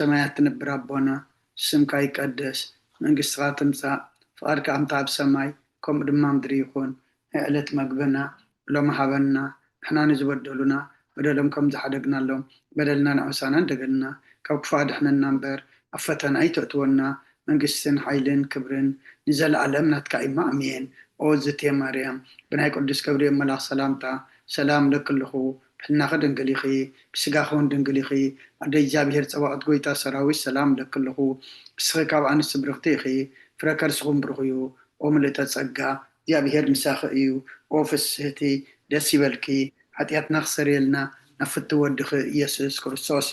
ሰማያት ትነብር ኣቦና፣ ስምካ ይቀደስ፣ መንግስትኻ ትምጻእ፣ ፍቓድካ ከምታ ኣብ ሰማይ ከምኡ ድማ ምድሪ ይኹን። ናይ ዕለት መግብና ሎሚ ሃበና፣ ንሕና ንዝበደሉና በደሎም ከም ዝሓደግናሎም በደልና ንዕሳና እንደገልና፣ ካብ ክፉእ ኣድሕነና እምበር ኣብ ፈተና ኣይተእትወና፣ መንግስትን ሓይልን ክብርን ንዘለኣለም ናትካ እዩማ፣ ኣሜን። ኦ ዝቴ ማርያም፣ ብናይ ቅዱስ ገብርኤል መልኣኽ ሰላምታ ሰላም እለኪ ኣለኹ፣ ብሕልናኺ ድንግል ኢኺ፣ ብስጋኺ እውን ድንግል ኢኺ። ኣደ እግዚኣብሔር ጸባኦት ጎይታ ሰራዊት ሰላም እለኪ ኣለኹ። ንስኺ ካብ ኣንስቲ ብርኽቲ ኢኺ፣ ፍረ ከርስኹም ብሩኽ እዩ። ኦ ምልእተ ጸጋ፣ እግዚኣብሔር ምሳኺ እዩ። ኦ ፍስህቲ፣ ደስ ይበልኪ፣ ሓጢኣትና ክሰርየልና ናብ ፍትው ወድኺ ኢየሱስ ክርስቶስ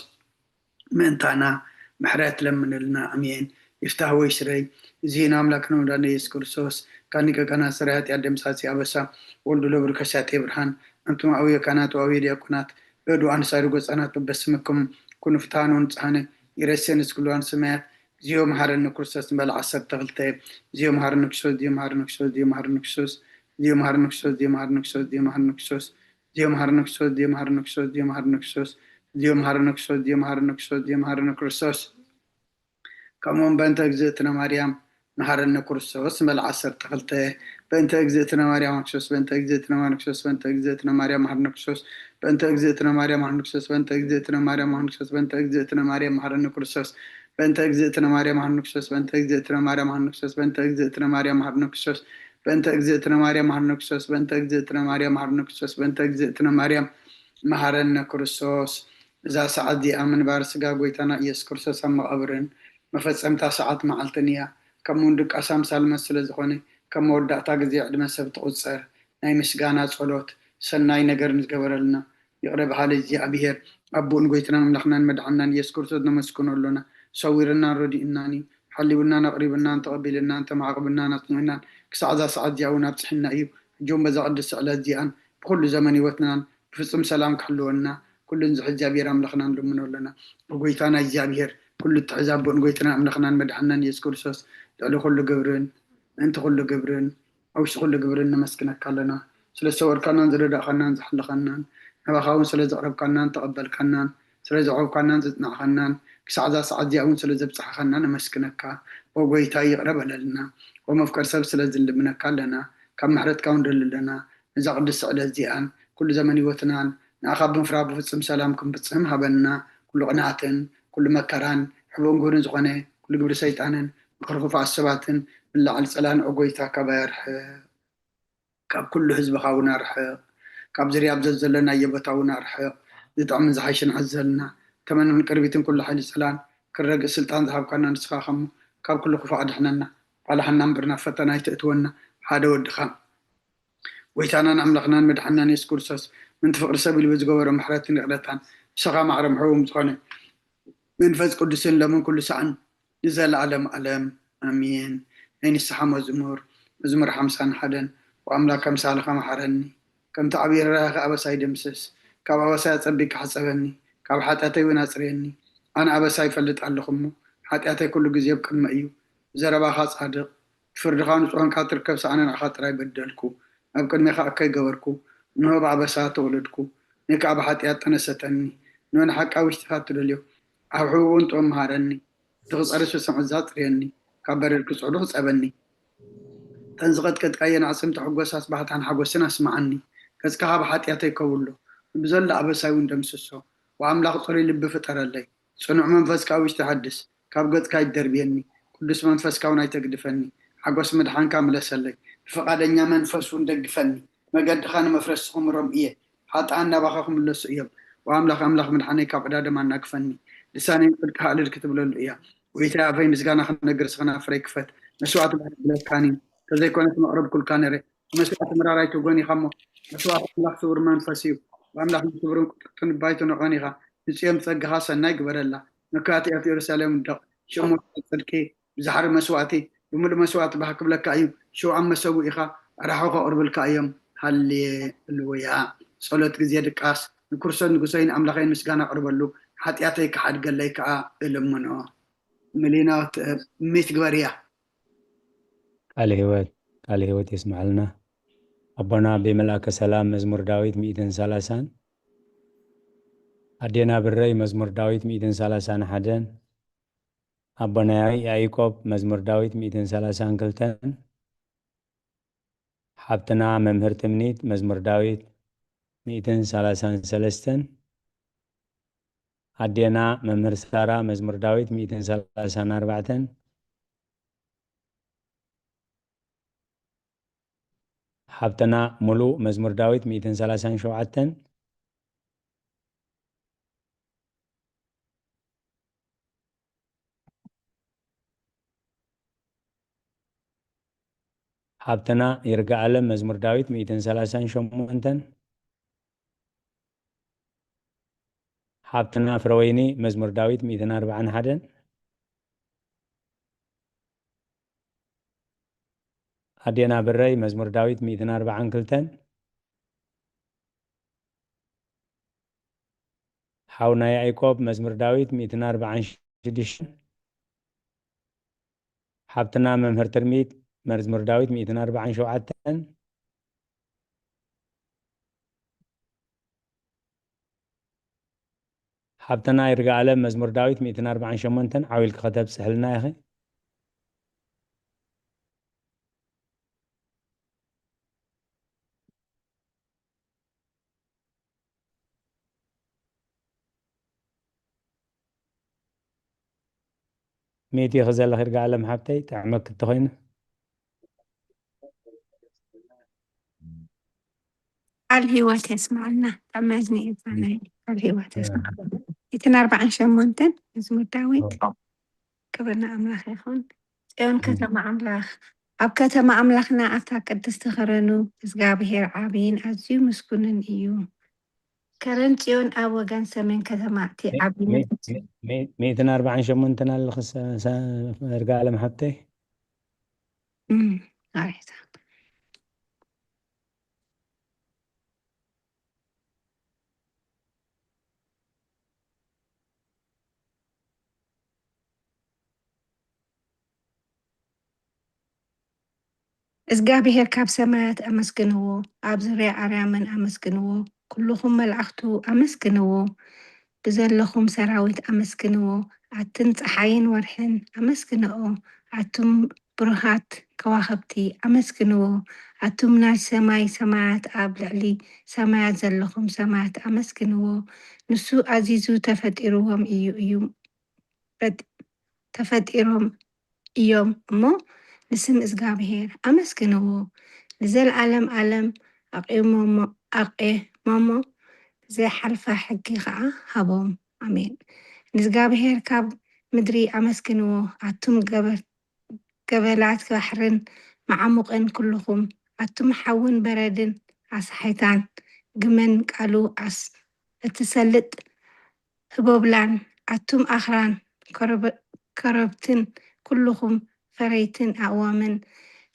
ምእንታና ምሕረት ለምንልና። ኣሜን። ይፍታህ ወይ ስረይ፣ እዚ ንኣምላክን መድሓኒና ኢየሱስ ክርስቶስ፣ ካኒ ቀቀና ስረ ኃጢአት ደምሳሲ ኣበሳ፣ ወልዱ ለብሩ ከሳጤ ብርሃን፣ ኣንቱም ኣውየ ካህናት ወኣውየ ዲያቆናት፣ እዱ ኣንሳሪ ጎጻናት በበስምኩም ኩኑ ፍትሃን ወንጽሃነ ይረሴን እስክሉዋን ሰማያት፣ ዚዮ መሃረኒ ክርስቶስ ንበል ዓሰርተ ክልተ፣ ዚዮ መሃረኒ ክርስቶስ፣ ዚዮ መሃረኒ ክርስቶስ፣ ዚዮ መሃረኒ ክርስቶስ፣ ዚዮ መሃረኒ ክርስቶስ፣ ዚዮ መሃረኒ ክርስቶስ፣ ዚዮ መሃረኒ ክርስቶስ፣ ዚዮ መሃረኒ ክርስቶስ፣ ዚዮ መሃረኒ ክርስቶስ፣ ዚዮ መሃረኒ ክርስቶስ፣ ዚዮ መሃረኒ ክርስቶስ፣ ዚዮ መሃረኒ ክርስቶስ፣ ዚዮ መሃረኒ ክርስቶስ። ከምኡውን በእንተ እግዝእትነ ማርያም መሃረነ ክርስቶስ ንበል ዓሰርተ ክልተ። በእንተ እግዝእትነ ማርያም ክርስቶስ፣ በእንተ እግዝእትነ ማርያም ክርስቶስ፣ በእንተ እግዝእትነ ማርያም መሃረነ ክርስቶስ፣ በእንተ እግዝእትነ ማርያም መሃረነ ክርስቶስ፣ በእንተ እግዝእትነ ማርያም መሃረነ ክርስቶስ፣ በእንተ እግዝእትነ ማርያም መሃረነ ክርስቶስ፣ በእንተ እግዝእትነ ማርያም መሃረነ ክርስቶስ፣ በእንተ እግዝእትነ ማርያም መሃረነ ክርስቶስ፣ በእንተ እግዝእትነ ማርያም መሃረነ ክርስቶስ፣ በእንተ እግዝእትነ ማርያም መሃረነ ክርስቶስ፣ በእንተ እግዝእትነ ማርያም መሃረነ ክርስቶስ፣ በእንተ እግዝእትነ ማርያም መሃረነ ክርስቶስ። እዛ ሰዓት እዚኣ ምንባር ስጋ ጎይታና ኢየሱስ ክርስቶስ ኣብ መቓብርን መፈጸምታ ሰዓት መዓልትን እያ። ከምኡውን ድቃስ ኣምሳል መስ ስለ ዝኾነ፣ ከም መወዳእታ ግዜ ዕድመ ሰብ ትቑጸር። ናይ ምስጋና ጸሎት፣ ሰናይ ነገር ንዝገበረልና ይቕረ በሃሊ እግዚኣብሔር ኣቦኡን ጎይትናን ኣምላኽናን መድሓንናን ኢየሱስ ክርስቶስ ነመስግኖ ኣሎና። ሰዊርናን ረዲኡናን እዩ። ሓሊውናን ኣቕሪብናን ተቐቢልናን ተማዕቕብናን ኣጽኒዕናን ክሳዕ እዛ ሰዓት እዚኣ እውን ኣብጽሕና እዩ። ሕጂ እውን በዛ ቅድስቲ ዕለት እዚኣን ብኹሉ ዘመን ህይወትናን ብፍጹም ሰላም ክሕልወና ኩሉ ንዝሕ እግዚኣብሔር ኣምላኽና ንልምኖ ኣሎና። ብጎይታና እግዚኣብሔር ኩሉ እትሕዝ ኣቦን ጎይትናን ኣምላኽናን መድሓንናን ኢየሱስ ክርስቶስ ልዕሊ ኩሉ ግብርን ምእንቲ ኩሉ ግብርን ኣብ ውሽጢ ኩሉ ግብርን ነመስግነካ ኣለና። ስለ ዝሰወርካናን ዝረዳእካናን ዝሓለኻናን ናባኻ እውን ስለ ዘቕረብካናን ተቐበልካናን ስለ ዘቕረብካናን ዘጽናዕካናን ክሳዕ እዛ ሰዓት እዚኣ እውን ስለ ዘብጽሓኻና ነመስግነካ። ኦ ጎይታ ይቕረ በለልና። ኦ መፍቀር ሰብ ስለ ዝልምነካ ኣለና። ካብ ምሕረትካ እውን ደሊ ኣለና። ነዛ ቅድስቲ ዕለት እዚኣን ኩሉ ዘመን ህይወትናን ንኣኻ ብምፍራህ ብፍጹም ሰላም ክንፍጽም ሃበና። ኩሉ ቅንኣትን ኩሉ መከራን ሕቡእን ግብርን ዝኾነ ኩሉ ግብሪ ሰይጣንን ምኽሪ ክፉኣት ሰባትን ብላዕሊ ጸላን ኦ ጎይታ ካባይ ኣርሕቕ። ካብ ኩሉ ህዝብኻ እውን ኣርሕቕ። ካብ ዝርያ ኣብ ዘዘለናዮ ቦታ እውን ኣርሕቕ። ዝጥዕምን ዝሓይሽን ኣዘልና። ተመንን ቅርቢትን ኩሉ ሓይሊ ጸላን ክረግእ ስልጣን ዝሃብካና ንስኻ ኸሞ ካብ ኩሉ ክፉእ ኣድሕነና። ባልሓና እምበር ናብ ፈተና ኣይተእትወና። ሓደ ወድኻ ጎይታናን ኣምላኽናን መድሓንናን የሱስ ክርስቶስ ምንቲ ፍቕሪ ሰብ ኢሉ ብዝገበሮ ምሕረትን ይቕረታን ንስኻ ማዕረ ምሕቡም ዝኾነ መንፈስ ቅዱስን ሎምን ኩሉ ሰዓን ንዘለኣለም ኣለም ኣሜን። ናይ ንስሓ መዝሙር። መዝሙር ሓምሳን ሓደን። ወኣምላክ ኣምሳልኻ መሓረኒ፣ ከምቲ ዓብዪ ርህራሄኻ ኣበሳይ ደምስስ። ካብ ኣበሳይ ኣጸቢቅካ ሕጸበኒ፣ ካብ ሓጢኣተይ እውን ኣጽርየኒ። ኣነ ኣበሳይ ይፈልጥ ኣለኹ እሞ፣ ሓጢኣተይ ኩሉ ግዜ ኣብ ቅድመይ እዩ። ብዘረባኻ ጻድቕ፣ ብፍርድኻ ንጹህ ኾንካ ትርከብ፣ ሳዕ ንዓኻ ጥራይ በደልኩ፣ ኣብ ቅድሜኻ እከይ ገበርኩ። እንሆ ብኣበሳ ተወለድኩ፣ ንእካ ብሓጢኣት ጠነሰተኒ። እንሆ ንሓቂ ኣብ ውሽጢኻ እትደልዮ፣ ኣብ ሕቡእ እውን ጥበብ መሃረኒ። እቲ ክጸሪ ስሱዕ እዛ ኣጽርየኒ፣ ካብ በረድ ክጽዕዱ ክጸበኒ። እተን ዝቐጥቀጥካየን ኣዕጽምቲ ሕጎስ ኣስባሕታን ሓጎስን ኣስምዓኒ። ገጽካ ካብ ሓጢኣተይ ከውሎ፣ ንብዘሎ ኣበሳይ እውን ደምስሶ። ወኣምላኽ ጽሩይ ልቢ ፍጠረለይ፣ ጽኑዕ መንፈስ ካብ ውሽጢ ሓድስ። ካብ ገጽካ ኣይትደርብየኒ፣ ቅዱስ መንፈስካ እውን ኣይተግድፈኒ። ሓጎስ ምድሓንካ ምለሰለይ፣ ብፍቓደኛ መንፈስ እውን ደግፈኒ። መገድኻ ንመፍረስቲ ክምሮም እየ፣ ሓጥኣን ናባኻ ክምለሱ እዮም። ወኣምላኽ ኣምላኽ ምድሓነይ ካብ ዕዳ ደም ኣናግፈኒ። ልሳነይ ንጽድቅኻ እልል ክትብለሉ እያ። ጎይታይ ኣፈይ ምስጋና ክነግር ስኽና ፍረይ ክፈት። መስዋእቲ ባሕሪ ብለካኒ ተዘይኮነስ መቕረብኩልካ ነረ። መስዋእቲ ምራር ኣይትጎን ኢኻ እሞ መስዋእቲ ኣምላኽ ስውር መንፈስ እዩ። ብኣምላኽ ንስውርን ቅጥቅጥን ባይቶ ነቐን ኢኻ። ንጽዮን ብጸጋኻ ሰናይ ግበረላ። መካእቲ ኣብቲ የሩሳሌም ውደቕ። ሽሙ ጽድቂ ብዛሕሪ መስዋእቲ ብምሉእ መስዋእቲ ባህ ክብለካ እዩ። ሽውዓም መሰቡ ኢኻ ኣራሑ ከቕርብልካ እዮም። ሃሌሉያ። ጸሎት ግዜ ድቃስ። ንክርስቶስ ንጉሰይን ኣምላኸይን ምስጋና ኣቕርበሉ፣ ሓጢኣተይ ክሓድገለይ ከኣ እልምኖ። ምሊና ሚት ግበርያ። ቃለ ህይወት ቃለ ህይወት የስምዓልና። ኣቦና ኣቤ መልኣከ ሰላም መዝሙር ዳዊት ሚእትን ሰላሳን፣ ኣዴና ብረይ መዝሙር ዳዊት ሚእትን ሰላሳን ሓደን፣ ኣቦና ያዕቆብ መዝሙር ዳዊት ሚእትን ሰላሳን ክልተን፣ ሓብትና መምህር ትምኒት መዝሙር ዳዊት ሚእትን ሰላሳን ሰለስተን፣ ኣዴና መምህር ሳራ መዝሙር ዳዊት ሚእትን ሰላሳን ኣርባዕተን፣ ሓብትና ሙሉ መዝሙር ዳዊት ሚእትን ሰላሳን ሸውዓተን፣ ሓብትና ይርጋ ኣለም መዝሙር ዳዊት ሚእትን ሰላሳን ሸሞንተን፣ ሓብትና ፍረወይኒ መዝሙር ዳዊት ሚእትን ኣርባዓን ሓደን፣ ኣዴና ብረይ መዝሙር ዳዊት ሚእትን ኣርባዓን ክልተን፣ ሓውና ያዕቆብ መዝሙር ዳዊት ሚእትን ኣርባዓን ሽዱሽተን፣ ሓብትና መምህር ትርሚት መዝሙር ዳዊት ሚእትን ኣርባዓን ሸውዓተን፣ ሓብትና ይርጋ ኣለም መዝሙር ዳዊት ሚእትን ኣርባዓን ሸሞንተን፣ ዓው ኢልኪ ከተብጽሕልና ኢኺ። ሚእቲ ኢኺ ዘለኺ ይርጋ ኣለም ሓብተይ፣ ጥዕመኪ እንተኾይኑ። ቃል ህይወት የስማዕልና። ጠመዝኒ ይባናይ ቃል ህይወት የስማዕልና። እትን ኣርባዓን ሸሞንተን መዝሙር ዳዊት። ክብሪ ንኣምላኽ ይኹን። ጽዮን ከተማ ኣምላኽ፣ ኣብ ከተማ ኣምላኽና ኣብታ ቅድስቲ ከረኑ፣ እግዚኣብሔር ዓብይን ኣዝዩ ምስጉንን እዩ። ከረን ጽዮን ኣብ ወገን ሰሜን ከተማ እቲ ዓብይ ሚእትን ኣርባዓን ሸሞንተን ኣለኺ ይርጋ ኣለም ሓብተይ። እም፣ ኣሬታ። እግዚኣብሔር ካብ ሰማያት ኣመስግንዎ፣ ኣብ ዙርያ ኣርያምን ኣመስግንዎ፣ ኩልኹም መላእኽቱ ኣመስግንዎ፣ ብዘለኹም ሰራዊት ኣመስግንዎ፣ ኣትን ጸሓይን ወርሕን ኣመስግንኦ፣ ኣቱም ብሩሃት ከዋኽብቲ ኣመስግንዎ፣ ኣቱም ናይ ሰማይ ሰማያት ኣብ ልዕሊ ሰማያት ዘለኹም ሰማያት ኣመስግንዎ፣ ንሱ ኣዚዙ ተፈጢርዎም እዩ እዩ ተፈጢሮም እዮም እሞ ንስም እግዚኣብሔር ኣመስግንዎ። ንዘለዓለም ዓለም ኣቂሞሞ ዘይሓልፋ ሕጊ ከዓ ሃቦም። ኣሜን። ንእግዚኣብሔር ካብ ምድሪ ኣመስግንዎ ኣቱም ገበላት ባሕርን መዓሙቕን ኩልኹም ኣቱም ሓውን በረድን ኣስሓይታን ግመን ቃሉ እትሰልጥ ህቦብላን ኣቱም ኣኽራን ኮረብትን ኩልኹም ፈረይትን ኣእዋምን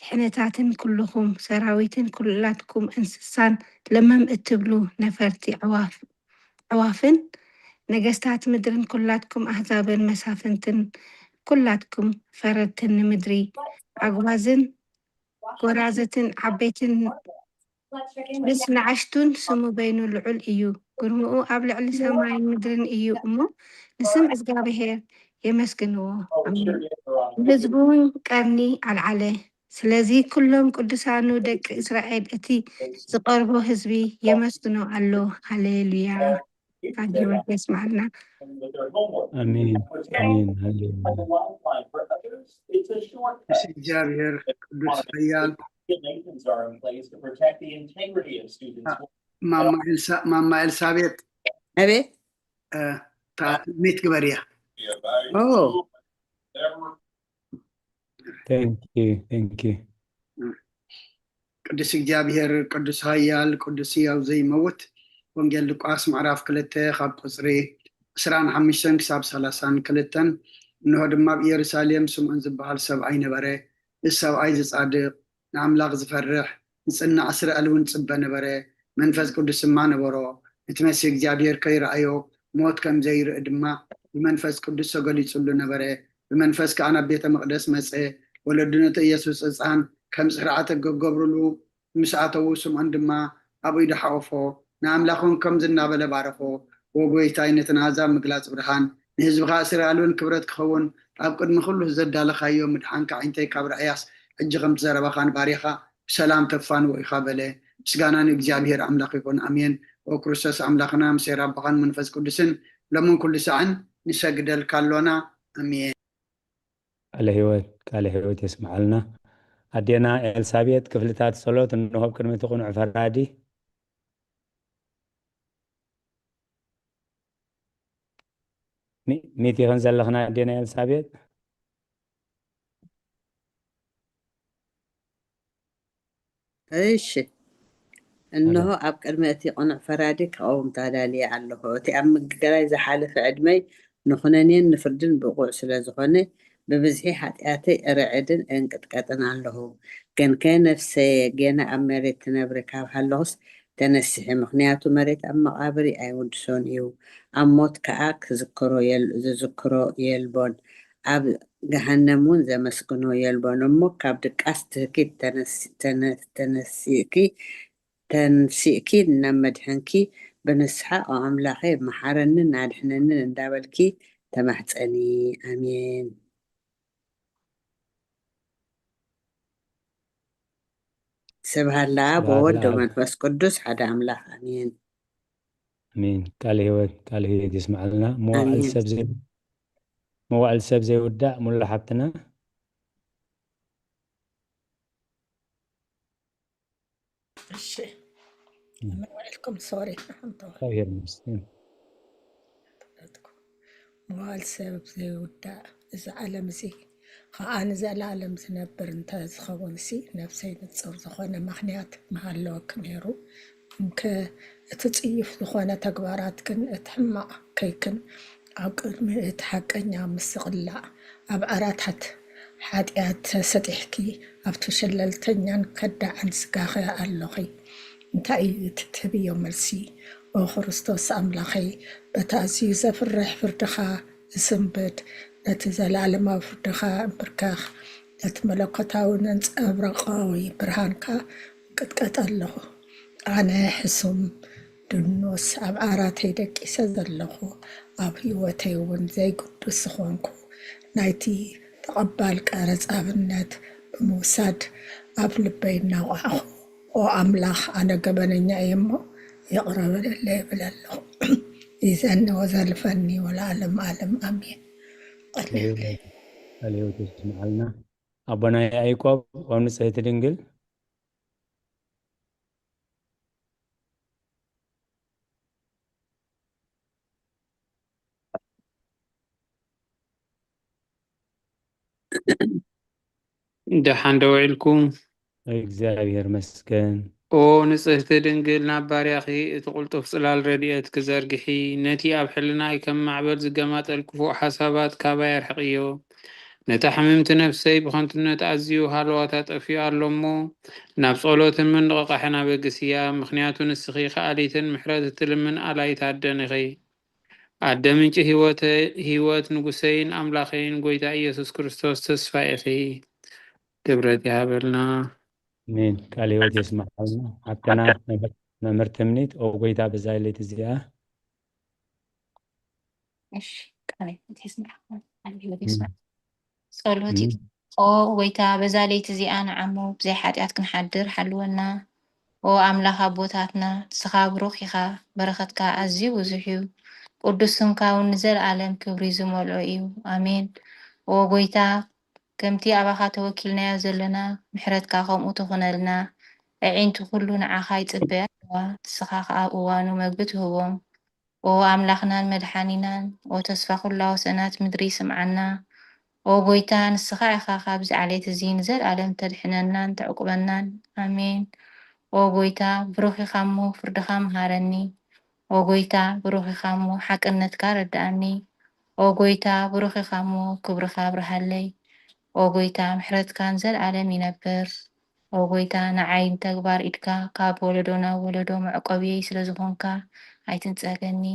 ሕነታትን ኩልኹም ሰራዊትን ኩላትኩም እንስሳን ለመም እትብሉ ነፈርቲ ኣዕዋፍን ነገስታት ምድርን ኩላትኩም ኣህዛብን መሳፍንትን ኩላትኩም ፈረድትን ንምድሪ ኣጉባዝን ጎራዝትን ዓበይትን ምስ ንኣሽቱን ስሙ በይኑ ልዑል እዩ። ግርምኡ ኣብ ልዕሊ ሰማይን ምድርን እዩ እሞ ንስም እግዚኣብሔር የመስግንዎ። ንህዝቡ እውን ቀርኒ ኣልዓለ። ስለዚ ኩሎም ቅዱሳኑ ደቂ እስራኤል እቲ ዝቐርቦ ህዝቢ የመስግኖ ኣሎ። ሃሌሉያ። ቃል ህይወት የስማዕልና። ኣሜን ኣሜን። ሃሌሉያ። እግዚኣብሔር ቅዱስ ሓያል። ማማ ኤልሳቤጥ ኣቤት። ሚት ግበርያ። ቅዱስ እግዚኣብሔር ቅዱስ ሓያል ቅዱስ ሕያው ዘይመውት። ወንጌል ሉቃስ ምዕራፍ ክልተ ካብ ቁፅሪ ዕስራን ሓሙሽተን ክሳብ ሰላሳን ክልተን። እንሆ ድማ ኣብ ኢየሩሳሌም ስምዖን ዝበሃል ሰብኣይ ነበረ። እዚ ሰብኣይ ዝጻድቕ ንኣምላኽ ዝፈርሕ ንጽናዕ እስራኤል እውን ጽበ ነበረ። መንፈስ ቅዱስ ድማ ነበሮ። እቲ መሲህ እግዚኣብሔር ከይረኣዮ ሞት ከም ዘይርኢ ድማ ብመንፈስ ቅዱስ ተገሊጹሉ ነበረ። ብመንፈስ ከኣ ናብ ቤተ መቕደስ መጸ። ወለዱ ነቲ ኢየሱስ ህጻን ከም ስርዓተ ክገብሩሉ ምስ ኣተዉ ስምዖን ድማ ኣብ ኢዱ ሓቖፎ፣ ንኣምላኽ እውን ከምዚ እናበለ ባረኾ፣ ዎ ጐይታይ ነቲ ንኣህዛብ ምግላጽ ብርሃን፣ ንህዝብኻ እስራኤል እውን ክብረት ክኸውን ኣብ ቅድሚ ኩሉ ዘዳለኻዮ ምድሓንካ፣ ዓይንተይ ካብ ርኣያስ፣ ሕጂ ከምቲ ዘረባኻ ንባርያኻ ብሰላም ተፋንዎ ኢኻ በለ። ምስጋና ንእግዚኣብሔር ኣምላኽ ይኹን። ኣሜን። ኦ ክርስቶስ ኣምላኽና፣ ምስ ኣቦኻን መንፈስ ቅዱስን፣ ሎምን ኩሉ ሳዕን ንሰግደልካ ኣሎና። ኣሜን። ቃለ ህይወት፣ ቃለ ህይወት የስምዓልና። ኣዴና ኤልሳቤጥ፣ ክፍልታት ጸሎት እንሆ ኣብ ቅድሚ እቲ ቅኑዕ ፈራዲ። ሚ-፣ ሚት ኢኽን ዘለኽና ኣዴና ኤልሳቤጥ? እሺ፣ እንሆ ኣብ ቅድሚ እቲ ቅኑዕ ፈራዲ ክቐውም ተዳልየ ኣለኹ። እቲ ኣብ ምግጋይ ዝሓለፈ ዕድመይ ንኹነኔን ንፍርድን ብቑዕ ስለ ዝኾነ፣ ብብዝሒ ሓጢኣተይ እርዕድን እንቅጥቀጥን ኣለኹ። ግንከ ነፍሰየ፣ ጌና ኣብ መሬት ትነብሪ ካብ ሃለኹስ ተነስሒ፣ ምኽንያቱ መሬት ኣብ መቓብር ኣይውድሶን እዩ፣ ኣብ ሞት ከኣ ክዝክሮ የል-፣ ዝዝክሮ የልቦን፣ ኣብ ገሃነም እውን ዘመስግኖ የልቦን። እሞ ካብ ድቃስ ትህኪ ተነስ-፣ ተነ-፣ ተነሲእኪ፣ ተንሲእኪ ናብ መድሕንኪ ብንስሓ፣ "ኦ ኣምላኸይ፣ መሓረንን ኣድሕነንን" እንዳበልኪ ተማሕጸኒ። ኣሜን። ስብሃት ለኣብ ስብሃት ወወልድ ለኣብ። ወመንፈስ ቅዱስ ሓደ ኣምላኽ፣ ኣሜን። ኣሜን። ቃለ ህይወት፣ ቃለ ህይወት የስምዓልና። መዋዕል ኣሜን። ሰብ ዘይ-፣ መዋዕል ሰብ ዘይውዳእ ሙሉ ሓብትና። እሺ። እም። ከመይ ውዒልኩም? ሶሪ፣ ኣንተ እግዚኣብሔር ይመስገን። መዋዕል ሰብ ዘይውዳእ፣ እዚ ዓለም እዚ ኸኣ ንዘለኣለም ዝነብር እንተ ዝኸውን ሲ፣ ነፍሰይ ንጹር ዝኾነ ምኽንያት ምሃለወኪ ነይሩ። እንከ እቲ ጽዩፍ ዝኾነ ተግባራት ግን፣ እቲ ሕማቕ ከይክን፣ ኣብ ቅድሚ እቲ ሓቀኛ ምስቕላዕ፣ ኣብ ዓራታት ሓጢኣት ተሰጢሕኪ፣ ኣብቲ ሸለልተኛን ከዳዕን ስጋኺ ኣለኺ። እንታይ እዩ እቲ ትህብዮ መልሲ? ኦ ክርስቶስ ኣምላኸይ፣ በቲ ኣዝዩ ዘፍርሕ ፍርድኻ ዝስንብድ፣ ነቲ ዘለኣለማዊ ፍርድኻ እምብርከኽ፣ ነቲ መለኮታዊ ነንጸብራቓዊ ብርሃንካ እቅጥቀጥ ኣለኹ። ኣነ ሕሱም ድኑስ ኣብ ዓራተይ ደቂሰ ዘለኹ፣ ኣብ ህይወተይ እውን ዘይግዱስ ዝኾንኩ፣ ናይቲ ተቐባል ቀረጽ ኣብነት ብምውሳድ ኣብ ልበይ እናወዓኹ፣ ኦ ኣምላኽ፣ ኣነ ገበነኛ እየ እሞ ይቕረ በለለይ እብል ኣለኹ። ይዘኒ ወዘልፈኒ ወለዓለም ዓለም ኣሜን። ጸልየለይ። ጸልዮት የስምዓልና። ኣቦና ያዕቆብ፣ ኦ ንጽሕቲ ድንግል። ደሓን ዶ ውዒልኩም? እግዚኣብሔር መስገን። ኦ ንጽህቲ ድንግል፣ ናብ ባርያኺ እቲ ቅልጡፍ ጽላል ረድኤትኪ ዘርግሒ። ነቲ ኣብ ሕልናይ ከም ማዕበል ዝገማጠል ክፉእ ሓሳባት ካባይ ኣርሕቕዮ። ነታ ሕምምቲ ነፍሰይ ብኸንቱነት ኣዝዩ ሃለዋታ ጠፊኡ ኣሎ እሞ፣ ናብ ጸሎትን ምንቕቓሕን ኣበግስያ። ምኽንያቱ ንስኺ ከኣሊትን ምሕረት እትልምን ኣላይት ኣደን ኢኺ። ኣደ ምንጪ ህይወተ-፣ ህይወት ንጉሰይን ኣምላኸይን ጎይታ ኢየሱስ ክርስቶስ ተስፋ ኢኺ። ክብረት ይሃበልና። ኣሜን። ቃል ህይወት የስማዓልና። ሓብትና መምህር-፣ መምህር ትምኒት፣ ኦ ጎይታ በዛ ለይቲ እዚኣ። እሺ፣ ቃል ህይወት የስማዓልና። ቃል ህይወት ኣሜን። የስማዕ። ጸሎት ኣሜን። ኦ ጎይታ፣ በዛ ለይቲ እዚኣ ንዓሙ ብዘይ ሓጢኣት ክንሓድር ሓልወና። ኦ ኣምላኽ ኣቦታትና፣ ንስኻ ብሩኽ ኢኻ፣ በረኸትካ ኣዝዩ ብዙሕ እዩ። ቅዱስ ስምካ እውን ንዘለኣለም ክብሪ ዝመልኦ እዩ። ኣሜን። ኦ ጎይታ፣ ከምቲ ኣባኻ ተወኪልናዮ ዘለና፣ ምሕረትካ ከምኡ ትኹነልና። ኣዒንቲ ኩሉ ንዓኻ ይጽበያ ኣለዋ። ንስኻ ኸኣ ኣብ እዋኑ መግቢ ትህቦም። ኦ ኣምላኽናን መድሓኒናን፣ ኦ ተስፋ ኩላ ወሰናት ምድሪ ስምዓና። ኦ ጎይታ፣ ንስኻ ኢኻ ካብዚ ዓሌት እዚ ንዘለኣለም ተድሕነናን ተዕቁበናን። ኣሜን። ኦ ጎይታ፣ ብሩኽ ኢኻ እሞ ፍርድኻ መሃረኒ። ኦ ጎይታ፣ ብሩኽ ኢኻ እሞ ሓቅነትካ ረድኣኒ። ኦ ጎይታ፣ ብሩኽ ኢኻ እሞ ክብርኻ ኣብርሃለይ። ኦ ጎይታ፣ ምሕረትካ ንዘለኣለም ይነብር። ኦ ጎይታ፣ ንዓይ ንተግባር ኢድካ ካብ ወለዶ ናብ ወለዶ መዕቆብየይ ስለ ዝኾንካ ኣይትንጸገኒ።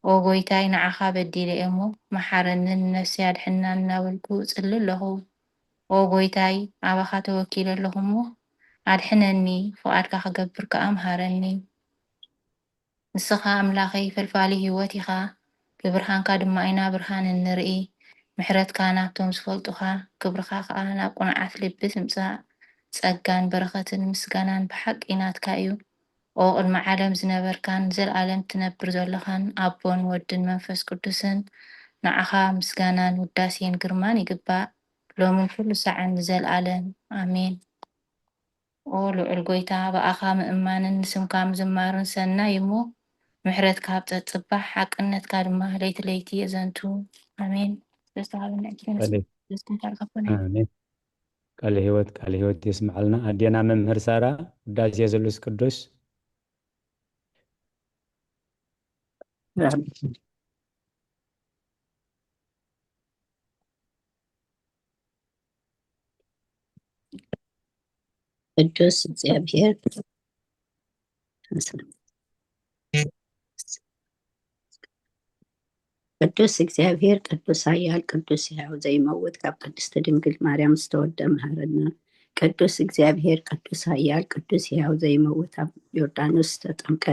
ኦ ጎይታይ፣ ንዓኻ በዲለ እየ እሞ መሓረንን ንነፍሰይ ኣድሕናን እናበልኩ እጽሊ ኣለኹ። ኦ ጎይታይ፣ ኣባኻ ተወኪለ ኣለኹ እሞ ኣድሕነኒ፣ ፍቓድካ ክገብር ከኣ ምሃረኒ። ንስኻ ኣምላኸይ ፈልፋሊ ህይወት ኢኻ። ብብርሃንካ ድማ ኢና ብርሃን እንርኢ። ምሕረትካ ናብቶም ዝፈልጡኻ፣ ክብርኻ ከኣ ናብ ቅኑዓት ልቢ ትምጻእ። ጸጋን በረኸትን ምስጋናን ብሓቂ ናትካ እዩ። ኦ ቅድሚ ዓለም ዝነበርካን ንዘለኣለም ትነብር ዘለኻን ኣቦን ወድን መንፈስ ቅዱስን፣ ንዓኻ ምስጋናን ውዳሴን ግርማን ይግባእ፣ ሎምን ኩሉ ሳዕን ንዘለኣለም። ኣሜን። ኦ ልዑል ጐይታ፣ ብኣኻ ምእማንን ንስምካ ምዝማርን ሰናይ እሞ፣ ምሕረትካ ኣብ ጸጽባሕ፣ ሓቅነትካ ድማ ለይቲ ለይቲ የዘንቱ። ኣሜን። ዝተዋህበና ዕድል ኣሜን። ኣሜን። ቃለ ህይወት፣ ቃለ ህይወት የስምዓልና። ኣዴና መምህር ሳራ፣ ውዳሴ ስሉስ ቅዱስ። ቅዱስ እግዚኣብሔር፣ ቅዱስ እግዚኣብሔር፣ ቅዱስ ኃያል፣ ቅዱስ ሕያው ዘይመውት፣ ካብ ቅድስቲ ድንግል ማርያም ዝተወልደ መሐረና። ቅዱስ እግዚኣብሔር፣ ቅዱስ ኃያል፣ ቅዱስ ሕያው ዘይመውት፣ ኣብ ዮርዳኖስ ዝተጠምቀ፣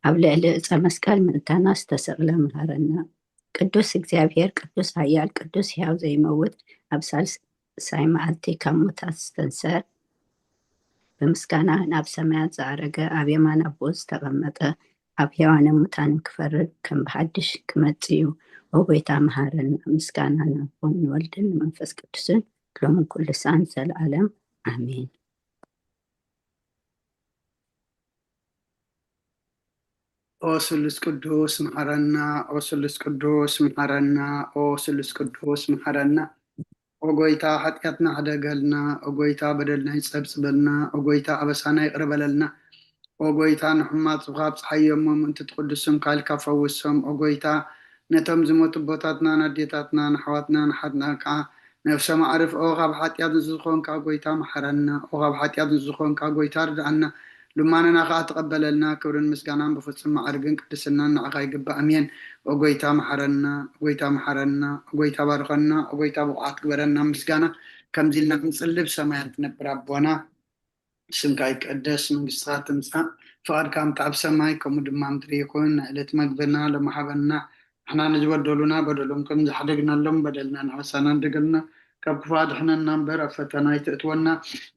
ኣብ ልዕሊ ዕፀ መስቀል ምእንታና ዝተሰቕለ መሐረና። ቅዱስ እግዚኣብሔር፣ ቅዱስ ኃያል፣ ቅዱስ ሕያው ዘይመውት፣ ኣብ ሳልሳይ መዓልቲ ካብ ሙታት ዝተንሰ፣ ብምስጋና ናብ ሰማያት ዝዓረገ፣ ኣብ የማን ኣቦ ዝተቐመጠ፣ ኣብ ሕያዋንን ሙታንን ክፈርድ ከም ብሓድሽ ክመጽእ እዩ። ኦ ጐይታ መሓረና። ምስጋና ንኣቦን ንወልድን ንመንፈስ ቅዱስን ሎምን ኩሉ ሳን ዘለዓለም ኣሜን። ኦ ስሉስ ቅዱስ መሓረና፣ ኦ ስሉስ ቅዱስ መሓረና፣ ኦ ስሉስ ቅዱስ መሓረና። ኦ ጐይታ ሓጢኣትና ሕደገልና፣ ኦ ጐይታ በደልና ይጸብጽበልና፣ ኦ ጐይታ ኣበሳና ይቕረ በለልና። ኦ ጐይታ ንሕማጽ ካብ ጸሓዮም ምእንቲ ትቕድስ ስምካ ኢልካ ፈውሶም። ኦ ጐይታ ነቶም ዝሞቱ ኣቦታትና፣ ንኣዴታትና፣ ንኣሕዋትና፣ ንሓትና ከኣ ነፍሶም ኣዕርፍ። ኦ ካብ ሓጢኣት ንዝኾንካ ጐይታ መሓረና፣ ኦ ካብ ሓጢኣት ንዝኾንካ ጐይታ ርድኣና። ልማኖና ከኣ ተቐበለልና። ክብርን ምስጋናን ብፍጹም ማዕርግን ቅድስናን ንዓኻ ይግባእ። ኣሜን። ኦ ጐይታ መሓረና፣ ኦ ጐይታ መሓረና፣ ኦ ጐይታ ባርኸና፣ ኦ ጐይታ ብቑዓት ግበረና። ምስጋና ከምዚ ኢልና ክንጽሊ፣ ብሰማያት ትነብር ኣቦና፣ ስምካ ይቀደስ፣ መንግስትኻ ትምጻእ፣ ፍቓድካ ከምቲ ኣብ ሰማይ ከምኡ ድማ ምድሪ ይኹን። ናይ ዕለት መግብና ሎሚ ሃበና፣ ንሕና ንዝበደሉና በደሎም ከም ዝሓደግናሎም በደልና ንሓሳና ንደገልና፣ ካብ ክፉእ ኣድሕነና እምበር ኣብ ፈተና ኣይተእትወና፣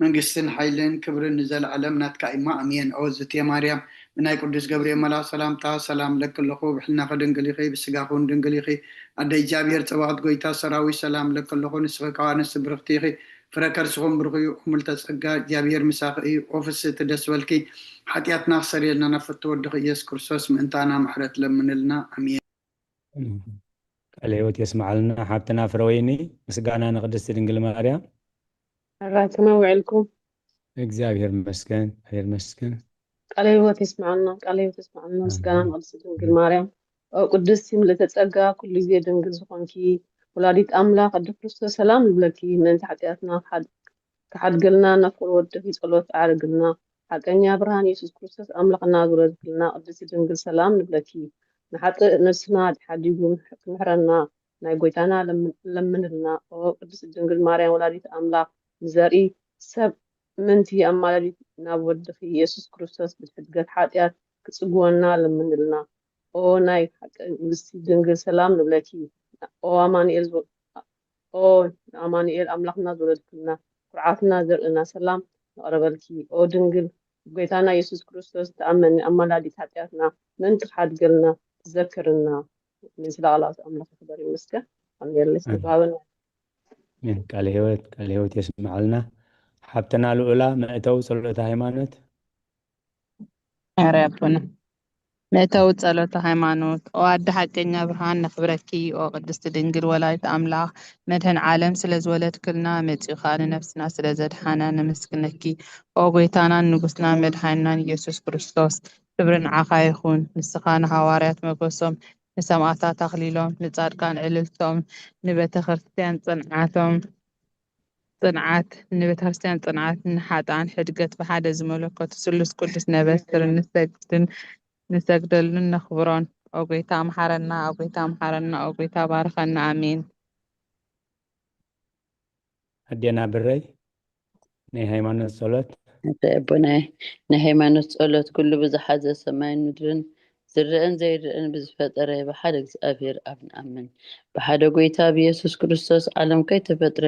መንግስትን ሓይልን ክብርን ንዘለዓለም ናትካ እዩማ፣ ኣሜን። ኦ ዝትየ ማርያም፣ ብናይ ቅዱስ ገብርኤል መልኣኽ ሰላምታ ሰላም እለኪ ኣለኹ፣ ብሕልናኺ ድንግል ኢኺ፣ ብስጋኺ እውን ድንግል ኢኺ፣ ኣደ እግዚኣብሔር ጸባኦት ጐይታ ሰራዊት ሰላም እለኪ ኣለኹ፣ ንስኺ ካብ ኣንስቲ ብርኽቲ ኢኺ፣ ፍረ ከርስኹም ብሩኽ እዩ፣ ምልዕተ ጸጋ እግዚኣብሔር ምሳኺ እዩ፣ ኦ ፍስሕቲ ደስ በልኪ፣ ሓጢኣትና ክሰርየልና ናብ ፍትው ወድኺ ኢየሱስ ክርስቶስ ምእንታና ምሕረት ለምንልና፣ ኣሜን። ቃለ ሕይወት የስምዓልና ሓብትና ፍረወይኒ። ምስጋና ንቅድስቲ ድንግል ማርያም። ኣራትና ውዕልኩም። እግዚኣብሔር ይመስገን፣ እግዚኣብሔር ይመስገን። ቃለ ሕይወት የስምዓልና፣ ቃለ ሕይወት የስምዓልና። ምስጋና ኣሜን። ንቅድስቲ ድንግል ማርያም። ኦ ቅድስቲ ምልዕተ ጸጋ፣ ኩሉ ግዜ ድንግል ዝኾንኪ ወላዲት ኣምላኽ ኣደ ክርስቶስ ሰላም ንብለኪ። ምእንቲ ሓጢኣትና ክሓድ-፣ ክሓድገልና ናብ ፍቕሪ ወድኺ ጸሎት ኣዕርግልና። ሓቀኛ ብርሃን የሱስ ክርስቶስ ኣምላኽና ዝወለድክልና ቅድስቲ ድንግል ሰላም ንብለኪ። ንሓጥእ ነፍስና ሓዲጉ ክምሕረና ናይ ጐይታና ለምን-፣ ለምንልና። ኦ ቅድስቲ ድንግል ማርያም ወላዲት ኣምላኽ፣ ንዘርኢ ሰብ ምእንቲ ኣማላዲት ናብ ወድኺ የሱስ ክርስቶስ ብሕድገት ሓጢኣት ክጽግወና ለምንልና። ኦ ናይ ሓቂ ንግስቲ ድንግል ሰላም ንብለኪ። ኦ ኣማኑኤል ዝወ-፣ ኦ ኣማኑኤል ኣምላኽና ዝወለድክልና፣ ኩርዓትና ዘርእና ሰላም ነቕርበልኪ። ኦ ድንግል፣ ብጎይታና የሱስ ክርስቶስ ተኣመኒ፣ ኣማላዲት ሓጢኣትና ምእንቲ ክሓድገልና ትዘክርና። ምስለ ቃላት ኣምላኽ ክበር ይመስገን። ኣሜን። ኣሜን። ዝተባበና። ኣሜን። ቃለ ሕይወት፣ ቃለ ሕይወት የስምዓልና። ሓብትና ልኡላ መእተዊ ጸሎተ ሃይማኖት። ኣረ ኣቦና። መእተዊ ጸሎተ ሃይማኖት። ኦ ኣደ ሓቀኛ ብርሃን ነኽብረኪ፣ ኦ ቅድስቲ ድንግል ወላዲት ኣምላኽ፣ መድህን ዓለም ስለ ዝወለድክልና፣ መጺኡ ኸኣ ንነፍስና ስለ ዘድሓና ነመስግነኪ። ኦ ጐይታናን ንጉስናን መድሓኒናን ኢየሱስ ክርስቶስ፣ ክብሪ ንዓኻ ይኹን። ንስኻ ንሃዋርያት መጎሶም፣ ንሰማእታት ኣኽሊሎም፣ ንጻድቃን ዕልልቶም፣ ንቤተ ክርስቲያን ጽንዓቶም፣ ጽንዓት፣ ንቤተ ክርስቲያን ጽንዓት፣ ንሓጥኣን ሕድገት ብሓደ ዝመለከቱ ስሉስ ቅዱስ ነበስር ንሰግድን፣ ንሰግደሉን ነኽብሮን። ኦ ጐይታ መሓረና፣ ኦ ጐይታ መሓረና፣ ኦ ጐይታ ባርኸና። ኣሜን። ኣዴና ብረይ፣ ናይ ሃይማኖት ጸሎት። ኣቦናይ፣ ናይ ሃይማኖት ጸሎት ኩሉ ብዝሓዘ ሰማይን ምድርን ዝረአን ዘይረአን ብዝፈጠረ ብሓደ እግዚኣብሔር ኣብ ንኣምን። ብሓደ ጎይታ ብየሱስ ክርስቶስ ዓለም ከይተፈጥረ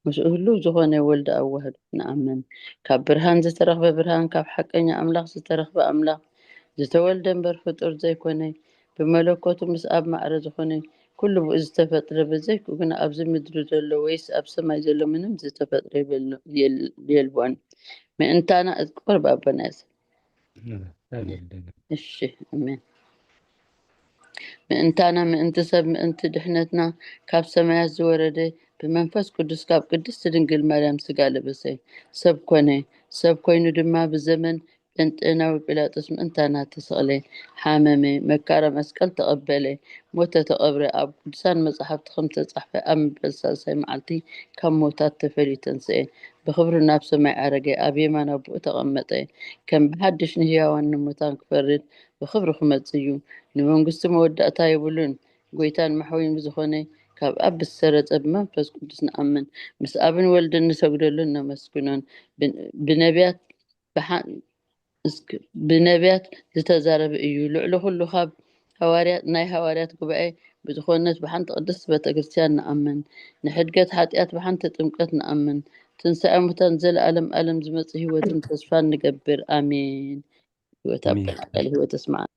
ምስኡ ህሉው ዝኾነ ወልድ ኣዋህዶ ንኣምን። ካብ ብርሃን ዝተረኽበ ብርሃን፣ ካብ ሓቀኛ ኣምላኽ ዝተረኽበ ኣምላኽ፣ ዝተወልደ እምበር ፍጡር ዘይኮነ፣ ብመለኮቱ ምስ ኣብ ማዕረ ዝኾነ፣ ኩሉ ብኡ ዝተፈጥረ፣ ብዘይኩ ግን ኣብዚ ምድሪ ዘሎ ወይስ ኣብ ሰማይ ዘሎ ምንም ዝተፈጥረ የበሎ-፣ የል-፣ የልቦን። ምእንታና እዝክር ባቦናስ። እሺ፣ ኣሜን። ምእንታና፣ ምእንቲ ሰብ፣ ምእንቲ ድሕነትና ካብ ሰማያት ዝወረደ፣ ብመንፈስ ቅዱስ ካብ ቅድስቲ ድንግል ማርያም ስጋ ለበሰ፣ ሰብ ኮነ። ሰብ ኮይኑ ድማ ብዘመን ጴንጤናዊ ጲላጦስ ምእንታና ተሰቕለ፣ ሓመመ፣ መካራ መስቀል ተቐበለ፣ ሞተ፣ ተቐብረ። ኣብ ቅዱሳን መጻሕፍቲ ከም ተጻሕፈ ኣብ መበል ሳልሳይ መዓልቲ ካብ ሞታት ተፈልዩ ተንስኤ፣ ብኽብሪ ናብ ሰማይ ዓረገ፣ ኣብ የማን ኣቦኡ ተቐመጠ። ከም ብሓድሽ ንህያዋን ንሙታን ክፈርድ ብኽብሪ ክመጽእ እዩ። ንመንግስቱ መወዳእታ የብሉን። ጎይታን መሕወይን ብዝኾነ ካብ ኣብ ብዝሰረጸ ብመንፈስ ቅዱስ ንኣምን። ምስ ኣብን ወልድን ንሰግደሉን ነመስግኖን። ብ-፣ ብነቢያት ብሓ-፣ እስክ-፣ ብነቢያት ዝተዛረበ እዩ። ልዕሊ ኩሉ ካብ ሃዋርያት፣ ናይ ሃዋርያት ጉባኤ ብዝኾነት ብሓንቲ ቅድስቲ ቤተክርስትያን ንኣምን። ንሕድገት ሓጢኣት ብሓንቲ ጥምቀት ንኣምን። ትንሳኤ ሙታን ዘለኣለም ኣለም ዝመጽእ ህይወትን ተስፋን ንገብር። ኣሜን። ህይወት ኣሜን። ኣቦና ቃል ህይወት ኣስምዓና።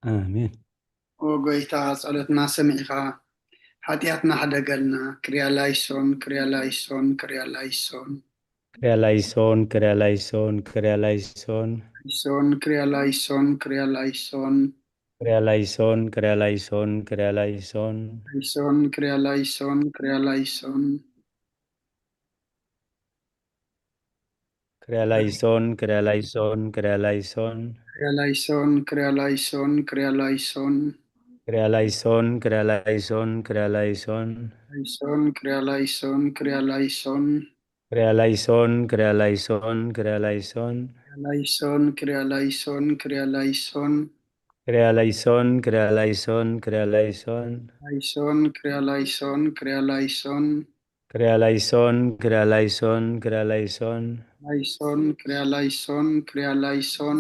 ኣሜን። ኦ ጎይታ፣ ጸሎትና ሰሚዕኻ ሓጢኣትና ሕደገልና። ክርያ ላይሶን፣ ክርያ ላይሶን፣ ክርያ ላይሶን። ክርያ ላይሶን፣ ክርያ ላይሶን፣ ክርያ ላይሶን። ላይሶን፣ ክርያ ላይሶን፣ ክርያ ላይሶን። ክርያ ላይሶን፣ ክርያ ላይሶን፣ ክርያ ላይሶን። ላይሶን፣ ክርያ ላይሶን፣ ክርያ ላይሶን። ክርያ ላይሶን፣ ክርያ ላይሶን፣ ክርያ ላይሶን። ክርያ ላይሶን፣ ክርያ ላይሶን፣ ክርያ ላይሶን። ክርያ ላይሶን፣ ክርያ ላይሶን፣ ክርያ ላይሶን። ላይሶን፣ ክርያ ላይሶን፣ ክርያ ላይሶን። ክርያ ላይሶን፣ ክርያ ላይሶን፣ ክርያ ላይሶን። ላይሶን፣ ክርያ ላይሶን፣ ክርያ ላይሶን። ክርያ ላይሶን፣ ክርያ ላይሶን፣ ክርያ ላይሶን። ላይሶን፣ ክርያ ላይሶን፣ ክርያ ላይሶን። ክርያ ላይሶን፣ ክርያ ላይሶን፣ ክርያ ላይሶን። ላይሶን፣ ክርያ ላይሶን፣ ክርያ ላይሶን።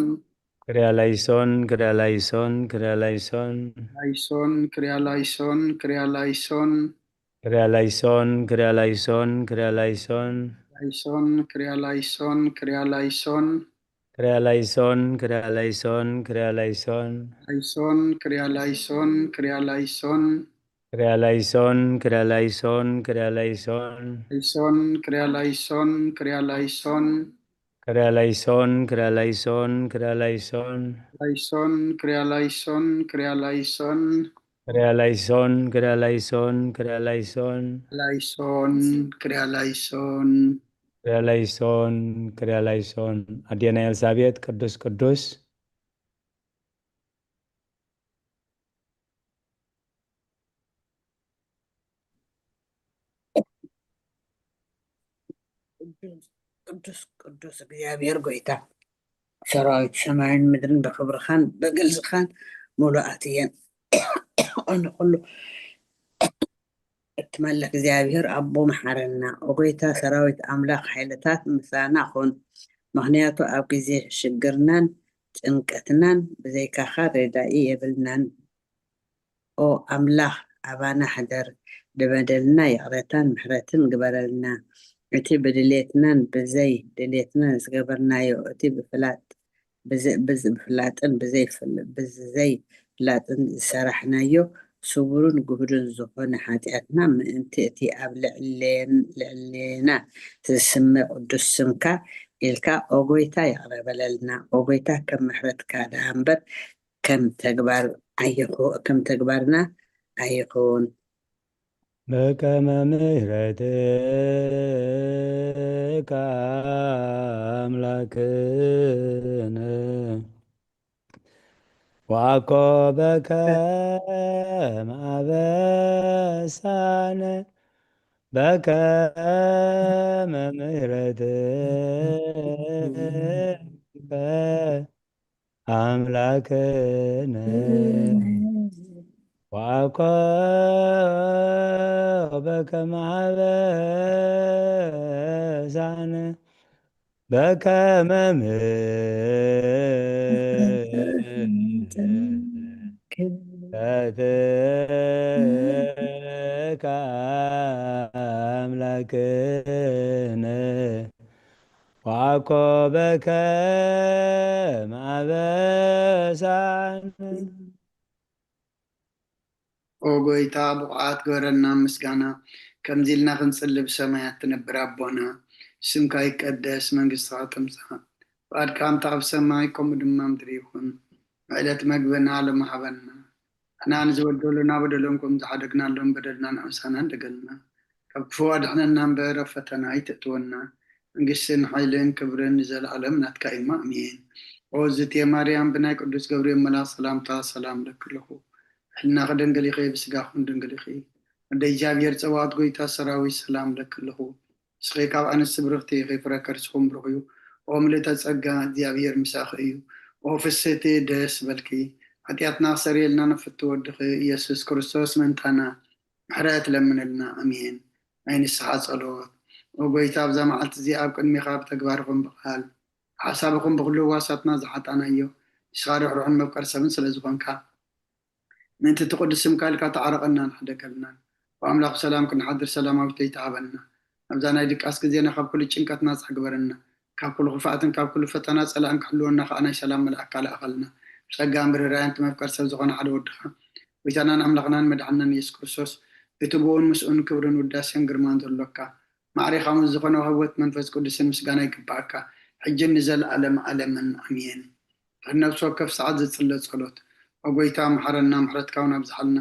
ክርያ ላይሶን፣ ክርያ ላይሶን፣ ክርያ ላይሶን። ላይሶን፣ ክርያ ላይሶን፣ ክርያ ላይሶን። ክርያ ላይሶን፣ ክርያ ላይሶን፣ ክርያ ላይሶን። ላይሶን፣ ክርያ ላይሶን፣ ክርያ ላይሶን። ክርያ ላይሶን፣ ክርያ ላይሶን፣ ክርያ ላይሶን። ላይሶን፣ ክርያ ላይሶን፣ ክርያ ላይሶን። ክርያ ላይሶን፣ ክርያ ላይሶን፣ ክርያ ላይሶን። ላይሶን፣ ክርያ ላይሶን፣ ክርያ ላይሶን። ክርያ ላይሶን፣ ክርያ ላይሶን፣ ክርያ ላይሶን። ላይሶን፣ ክርያ ላይሶን፣ ክርያ ላይሶን። ክርያ ላይሶን፣ ክርያ ላይሶን፣ ክርያ ላይሶን። ላይሶን፣ ክርያ ላይሶን። ክርያ ላይሶን፣ ክርያ ላይሶን። ኣዴና ኤልሳቤጥ፣ ቅዱስ ቅዱስ። ቅዱስ፣ ቅዱስ፣ ቅዱስ እግዚኣብሔር ጎይታ ሰራዊት ሰማይን ምድርን ብኽብርኻን ብግልጽኻን ምሉኣት እየን። ንኹሉ እትመልኽ እግዚኣብሔር ኣቦ መሓረና። ኦ ጎይታ ሰራዊት ኣምላኽ ሓይልታት ምሳና ኩን። ምኽንያቱ ኣብ ግዜ ሽግርናን ጭንቀትናን ብዘይካኻ ረዳኢ የብልናን። ኦ ኣምላኽ ኣባና ሕደር፣ ንበደልና ይቕረታን ምሕረትን ግበረልና። እቲ ብድሌትናን ብዘይ ድሌትናን ዝገበርናዮ፣ እቲ ብፍላጥ ብዘ-፣ ብዝ-፣ ብፍላጥን ብዘይ ፍል-፣ ብዘይ ፍላጥን ዝሰራሕናዮ ስውርን ግሁድን ዝኾነ ሓጢኣትና ምእንቲ እቲ ኣብ ልዕሌን-፣ ልዕሌና ዝስመ ቅዱስ ስምካ ኢልካ ኦ ጎይታ ይቕረ በለልና። ኦ ጎይታ ከም ምሕረትካ ደኣ እምበር ከም ተግባር ኣይኹ-፣ ከም ተግባርና ኣይኹን። በከመ ምሕረትከ ኣምላክነ ወአኮ በከመ አበሳነ በከመ ምሕረትከ አምላክነ ወአኮ በከመ አበሳነ በከመ ምሕረትከ ምሕረትካ ኣምላክነ ወዓኮበከ ማበሳነ። ኦ ጎይታ፣ ብቑዓት ግበረና ምስጋና፣ ከምዚ ኢልና ክንጽሊ ብሰማያት ትነብር ኣቦና፣ ስምካ ይቀደስ፣ መንግስትኻ ትምጻእ፣ ፍቓድካ ከምቲ ኣብ ሰማይ ከምኡ ድማ ምድሪ ይኹን። ዕለት መግብና ሎሚ ሃበና፣ ንሕና ንዝበደሉና በደሎም ከም ዝሓደግናሎም በደልና ንዕውሳና እንደገልና፣ ካብ ክፉ ኣድሕነና እምበር ኣብ ፈተና ኣይተእትወና፣ መንግስትን ሓይልን ክብርን ንዘለኣለም ናትካ እዩ፣ ኣሜን። ኦ ዝቴ ማርያም፣ ብናይ ቅዱስ ገብርኤል መልኣኽ ሰላምታ ሰላም እለኪ ኣለኹ። ሕልናኺ ድንግል ኢኺ፣ ብስጋኹን ድንግል ኢኺ። ወደ እግዚኣብሔር ጸባኦት ጎይታ ሰራዊት ሰላም እለኪ ኣለኹ። ንስኺ ካብ ኣንስቲ ብርኽቲ ኢኺ፣ ፍረ ከርስኹም ብሩኽ እዩ። ኦ ምልእተ ጸጋ፣ እግዚኣብሔር ምሳኺ እዩ። ኦ ፍስህቲ፣ ደስ በልኪ። ሓጢኣትና ክሰርየልና ንፍቲ ወድኺ ኢየሱስ ክርስቶስ ምእንታና ምሕረት ለምንልና። ኣሜን። ናይ ንስሓ ጸሎት። ኦ ጎይታ፣ ኣብዛ መዓልቲ እዚኣ ኣብ ቅድሜኻ ብተግባርኹም ብቓል ሓሳብኹም ብኹሉ ህዋሳትና ዝሓጣናዮ፣ ንስኻ ርሕሩሕን መፍቀር ሰብን ስለ ዝኾንካ፣ ምእንቲ እቲ ቅዱስ ስምካ ኢልካ ተዓረቐናን ሕደገልናን። ብኣምላኽ ሰላም ክንሓድር ሰላማዊት ለይቲ ሃበና። ኣብዛ ናይ ድቃስ ግዜና ካብ ኩሉ ጭንቀት ናጻ ግበረና። ካብ ኩሉ ክፍኣትን ካብ ኩሉ ፈተና ጸላእን ክሕልወና ከኣ ናይ ሰላም መልኣካ ለኣኸልና። ብጸጋን ብርህራያን እቲ መፍቀር ሰብ ዝኾነ ሓደ ወድኻ፣ ጎይታናን ኣምላኽናን መድሓንናን ኢየሱስ ክርስቶስ፣ እቲ ብኡን ምስኡን ክብርን ውዳሴን ግርማን ዘሎካ፣ ማዕሬኻ ምስ ዝኾነ ህይወት መንፈስ ቅዱስን ምስጋና ይግባኣካ፣ ሕጅን ንዘለኣለም ኣለምን። ኣሜን። ኣብ ነፍሲ ወከፍ ሰዓት ዝጽለ ጸሎት። ኦ ጎይታ፣ መሓረና፣ ምሕረትካ እውን ኣብዝሓልና።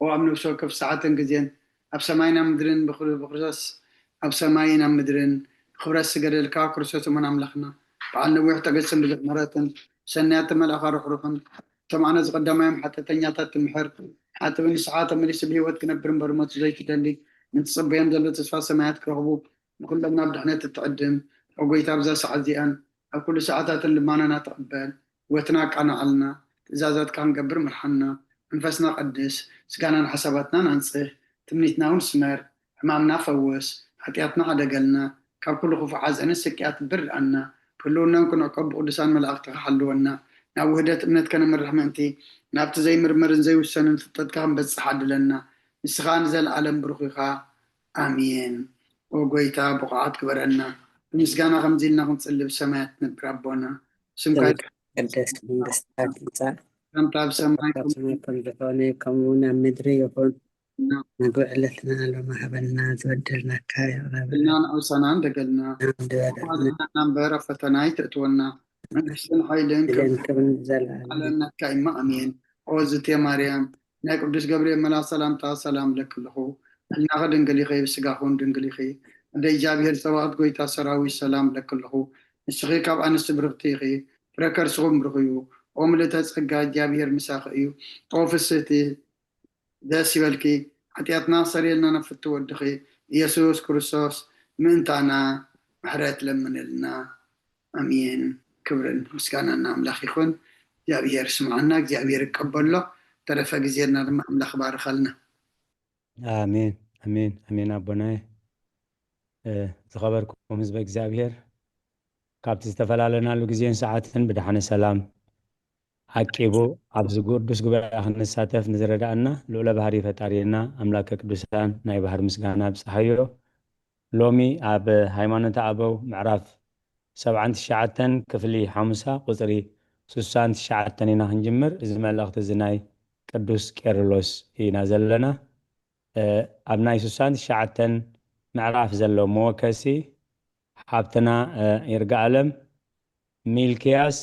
ኦ ኣብ ነፍሲ ወከፍ ሰዓትን ግዜን፣ ኣብ ሰማይን ኣብ ምድርን ብክር-፣ ብክርስቶስ፣ ኣብ ሰማይን ኣብ ምድርን ብክብረት ዝገደልካ ክርስቶስ እሙን ኣምላኽና፣ በዓል ነዊሕ ትዕግስትን ብዙሕ ምሕረትን፣ ሰናያት መልኣኻ ርሕሩሕን፣ እቶም ኣነ ዝቐዳማዮም ሓጢኣተኛታት ትምሕር፣ ሓጥቢ ንስሓ ተመሊሱ ብህይወት ክነብር እምበር ሞት ዘይትደሊ፣ ንትጽበዮም ዘሎ ተስፋ ሰማያት ክረኽቡ፣ ንኹሎም ናብ ድሕነት እትዕድም፣ ኦ ጎይታ፣ ኣብዛ ሰዓት እዚኣን ኣብ ኩሉ ሰዓታትን ልማናና ተቐበል፣ ህይወትና ኣቃንዓልና፣ ትእዛዛትካ ክንገብር ምርሓና፣ መንፈስና ቀድስ፣ ስጋናን ሓሳባትናን ኣንጽህ፣ ትምኒትና እውን ስመር፣ ሕማምና ፈውስ፣ ሓጢኣትና ሓደገልና፣ ካብ ኩሉ ክፉእ ሓዘንን ስቅያት ብርኣና፣ ብህልውናን ክንዕቆብ ብቅዱሳን መላእኽትኻ ሓልወና፣ ናብ ውህደት እምነት ከነምርሕ ምእንቲ፣ ናብቲ ዘይምርመርን ዘይውሰንን ፍልጠትካ ክንበጽሕ ዓድለና። ንስኻ ንዘለኣለም ብሩኽ ኢኻ። ኣሜን። ኦ ጎይታ፣ ብቑዓት ግበረና። ብምስጋና ከምዚ ኢልና ክንጽሊ ብሰማያት ትነብር ኣቦና፣ ስምካ ስምካ ይትቀደስ፣ መንግስትካ ትምጻእ፣ ከምታ ኣብ ሰማይ ከም ሰማይ ከም ዝኾነ ከምኡ እውን ኣብ ምድሪ ይኹን። እና ምግቢ ዕለትና ሎሚ ሃበና፣ ዝበደልናካ ይቕረ በለና፣ እና ንዕውሳና እንደገልና ዝበደልና ኣድሕነና እምበር ኣብ ፈተና ኣይተእትወና፣ መንግስትን ሓይልን ክብርን ኢለን ክብርን ዘለኣለም ዓለም ናትካ እማ። ኣሜን። ኦ ዝቴ ማርያም፣ ናይ ቅዱስ ገብርኤል መልኣኽ ሰላምታ ሰላም እለኪ ኣለኹ። ሕልናኺ ድንግል ኢኺ፣ ብስጋኺ እውን ድንግል ኢኺ። እንደ እግዚኣብሔር ጸባኦት ጎይታ ሰራዊት ሰላም እለኪ ኣለኹ። ንስኺ ካብ ኣንስቲ ብርኽቲ ኢኺ፣ ፍረ ከርስኺ እውን ብሩኽ እዩ። ኦ ምልእተ ጸጋ፣ እግዚኣብሔር ምሳኺ እዩ። ኦ ፍስህቲ፣ ደስ ይበልኪ። ሓጢኣትና ክሰርየልና ናብ ፍቲ ወድኺ ኢየሱስ ክርስቶስ ምእንታና ምሕረት ለምንልና። ኣሜን። ክብርን ምስጋናን ንኣምላኽ ይኹን። እግዚኣብሔር ስምዓና፣ እግዚኣብሔር ይቀበሎ። ተረፈ ግዜና ድማ ኣምላኽ ባርኸልና። ኣሜን ኣሜን ኣሜን። ኣቦናይ፣ እ፣ ዝኸበርኩም ህዝበ እግዚኣብሔር፣ ካብቲ ዝተፈላለናሉ ግዜን ሰዓትን ብደሓነ ሰላም ዓቂቡ ኣብዚ ቅዱስ ጉባኤ ክንሳተፍ ንዝረዳእና ልዑለ ባህሪ ፈጣሪና ኣምላከ ቅዱሳን ናይ ባህር ምስጋና ብጽሓዮ። ሎሚ ኣብ ሃይማኖተ ኣበው ምዕራፍ ሰብዓን ትሽዓተን ክፍሊ ሓሙሳ ቁጽሪ ስሳን ትሽዓተን ኢና ክንጅምር። እዚ መልእኽቲ እዚ ናይ ቅዱስ ቄርሎስ ኢና ዘለና። እ፣ ኣብ ናይ ስሳን ትሽዓተን ምዕራፍ ዘሎ መወከሲ ሓብትና፣ እ፣ ይርጋኣለም ሚልክያስ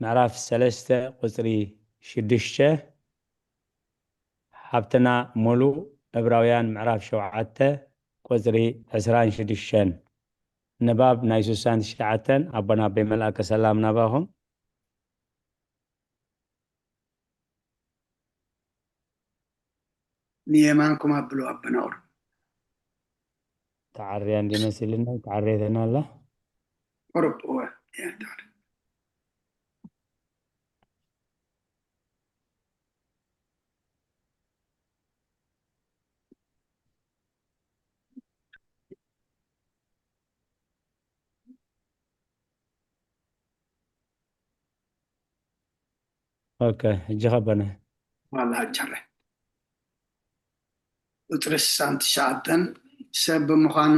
ምዕራፍ ሰለስተ ቁጽሪ ሽዱሽተ፣ ሓብትና ሙሉ ዕብራውያን ምዕራፍ ሸውዓተ ቁጽሪ ዕስራን ሽዱሽተን። ንባብ ናይ ስሳን ትሽዓተን ኣቦና ኣቦይ መልኣከ ሰላም ናባኹም። ንየማንኩም ኣብሉ ኣቦና ቁሩብ። ተዓርያ እንዲ መሲልና፣ ተዓርየትና ኣላ። ቁሩብ፣ እወ፣ እየ፣ ተዓርየ። ኦኬ፣ ሕጂ ከበነ። ዋላ ጀረ ቁፅሪ ስሳን ትሽዓተን ሰብ ብምዃኑ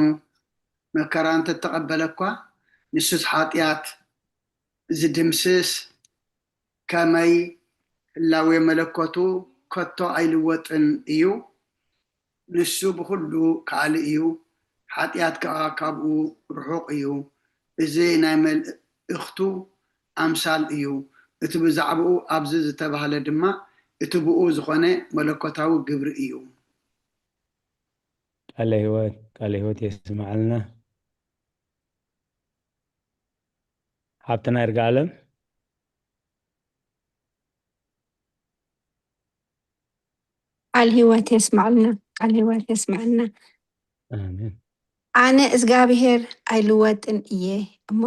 መከራ እንተተቐበለ እኳ ንሱስ ሓጢኣት ዝድምስስ ከመይ ህላዌ መለኮቱ ከቶ ኣይልወጥን እዩ። ንሱ ብኹሉ ከኣሊ እዩ፣ ሓጢኣት ከኣ ካብኡ ርሑቕ እዩ። እዚ ናይ መልእኽቱ ኣምሳል እዩ። እቲ ብዛዕባኡ ኣብዚ ዝተባህለ ድማ እቲ ብኡ ዝኾነ መለኮታዊ ግብሪ እዩ። ቃለ ህይወት ቃለ ህይወት የስምዓልና። ሓብትና ይርጋ ኣለም ቃል ህይወት የስምዓልና። ቃል ህይወት የስምዓልና። ኣሜን። ኣነ እግዚኣብሔር ኣይልወጥን እየ እሞ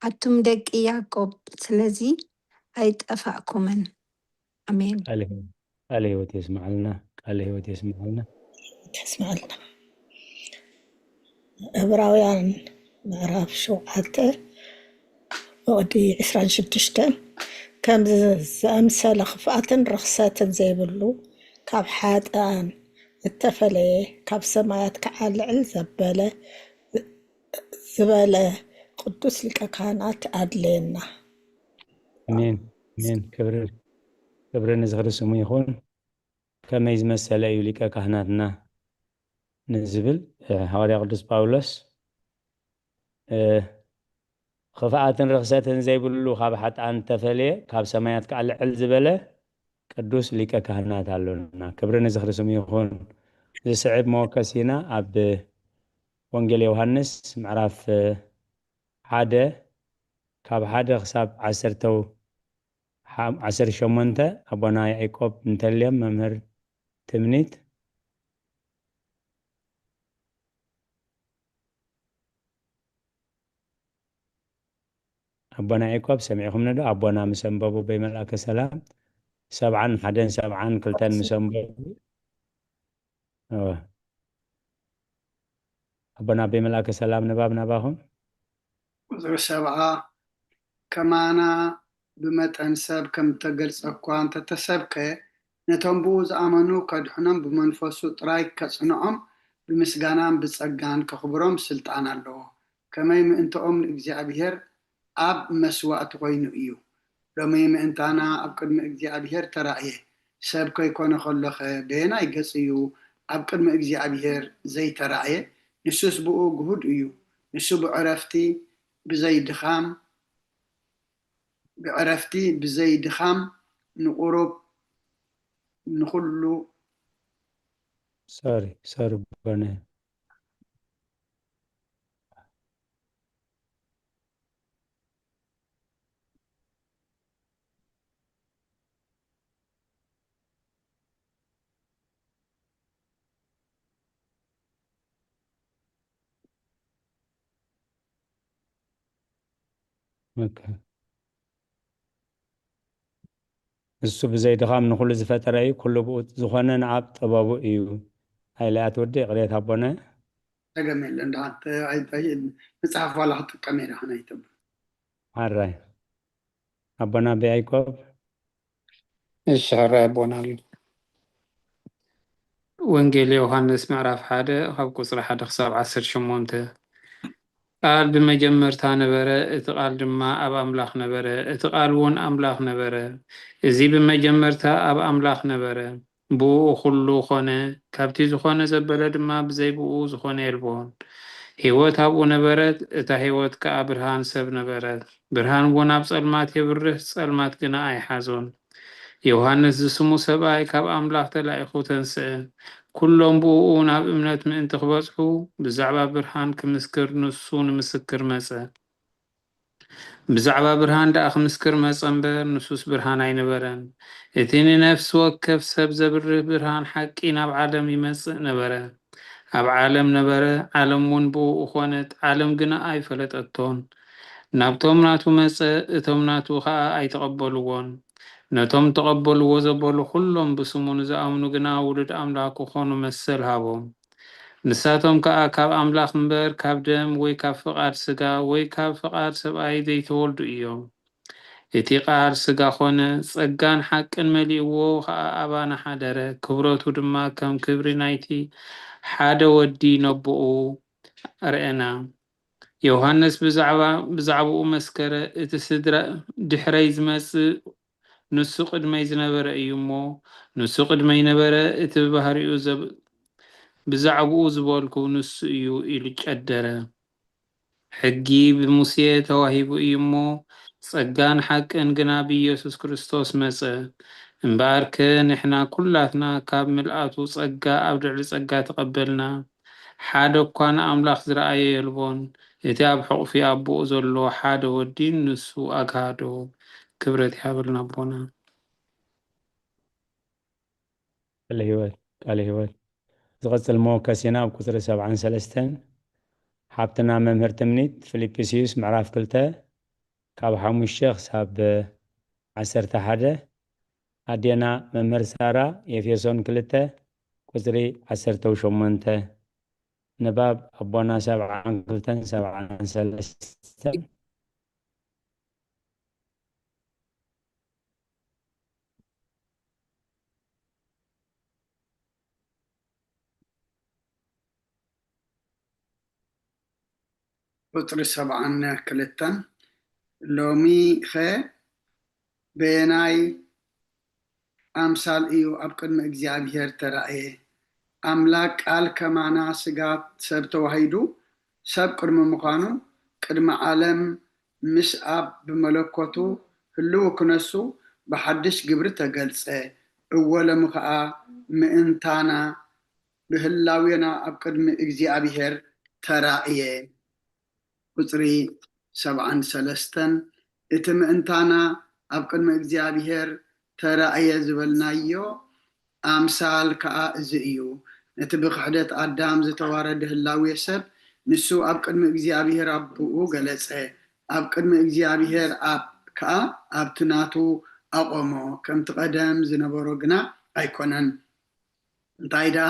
ኣቱም ደቂ ያዕቆብ ስለዚ ኣይጠፋእኩምን። ኣሜን። ቃለ ህይወት የስምዓልና። ቃለ ህይወት የስምዓልና። ተስማልና ዕብራውያን ምዕራፍ ሸውዓተ ወዲ ዕስራን ሽዱሽተን ከምዚ ዝኣምሰለ ክፍኣትን ርኽሰትን ዘይብሉ ካብ ሓጥኣን እተፈለየ ካብ ሰማያት ከዓ ልዕል ዘበለ ዝበለ ቅዱስ ሊቀ ካህናት ኣድለየና። ኣሜን ኣሜን። ክብሪ ክብሪ ንዝኽሪ ስሙ ይኹን። ከመይ ዝመሰለ እዩ ሊቀ ካህናትና ንዝብል እ፣ ሃዋርያ ቅዱስ ጳውሎስ እ፣ ክፍኣትን ርኽሰትን ዘይብሉ ካብ ሓጥኣን እተፈልየ ካብ ሰማያት ከዓ ልዕል ዝበለ ቅዱስ ሊቀ ካህናት ኣሎና። ክብሪ ንዝኽሪ ስሙ ይኹን። ዝስዕብ መወከሲና ኣብ ወንጌል ዮሃንስ ምዕራፍ እ፣ ሓደ ካብ ሓደ ክሳብ ዓሰርተ ዓሰርተ ሸሞንተ ኣቦና ያዕቆብ እንተልዮም መምህር ትምኒት ኣቦና ያዕቆብ ሰሚዕኹምኒ ዶ? ኣቦና ምስ ኣንበቡ በይ መልኣከ ሰላም ሰብዓን ሓደን ሰብዓን ክልተን ምስ ኣንበቡ እወ። ኣቦና ኣቤ መልኣከ ሰላም ንባብ ናባኹም። ቁፅሪ ሰብዓ ከማና ብመጠን ሰብ ከም እተገልጸ እኳ እንተተሰብከ ነቶም ብኡ ዝኣመኑ ከድሕኖም ብመንፈሱ ጥራይ ከጽንዖም ብምስጋናን ብጸጋን ከኽብሮም ስልጣን ኣለዎ። ከመይ ምእንትኦም ንእግዚኣብሔር ኣብ መስዋእቲ ኮይኑ እዩ። ሎሚ ምእንታና ኣብ ቅድሚ እግዚኣብሔር ተራእየ። ሰብ ከይኮነ ከሎኸ በየናይ ገጽ እዩ ኣብ ቅድሚ እግዚኣብሔር ዘይተራእየ? ንሱስ ብኡ ግሁድ እዩ። ንሱ ብዕረፍቲ ብዘይ ድኻም ብዕረፍቲ ብዘይ ድኻም ንቁሩብ ንኹሉ sorry sorry በነ እሱ ብዘይ ድኻም ንኹሉ ዝፈጠረ እዩ፣ ኩሉ ብኡ ዝኾነ ንኣብ ጥበቡ እዩ። ኣይለኣት ወዲ ቅሬታ ኣቦነ ተገም የለን። ደሓን መጽሓፍ ዋላ ክጥቀም እየ ደሓን ኣይተብል። ሓራይ ኣቦና ብያይኮብ እሺ ሕራይ ኣቦና ኣሎ። ወንጌል ዮሃንስ ምዕራፍ ሓደ ካብ ቁፅሪ ሓደ ክሳብ ዓሰርተ ሸሞንተ። ቃል ብመጀመርታ ነበረ፣ እቲ ቃል ድማ ኣብ ኣምላኽ ነበረ፣ እቲ ቃል እውን ኣምላኽ ነበረ። እዚ ብመጀመርታ ኣብ ኣምላኽ ነበረ። ብኡ ኩሉ ኾነ፣ ካብቲ ዝኾነ ዘበለ ድማ ብዘይ ብኡ ዝኾነ የልቦን። ህይወት ኣብኡ ነበረት፣ እታ ህይወት ከኣ ብርሃን ሰብ ነበረት። ብርሃን እውን ኣብ ጸልማት የብርህ፣ ጸልማት ግና ኣይሓዞን። ዮሃንስ ዝስሙ ሰብኣይ ካብ ኣምላኽ ተላኢኹ ተንስአ። ኩሎም ብእኡ ናብ እምነት ምእንቲ ክበጽሑ ብዛዕባ ብርሃን ክምስክር ንሱ ንምስክር መጸ። ብዛዕባ ብርሃን ደኣ ክምስክር መጸ እምበር ንሱስ ብርሃን ኣይነበረን። እቲ ንነፍሲ ወከፍ ሰብ ዘብርህ ብርሃን ሓቂ ናብ ዓለም ይመጽእ ነበረ። ኣብ ዓለም ነበረ፣ ዓለም እውን ብእኡ ኾነት፣ ዓለም ግና ኣይፈለጠቶን። ናብቶም ናቱ መጸ፣ እቶም ናቱ ኸኣ ኣይተቐበልዎን። ነቶም ተቐበልዎ ዘበሉ ኩሎም ብስሙ ንዝኣምኑ ግና ውሉድ ኣምላኽ ክኾኑ መሰል ሃቦም። ንሳቶም ከኣ ካብ ኣምላኽ እምበር ካብ ደም ወይ ካብ ፍቓድ ስጋ ወይ ካብ ፍቓድ ሰብኣይ ዘይተወልዱ እዮም። እቲ ቃል ስጋ ኾነ፣ ጸጋን ሓቅን መሊእዎ ኸኣ ኣባና ሓደረ። ክብረቱ ድማ ከም ክብሪ ናይቲ ሓደ ወዲ ነቦኡ ኣርኤና። ዮሃንስ ብዛዕባ-፣ ብዛዕባኡ መስከረ፣ እቲ ስድራ ድሕረይ ዝመጽእ ንሱ ቅድመይ ዝነበረ እዩ እሞ፣ ንሱ ቅድመይ ነበረ፣ እቲ ብባህሪኡ ዘብ-፣ ብዛዕባኡ ዝበልኩ ንሱ እዩ ኢሉ ጨደረ። ሕጊ ብሙሴ ተዋሂቡ እዩ እሞ፣ ጸጋን ሓቅን ግና ብኢየሱስ ክርስቶስ መጸ። እምበኣርከ ንሕና ኩላትና ካብ ምልኣቱ ጸጋ ኣብ ልዕሊ ጸጋ ተቐበልና። ሓደ እኳ ንኣምላኽ ዝረኣየ የልቦን። እቲ ኣብ ሕቑፊ ኣቦኡ ዘሎ ሓደ ወዲ ንሱ ኣግሃዶ። ክብረት ይሃበልና ኣቦና። ቃለ ህይወት፣ ቃለ ህይወት። ዝቐጽል መወከሲና ኣብ ቁጽሪ ሰብዓን ሰለስተን ሓብትና መምህር ትምኒት ፊልጵስዩስ ምዕራፍ ክልተ ካብ ሓሙሽተ ክሳብ ዓሰርተ ሓደ፣ ኣዴና መምህር ሳራ ኤፌሶን ክልተ ቁጽሪ ዓሰርተ ሸሞንተ። ንባብ ኣቦና ሰብዓን ክልተን ሰብዓን ሰለስተን። ቁጽሪ ሰብዓን ክልተን። ሎሚኸ በየናይ ኣምሳል እዩ ኣብ ቅድሚ እግዚኣብሔር ተራእየ? ኣምላክ ቃል ከማና ስጋ ሰብ ተዋሂዱ ሰብ ቅድሚ ምዃኑ ቅድሚ ዓለም ምስ ኣብ ብመለኮቱ ህልው ክነሱ ብሓድሽ ግብሪ ተገልጸ። እወ ሎሚ ኸኣ ምእንታና ብህላዌና ኣብ ቅድሚ እግዚኣብሔር ተራእየ። ቁጽሪ ሰብዓን ሰለስተን። እቲ ምእንታና ኣብ ቅድሚ እግዚኣብሔር ተራእየ ዝበልናዮ ኣምሳል ከኣ እዚ እዩ። ነቲ ብክሕደት ኣዳም ዝተዋረደ ህላዌ ሰብ ንሱ ኣብ ቅድሚ እግዚኣብሔር ኣቦኡ ገለጸ። ኣብ ቅድሚ እግዚኣብሔር ኣብ ከኣ ኣብቲ ናቱ ኣቆሞ። ከምቲ ቀደም ዝነበሮ ግና ኣይኮነን። እንታይ ደኣ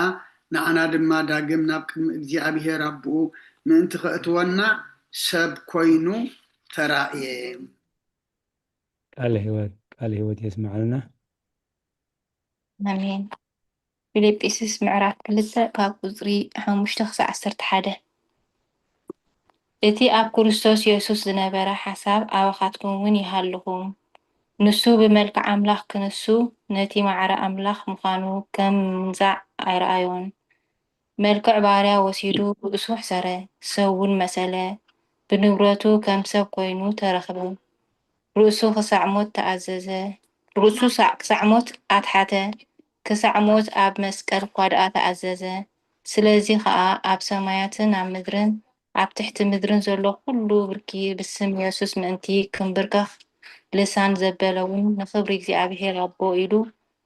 ንዓና ድማ ዳግም ናብ ቅድሚ እግዚኣብሔር ኣቦኡ ምእንቲ ከእትወና ሰብ ኮይኑ ተራእየ። ቃለ ህይወት፣ ቃለ ህይወት የስምዓልና። ኣሜን። ፊልጵስዩስ ምዕራፍ ክልተ ካብ ቁጽሪ ሓሙሽተ ክሳብ ዓሰርተ ሓደ። እቲ ኣብ ክርስቶስ የሱስ ዝነበረ ሓሳብ ኣባኻትኩም እውን ይሃልኹም። ንሱ ብመልክዕ ኣምላኽ ክንሱ፣ ነቲ ማዕረ ኣምላኽ ምዃኑ ከም ምንዛዕ ኣይረኣዮን። መልክዕ ባርያ ወሲዱ ርእሱ ኣሕሰረ፣ ሰብ እውን መሰለ። ብንብረቱ ከም ሰብ ኮይኑ ተረኽበ። ርእሱ ክሳዕ ሞት ተኣዘዘ። ርእሱ ሳዕ-፣ ክሳዕ ሞት ኣትሓተ። ክሳዕ ሞት ኣብ መስቀል እኳ ደኣ ተኣዘዘ። ስለዚ ኸኣ ኣብ ሰማያትን ኣብ ምድርን ኣብ ትሕቲ ምድርን ዘሎ ኩሉ ብርኪ ብስም የሱስ ምእንቲ ክንብርከኽ ልሳን ዘበለ እውን ንኽብሪ እግዚኣብሔር ኣቦ ኢሉ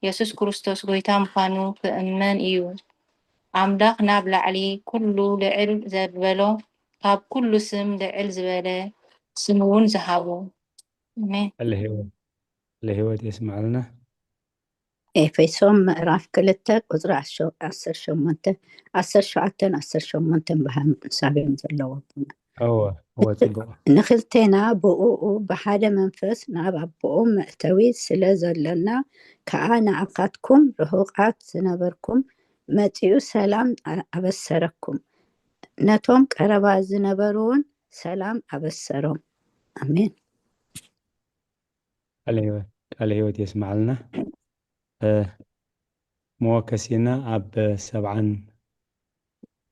የሱስ ክርስቶስ ጐይታ ምዃኑ ክእመን እዩ። ኣምላኽ ናብ ላዕሊ ኩሉ ልዕል ዘበሎ ካብ ኩሉ ስም ልዕል ዝበለ ስም እውን ዝሃቦ። ኣሜን። ቃለ ህይወት፣ ቃለ ህይወት የስምዓልና። ኤፌሶን ምዕራፍ ክልተ ቁጽሪ ዓሰርተ ሸሞንተ፣ ዓሰርተ ሸውዓተን ዓሰርተ ሸሞንተን ብሓንሳብ እዮም ዘለዉ ኣቦና። እወ፣ እወ፣ ጽቡቕ። ንኽልቴና ብእኡ ብሓደ መንፈስ ናብ ኣቦኡ መእተዊ ስለ ዘሎና ከኣ ንኣኻትኩም ርሑቓት ዝነበርኩም መጺኡ ሰላም ኣ-፣ ኣበሰረኩም። ነቶም ቀረባ ዝነበሩ እውን ሰላም ኣበሰሮም። ኣሜን። ቃለ ህይወት፣ ቃለ ህይወት የስምዓልና። እ፣ መወከሲና ኣብ ሰብዓን፣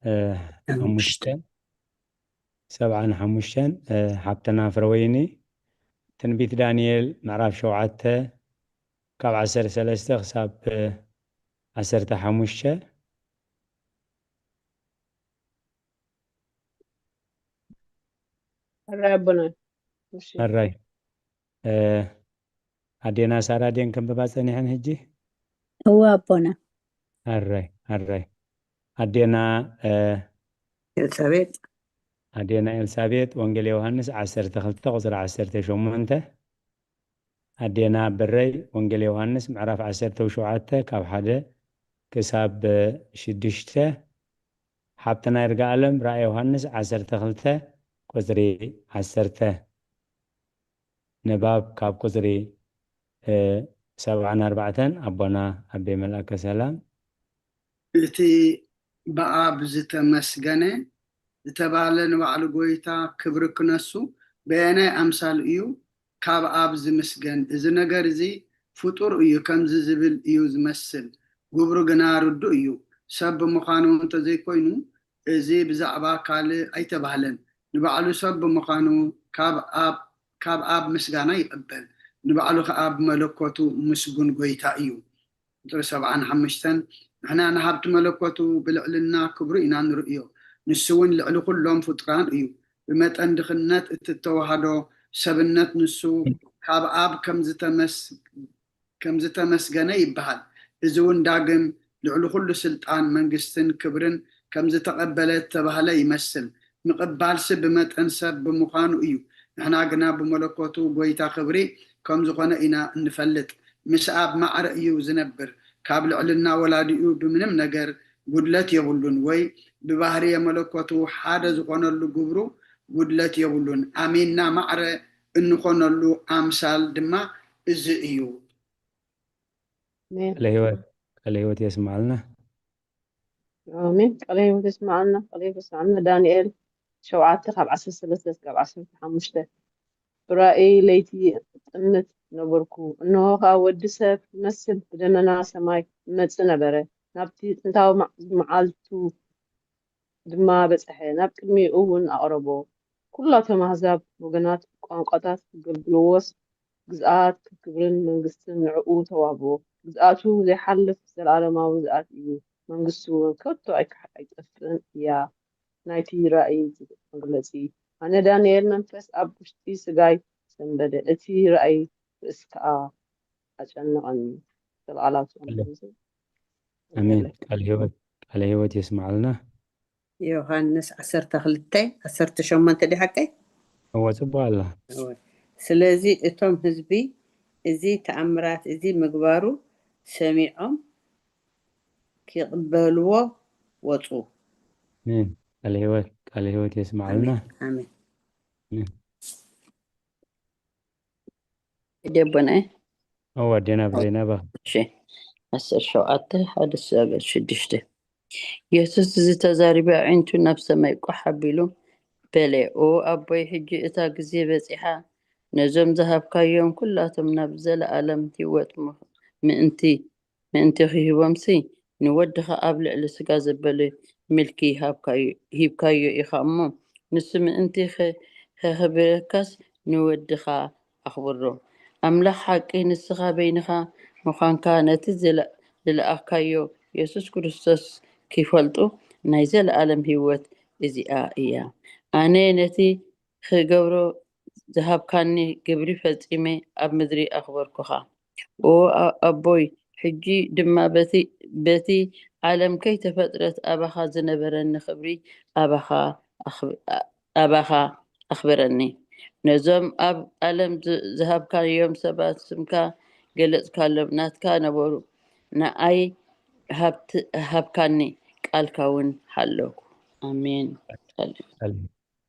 እ፣ ሓሙሽተን፣ ሰብዓን ሓሙሽተን፣ እ፣ ሓብትና ፍረወይኒ ትንቢት ዳንኤል ምዕራፍ ሸውዓተ ካብ ዓሰርተ ሰለስተ ክሳብ፣ እ፣ ዓሰርተ ሓሙሽተ። ሕራይ ኣቦና። እሺ። ሕራይ። እ፣ ኣዴና ሳራ ድየን ከንብባ ጸኒሐን ሕጂ? እወ ኣቦና። ሕራይ፣ ሕራይ። ኣዴና፣ እ፣ ኤልሳቤጥ። ኣዴና ኤልሳቤጥ ወንጌል ዮሃንስ ዓሰርተ ክልተ ቁጽሪ ዓሰርተ ሸሞንተ። ኣዴና ብረይ ወንጌል ዮሃንስ ምዕራፍ ዓሰርተ ሸውዓተ ካብ ሓደ ክሳብ ሽዱሽተ። ሓብትና ይርጋኣለም ራእይ ዮሃንስ ዓሰርተ ክልተ ቁጽሪ ዓሰርተ። ንባብ ካብ ቁፅሪ እ፣ ሰብዓን ኣርባዕተን ኣቦና ኣቤ መልኣከ ሰላም። እቲ ብኣብ ዝተመስገነ ዝተባህለ ንባዕሉ ጎይታ ክብሪ ክነሱ በየናይ ኣምሳል እዩ ካብ ኣብ ዝምስገን? እዚ ነገር እዚ ፍጡር እዩ ከምዚ ዝብል እዩ ዝመስል፣ ግብሩ ግና ርዱእ እዩ። ሰብ ብምዃኑ እንተዘይኮይኑ እዚ ብዛዕባ ካልእ ኣይተባህለን። ንባዕሉ ሰብ ብምዃኑ ካብ ኣብ ካብ ኣብ ምስጋና ይቕበል፣ ንባዕሉ ኸኣ ብመለኮቱ ምስጉን ጐይታ እዩ። ቁጽሪ ሰብዓን ሓሙሽተን ንሕና ንሃብቲ መለኮቱ ብልዕልና ክብሩ ኢና ንርእዮ። ንሱ እውን ልዕሊ ኩሎም ፍጡራን እዩ። ብመጠን ድኽነት እትተዋህዶ ሰብነት ንሱ ካብ ኣብ ከም ዝተመስ ከም ዝተመስገነ ይበሃል። እዚ እውን ዳግም ልዕሊ ኩሉ ስልጣን፣ መንግስትን ክብርን ከም ዝተቐበለ እተባህለ ይመስል። ምቕባልሲ ብመጠን ሰብ ብምዃኑ እዩ። ንሕና ግና ብመለኮቱ ጐይታ ክብሪ ከም ዝኾነ ኢና እንፈልጥ። ምስ ኣብ ማዕረ እዩ ዝነብር። ካብ ልዕልና ወላዲኡ ብምንም ነገር ጉድለት የብሉን፣ ወይ ብባህርየ መለኮቱ ሓደ ዝኾነሉ ግብሩ ጉድለት የብሉን። ኣሚንና ማዕረ እንኾነሉ ኣምሳል ድማ እዚ እዩ። ቃለ ህይወት ቃለ ህይወት የስማዓልና። ኣሜን። ቃለ ህይወት የስማዓልና። ቃለ ህይወት የስማዓልና። ዳንኤል ሸውዓተ ካብ ዓሰርተ ሰለስተ እስካብ ዓሰርተ ሓሙሽተ። ብራእይ ለይቲ እጥምት ነበርኩ፣ እንሆ ኸኣ ወዲ ሰብ ይመስል ብደመና ሰማይ ይመጽእ ነበረ። ናብቲ ጥንታዊ መዓ- መዓልቱ ድማ በጽሐ፣ ናብ ቅድሚኡ እውን ኣቕረቦ። ኩላቶም ኣህዛብ፣ ወገናት፣ ቋንቋታት፣ ኣገልግሎዎስ፣ ግዝኣት፣ ክብርን መንግስትን ንዕኡ ተዋህቦ። ግዝኣቱ ዘይሓልፍ ዘለኣለማዊ ግዝኣት እዩ፣ መንግስቱ እውን ከቶ ኣይካ- ኣይጠፍእን እያ። ናይቲ ራእይ መግለጺ። ኣነ ዳንኤል መንፈስ ኣብ ውሽጢ ስጋይ ሰንበደ፣ እቲ ራእይ ርእስ ከኣ ኣጨነቐኒ። ዘበዓላቱ ኣሜን። ቃለ ህይወት ቃለ ህይወት የስማዓልና። ዮሃንስ ዓሰርተ ክልተ ዓሰርተ ሸሞንተ ድዩ ሓቀይ? እወ ጽቡቕ ኣላ። እወ። ስለዚ እቶም ህዝቢ እዚ ተኣምራት እዚ ምግባሩ ሰሚዖም ክቕበልዎ ወጹ። ኣሜን። ቃለ ህይወት ቃለ ህይወት የስማዓልና። ኣሜን። ደቦነ እወ ኣዴና ብሬና ባኽ። እሺ ዓሰርተ ሸውዓተ ሓደ ሰገል ሽዱሽተ። የሱስ እዚ ተዛሪቡ ኣዒንቱ ናብ ሰማይ ቋሕ ኣቢሉ በለ፣ ኦ ኣቦይ፣ ሕጂ እታ ግዜ በጺሓ፣ ነዞም ዝሃብካዮም ኩላቶም ናብ ዘለኣለም ህይወት ምእንቲ ምእንቲ ክህቦምሲ፣ ንወድኻ ኣብ ልዕሊ ስጋ ዘበለ ምልኪ ሂብካዮ ኢኻ እሞ፣ ንሱ ምእንቲ ኸኽብረካስ ንወድኻ ኣኽብሮ። ኣምላኽ ሓቂ ንስኻ በይንኻ ምዃንካ ነቲ ዝለኣኽካዮ የሱስ ክርስቶስ ኪፈልጡ ናይ ዘለኣለም ህይወት እዚኣ እያ። ኣነ ነቲ ኽገብሮ ዝሃብካኒ ግብሪ ፈጺመ ኣብ ምድሪ ኣኽበርኩኻ። ኦ ኣቦይ፣ ሕጂ ድማ በቲ ዓለም ከይተፈጥረት ኣባኻ ዝነበረኒ ኽብሪ ኣባኻ ኣኽብረኒ። ነዞም ኣብ ዓለም ዝሃብካዮም ሰባት ስምካ ገለጽካሎም፣ ናትካ ነበሩ፣ ንኣይ ሃብካኒ፣ ቃልካ እውን ሃለኹ። ኣሜን።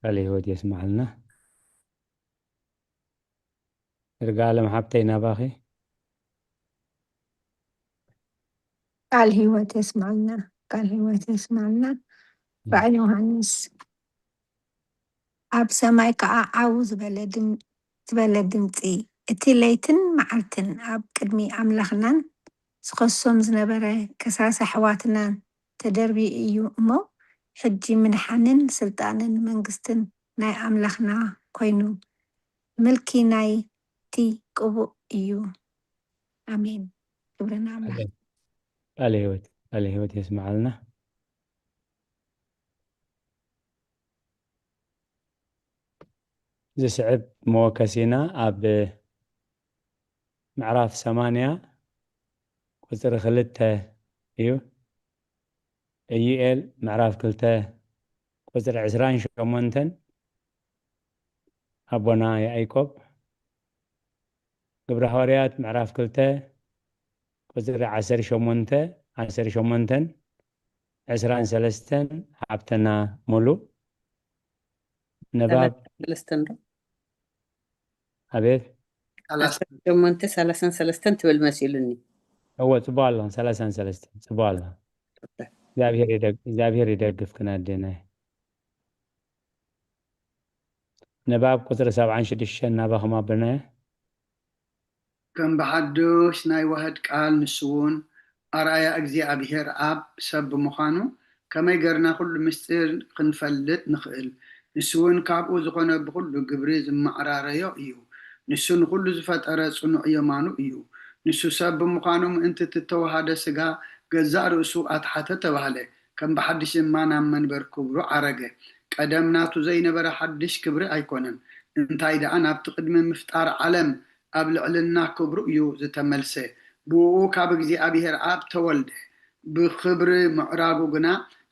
ቃለ ህይወት የስማዓልና። ይርጋለም ሓብተይ ናባኺ። ቃል ህይወት የስማዓልና። ቃል ህይወት የስማዓልና። ራእይ ዮሃንስ። ኣብ ሰማይ ከኣ ዓው ዝበለ ድም- ዝበለ ድምጺ፣ እቲ ለይትን መዓልትን ኣብ ቅድሚ ኣምላኽናን ዝኸሶም ዝነበረ ከሳሲ ኣሕዋትናን ተደርብዩ እዩ እሞ፣ ሕጂ ምድሓንን ስልጣንን መንግስትን ናይ ኣምላኽና ኮይኑ፣ ምልኪ ናይቲ ቅቡእ እዩ። ኣሜን። ክብሪ ንኣምላኽ። ቃለ ህይወት ቃለ ህይወት የስምዓልና። ዝስዕብ መወከሲና ኣብ ምዕራፍ ሰማንያ ቁፅሪ ክልተ እዩ። ኢዩኤል ምዕራፍ ክልተ ቁፅሪ ዕስራን ሸሞንተን ኣቦና ያዕቆብ፣ ግብረ ሃዋርያት ምዕራፍ ክልተ ቁፅሪ ዓሰርተ ሸሞንተ ዓሰርተ ሸሞንተን ዕስራን ሰለስተን ሓብተና ሙሉ ንባብ ሰለስተን ዶ? ኣቤት ዓሰርተ ሸሞንተ ሰላሳን ሰለስተን ትብል መሲሉኒ። እወ፣ ጽቡቕ ኣሎ። ሰላሳን ሰለስተን ጽቡቕ ኣሎ። እግዚኣብሔር ይደግ-፣ እግዚኣብሔር ይደግፍክን ኣደናይ። ንባብ ቁጽሪ ሰብዓን ሽዱሽተን ናባኹም ኣበናየ። ከም ብሓዱሽ ናይ ዋህድ ቃል፣ ንሱ እውን ኣርኣያ እግዚኣብሔር ኣብ ሰብ ብምዃኑ፣ ከመይ ገርና ኩሉ ምስጢር ክንፈልጥ ንኽእል? ንሱ እውን ካብኡ ዝኾነ ብኹሉ ግብሪ ዝመዓራረዮ እዩ። ንሱ ንኹሉ ዝፈጠረ ጽኑዕ የማኑ እዩ። ንሱ ሰብ ብምዃኑ ምእንቲ እቲ ተዋሃደ ስጋ ገዛእ ርእሱ ኣትሓተ ተባህለ። ከም ብሓድሽ ድማ ናብ መንበር ክብሩ ዓረገ። ቀደም ናቱ ዘይነበረ ሓድሽ ክብሪ ኣይኮነን። እንታይ ደኣ ናብቲ ቅድሚ ምፍጣር ዓለም ኣብ ልዕልና ክብሩ እዩ ዝተመልሰ። ብኡ ካብ እግዚኣብሔር ኣብ ተወልደ። ብኽብሪ ምዕራጉ ግና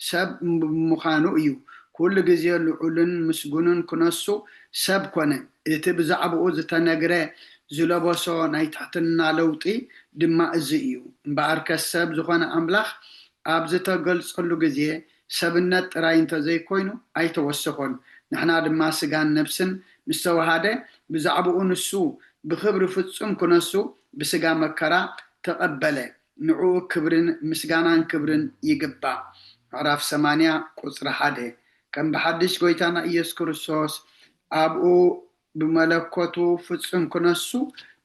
ሰብ ብምዃኑ እዩ። ኩሉ ግዜ ልዑልን ምስጉንን ክነሱ ሰብ ኮነ። እቲ ብዛዕባኡ ዝተነግረ ዝለበሶ ናይ ትሕትና ለውጢ ድማ እዚ እዩ። እምበኣርከስ ሰብ ዝኾነ ኣምላኽ ኣብ ዝተገልጸሉ ግዜ ሰብነት ጥራይ እንተዘይኮይኑ ኣይተወሰኾን። ንሕና ድማ ስጋን ነብስን ምስ ተዋሃደ ብዛዕባኡ ንሱ ብኽብሪ ፍጹም ክነሱ ብስጋ መከራ ተቐበለ። ንዕኡ ክብርን ምስጋናን ክብርን ይግባእ። ምዕራፍ ሰማንያ ቁጽሪ ሓደ። ከም ብሓድሽ ጎይታና ኢየሱስ ክርስቶስ ኣብኡ ብመለኮቱ ፍጹም ክነሱ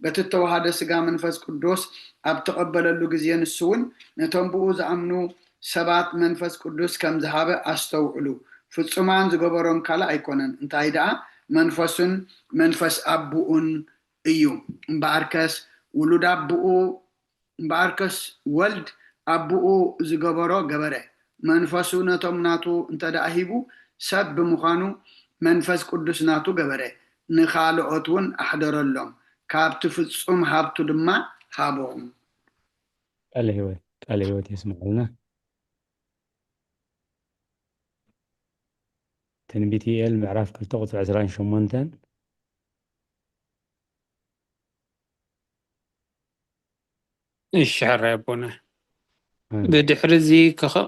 በቲ እተዋሃደ ስጋ መንፈስ ቅዱስ ኣብ ተቐበለሉ ግዜ ንሱ እውን ነቶም ብኡ ዝኣምኑ ሰባት መንፈስ ቅዱስ ከም ዝሃበ ኣስተውዕሉ። ፍጹማን ዝገበሮም ካልእ ኣይኮነን፣ እንታይ ደኣ መንፈሱን መንፈስ ኣቦኡን እዩ። እምበኣርከስ ውሉድ ኣቦኡ እምበኣርከስ ወልድ ኣቦኡ ዝገበሮ ገበረ። መንፈሱ ነቶም ናቱ እንተ ደኣ ሂቡ ሰብ ብምዃኑ መንፈስ ቅዱስ ናቱ ገበረ። ንኻልኦት እውን ኣሕደረሎም። ካብቲ ፍጹም ሃብቱ ድማ ሃቦም። ቃለ ህይወት ቃለ ህይወት የስምዐልና። ትንቢት ኢኤል ምዕራፍ ክልተ ቁጽሪ ዕስራን ሸሞንተን። እሺ ሕራይ ኣቦና። ብድሕሪ እዚ ክኸ-፣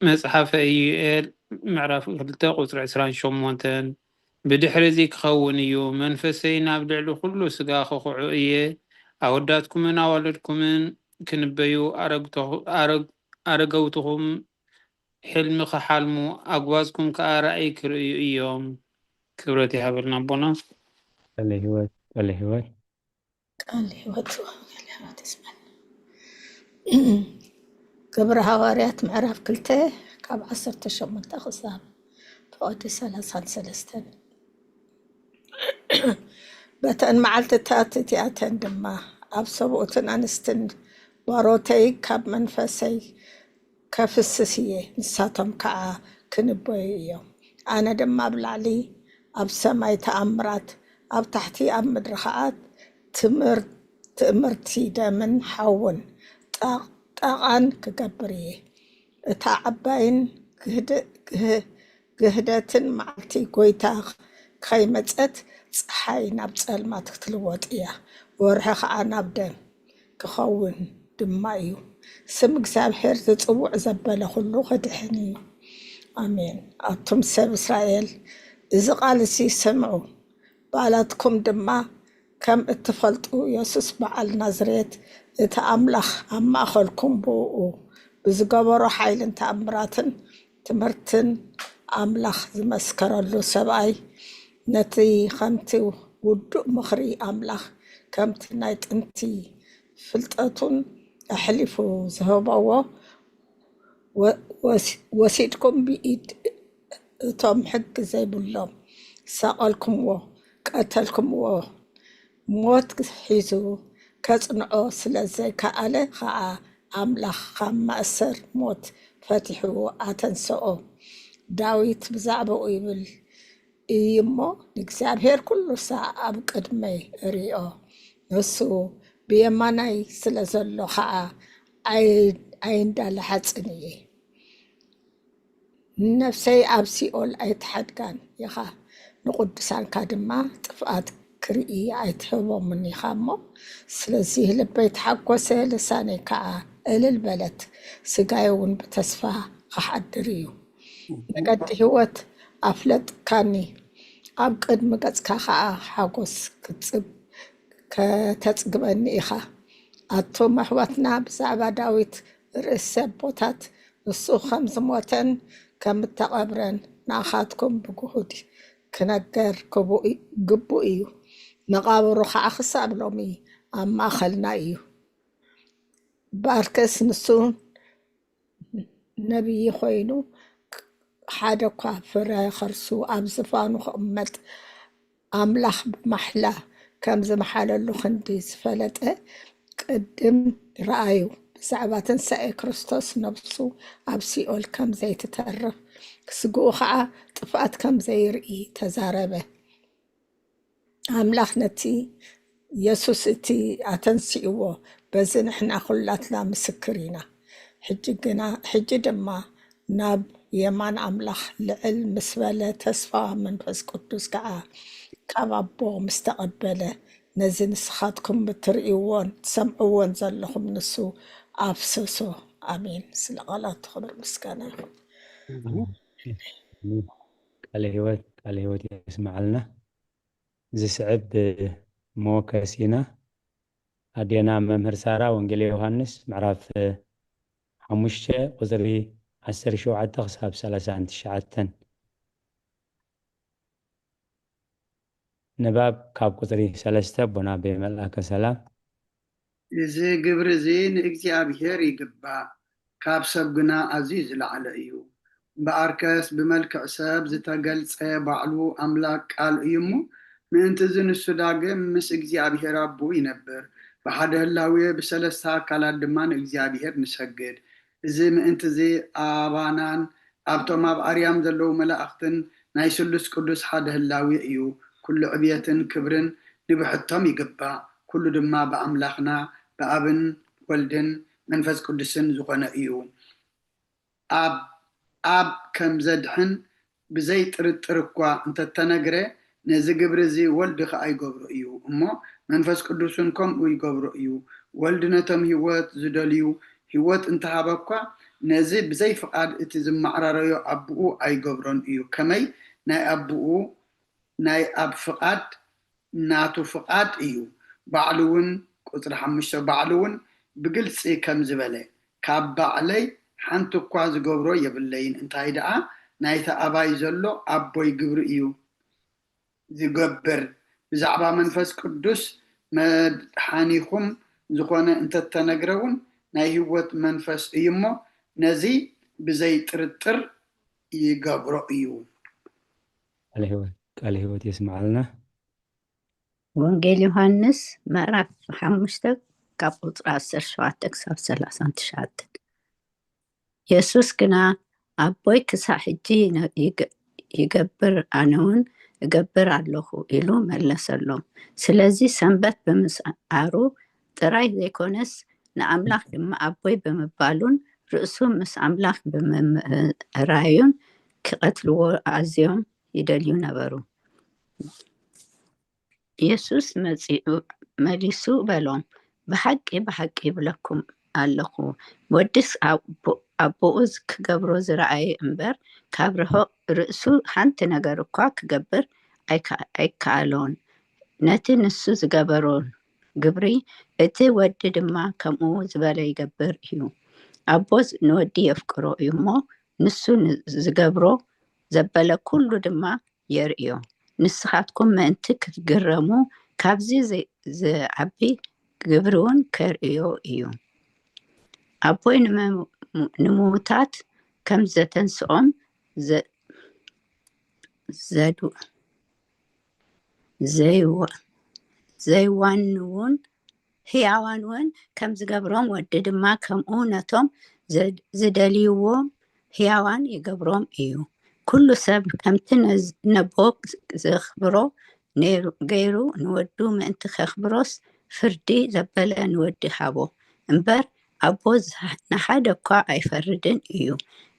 መጽሓፈ ኢዩኤል ምዕራፍ ክልተ ቁጽሪ ዕስራን ሸሞንተን። ብድሕሪ እዚ ክኸውን እዩ፣ መንፈሰይ ናብ ልዕሊ ኩሉ ስጋ ክኹዑ እየ። ኣወዳትኩምን ኣዋልድኩምን ክንበዩ፣ ኣረግተኹ-፣ ኣረግ-፣ ኣረገውትኹም ሕልሚ ክሓልሙ፣ ኣግባዝኩም ከኣ ራእይ ክርእዩ እዮም። ክብረት ይሃበልና ኣቦና። ቃለ ህይወት ቃለ ህይወት። ቃል ህይወት ቃል ህይወት ይስማል። ግብሪ ሃዋርያት ምዕራፍ ክልተ ካብ ዓሰርተ ሸሞንተ ክሳብ ፍቕዲ ሰላሳን ሰለስተን። በተን መዓልትታት እቲኣተን ድማ ኣብ ሰብኡትን ኣንስትን ባሮተይ ካብ መንፈሰይ ከፍስስ እየ፣ ንሳቶም ከዓ ክንበዩ እዮም። ኣነ ድማ ኣብ ላዕሊ ኣብ ሰማይ ተኣምራት፣ ኣብ ታሕቲ ኣብ ምድሪ ከዓ ትምር-፣ ትእምርቲ ደምን ሓውን ጣ-፣ ጣቓን ክገብር እየ። እታ ዓባይን ግህድ-፣ ግህ-፣ ግህደትን መዓልቲ ጐይታ ከይመጸት፣ ጸሓይ ናብ ጸልማት ክትልወጥ እያ፣ ወርሒ ኸኣ ናብ ደም ክኸውን ድማ እዩ። ስም እግዚኣብሔር ዝጽውዕ ዘበለ ኹሉ ክድሕን እዩ። ኣሜን። ኣቱም ሰብ እስራኤል፣ እዚ ቃል እዚ ስምዑ፣ ባላትኩም ድማ ከም እትፈልጡ፣ የሱስ በዓል ናዝሬት፣ እቲ ኣምላኽ ኣብ ማእኸልኩም ብእኡ ብዝገበሮ ሓይልን ተኣምራትን ትምህርትን ኣምላኽ ዝመስከረሉ ሰብኣይ፣ ነቲ ኸምቲ ውዱእ ምኽሪ ኣምላኽ፣ ከምቲ ናይ ጥንቲ ፍልጠቱን ኣሕሊፉ ዝህበዎ፣ ወ-፣ ወስ-፣ ወሲድኩም ብኢድ እቶም ሕጊ ዘይብሎም ሰቐልኩምዎ፣ ቀተልኩምዎ። ሞት ሒዙ ከጽንዖ ስለ ዘይከኣለ ኸኣ፣ ኣምላኽ ካብ ማእሰር ሞት ፈቲሑ ኣተንስኦ። ዳዊት ብዛዕባኡ ይብል እዩ እሞ፣ ንእግዚኣብሔር ኩሉ ሳዕ ኣብ ቅድመይ እርእዮ፣ ንሱ ብየማናይ ስለ ዘሎ ኸኣ ኣይ-፣ ኣይንዳላሓጽን እየ። ንነፍሰይ ኣብ ሲኦል ኣይትሓድጋን ኢኻ፣ ንቕዱሳንካ ድማ ጥፍኣት ክርኢ ኣይትህቦምን ኢኻ እሞ፣ ስለዚ ልበይ ተሓጎሰ፣ ልሳነይ ከኣ እልል በለት፣ ስጋይ እውን ብተስፋ ክሓድር እዩ። መገዲ ህይወት ኣፍለጥካኒ፣ ኣብ ቅድሚ ገጽካ ከኣ ሓጎስ ክትጽብ-፣ ከተጽግበኒ ኢኻ። ኣቱም ኣሕዋትና፣ ብዛዕባ ዳዊት ርእሲ ኣቦታት፣ ንሱ ከም ዝሞተን ከም እተቐብረን ንኣኻትኩም ብግሁድ ክነገር ክቡእ-፣ ግቡእ እዩ። መቓብሩ ኸዓ ክሳብ ሎሚ ኣብ ማእኸልና እዩ። ባርከስ ንሱ ነቢይ ኮይኑ፣ ሓደ እኳ ፍረ ኸርሱ ኣብ ዝፋኑ ክቕመጥ ኣምላኽ ብማሕላ ከም ዝመሓለሉ ክንዲ ዝፈለጠ፣ ቅድም ረኣዩ፣ ብዛዕባ ትንሳኤ ክርስቶስ ነብሱ ኣብ ሲኦል ከም ዘይትተርፍ፣ ስግኡ ኸዓ ጥፍኣት ከም ዘይርኢ ተዛረበ። ኣምላኽ ነቲ የሱስ እቲ ኣተንሲእዎ፣ በዚ ንሕና ኹላትና ምስክር ኢና። ሕጂ ግና፣ ሕጂ ድማ ናብ የማን ኣምላኽ ልዕል ምስ በለ፣ ተስፋ መንፈስ ቅዱስ ከኣ ካብ ኣቦ ምስ ተቐበለ፣ ነዚ ንስኻትኩም እትርእይዎን ትሰምዕዎን ዘለኹም ንሱ ኣፍሰሶ። ኣሜን። ስለ ቃላቱ ክብር ምስጋና ይኹን። ቃለ ህይወት፣ ቃለ ህይወት የስምዓልና። ዝስዕብ መወከሲና ኣዴና መምህር ሳራ፣ ወንጌል ዮሃንስ ምዕራፍ ሓሙሽተ ቁፅሪ ዓሰርተ ሸውዓተ ክሳብ ሰላሳን ትሽዓተን። ንባብ ካብ ቁፅሪ ሰለስተ። ኣቦና ኣቤ መልኣከ ሰላም። እዚ ግብሪ እዚ ንእግዚኣብሔር ይግባእ፣ ካብ ሰብ ግና ኣዝዩ ዝለዓለ እዩ። እምበኣርከስ ብመልክዕ ሰብ ዝተገልጸ ባዕሉ ኣምላክ ቃል እዩ እሞ፣ ምእንቲ እዚ ንሱ ዳግም ምስ እግዚኣብሔር ኣቦኡ ይነብር፣ ብሓደ ህላዌ ብሰለስተ ኣካላት ድማ ንእግዚኣብሔር ንሰግድ። እዚ ምእንቲ እዚ ኣባናን ኣብቶም ኣብ ኣርያም ዘለዉ መላእኽትን ናይ ስሉስ ቅዱስ ሓደ ህላዌ እዩ። ኩሉ ዕብየትን ክብርን ንብሕቶም ይግባእ። ኩሉ ድማ ብኣምላኽና ብኣብን ወልድን መንፈስ ቅዱስን ዝኾነ እዩ። ኣብ ኣብ ከም ዘድሕን ብዘይ ጥርጥር እኳ እንተተነግረ፣ ነዚ ግብሪ እዚ ወልድ ከኣ ይገብሮ እዩ እሞ፣ መንፈስ ቅዱስን ከምኡ ይገብሮ እዩ። ወልድ ነቶም ህይወት ዝደልዩ ህይወት እንተሃበ እኳ፣ ነዚ ብዘይ ፍቓድ እቲ ዝመዓራረዮ ኣቦኡ ኣይገብሮን እዩ። ከመይ ናይ ኣቦኡ ናይ ኣብ ፍቓድ ናቱ ፍቓድ እዩ። ባዕሉ እውን፣ ቁጽሪ ሓሙሽተ፣ ባዕሉ እውን ብግልጺ ከም ዝበለ፣ ካብ ባዕለይ ሓንቲ እኳ ዝገብሮ የብለይን፣ እንታይ ደኣ ናይቲ ኣባይ ዘሎ ኣቦይ ግብሪ እዩ ዝገብር። ብዛዕባ መንፈስ ቅዱስ መድሓኒኹም ዝኾነ እንተተነግረ እውን ናይ ህይወት መንፈስ እዩ እሞ ነዚ ብዘይ ጥርጥር ይገብሮ እዩ። ቃለ ህይወት፣ ቃለ ህይወት የስምዓልና። ወንጌል ዮሃንስ ምዕራፍ ሓሙሽተ ካብ ቁፅሪ ዓሰርተ ሸውዓተ ክሳብ ሰላሳን ትሽዓተን። የሱስ ግና ኣቦይ ክሳዕ ሕጂ ይነ-፣ ይገ-፣ ይገብር፣ ኣነ እውን እገብር ኣለኹ ኢሉ መለሰሎም። ስለዚ ሰንበት ብምስዓሩ ጥራይ ዘይኮነስ ንኣምላኽ ድማ ኣቦይ ብምባሉን ርእሱ ምስ ኣምላኽ ብምምእራዩን ክቐትልዎ ኣዝዮም ይደልዩ ነበሩ። የሱስ መጺኡ መሊሱ በሎም፣ ብሓቂ ብሓቂ ይብለኩም ኣለኹ፣ ወድስ ኣቦ-፣ ኣቦኡ ክገብሮ ዝረኣየ እምበር ካብ ርሑቕ ርእሱ ሓንቲ ነገር እኳ ክገብር ኣይከ-፣ ኣይከኣሎን። ነቲ ንሱ ዝገበሮ ግብሪ እቲ ወዲ ድማ ከምኡ ዝበለ ይገብር እዩ። ኣቦ ንወዲ የፍቅሮ እዩ እሞ ንሱ ን-፣ ዝገብሮ ዘበለ ኩሉ ድማ የርእዮ። ንስኻትኩም ምእንቲ ክትግረሙ ካብዚ ዝ-፣ ዝዓቢ ግብሪ እውን ከርእዮ እዩ። ኣቦይ ንመ-፣ ንምዉታት ከም ዘተንስኦም ዘ-፣ ዘዱ-፣ ዘይዋ-፣ ዘይዋንውን ህያዋን እውን ከም ዝገብሮም ወዲ ድማ ከምኡ ነቶም ዘ-፣ ዝደልይዎም ህያዋን ይገብሮም እዩ። ኩሉ ሰብ ከምቲ ነዝ-፣ ነቦ ዘኽብሮ ነይሩ፣ ገይሩ ንወዱ ምእንቲ ከኽብሮስ ፍርዲ ዘበለ ንወዲ ሃቦ። እምበር ኣቦ ዝሃ-፣ ንሓደ እኳ ኣይፈርድን እዩ።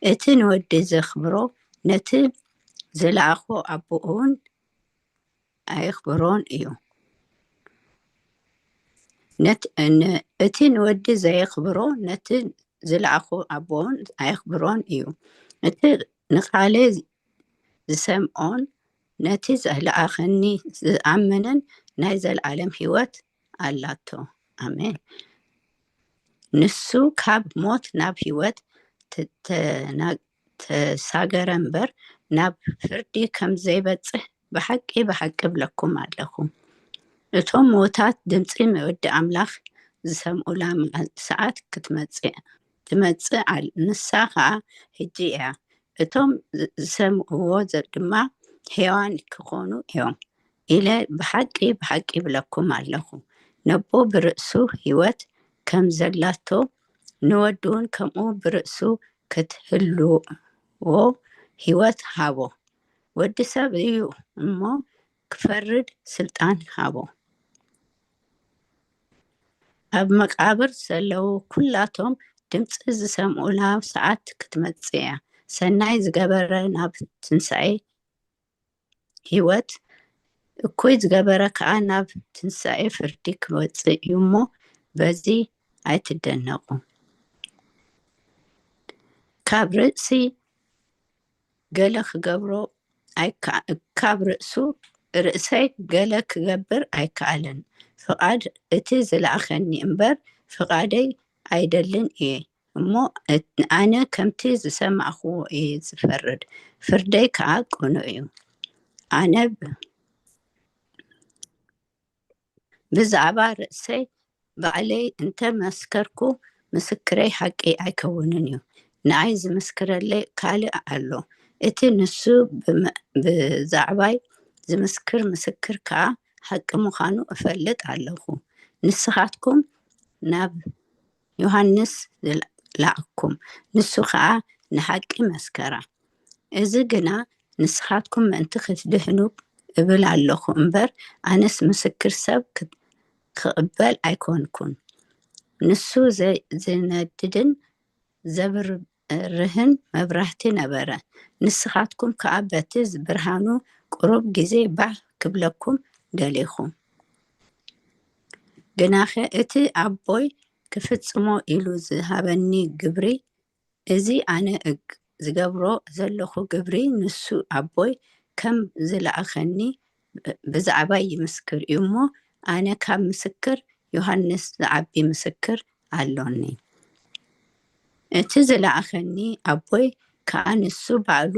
እቲ ንወዲ ዘኽብሮ ነቲ ዝለኣኾ ኣቦ እውን ኣየኽብሮን እዩ። ነት-፣ ን-፣ እቲ ንወዲ ዘየኽብሮ ነቲ ዝለኣኾ ኣቦ እውን ኣየኽብሮን እዩ። እቲ ንቓለይ ዝሰምዖን ነቲ ዝለኣኸኒ ዝኣምንን ናይ ዘለኣለም ህይወት ኣላቶ። ኣሜን። ንሱ ካብ ሞት ናብ ህይወት ተ- ተና- ተሳገረ እምበር፣ ናብ ፍርዲ ከም ዘይበጽሕ ብሓቂ ብሓቂ እብለኩም ኣለኹ። እቶም ምዉታት ድምጺ ወዲ ኣምላኽ ዝሰምዑላ መ- ሰዓት ክትመጽእ ትመጽእ ኣል- ንሳ ኸኣ ሕጂ እያ። እቶም ዝ- ዝሰምዕዎ ዘ- ድማ ሕያዋን ክኾኑ እዮም ኢለ ብሓቂ ብሓቂ እብለኩም ኣለኹ። ነቦ ብርእሱ ህይወት ከም ዘላቶ ንወዱውን ከምኡ ብርእሱ ክትህልዎ ህይወት ሃቦ። ወዲ ሰብ እዩ እሞ ክፈርድ ስልጣን ሃቦ። ኣብ መቃብር ዘለዉ ኩላቶም ድምፂ ዝሰምዑላ ሰዓት ክትመፅእ እያ። ሰናይ ዝገበረ ናብ ትንሳኤ ህይወት፣ እኩይ ዝገበረ ከዓ ናብ ትንሳኤ ፍርዲ ክወፅእ እዩ እሞ በዚ ኣይትደነቁ። ካብ ርእሲ ገለ ክገብሮ ኣይከ- ካብ ርእሱ ርእሰይ ገለ ክገብር ኣይከኣልን። ፍቓድ እቲ ዝለኣኸኒ እምበር ፍቓደይ ኣይደልን እየ። እሞ እት- ኣነ ከምቲ ዝሰማዕኽዎ እየ ዝፈርድ፣ ፍርደይ ከኣ ቅኑዕ እዩ። ኣነ ብ- ብዛዕባ ርእሰይ ባዕለይ እንተ መስከርኩ፣ ምስክረይ ሓቂ ኣይከውንን እዩ። ንኣይ ዝምስክረለይ ካልእ ኣሎ። እቲ ንሱ ብመ- ብዛዕባይ ዝምስክር ምስክር ከኣ ሓቂ ምዃኑ እፈልጥ ኣለኹ። ንስኻትኩም ናብ ዮሃንስ ዝለኣኽኩም፣ ንሱ ኸኣ ንሓቂ መስከራ። እዚ ግና ንስኻትኩም ምእንቲ ክትድህኑ እብል ኣለኹ እምበር፣ ኣነስ ምስክር ሰብ ክት- ክቕበል ኣይኮንኩን። ንሱ ዘ- ዝነድድን ዘብርህን መብራህቲ ነበረ። ንስኻትኩም ከኣ በቲ ብርሃኑ ቁሩብ ግዜ ባህ ክብለኩም ደሊኹ። ግናኸ እቲ ኣቦይ ክፍጽሞ ኢሉ ዝሃበኒ ግብሪ፣ እዚ ኣነ እግ- ዝገብሮ ዘለኹ ግብሪ፣ ንሱ ኣቦይ ከም ዝለኣኸኒ ብ- ብዛዕባይ ይምስክር እዩ እሞ፣ ኣነ ካብ ምስክር ዮሃንስ ዝዓቢ ምስክር ኣሎኒ። እቲ ዝለኣኸኒ ኣቦይ ከኣ ንሱ ባዕሉ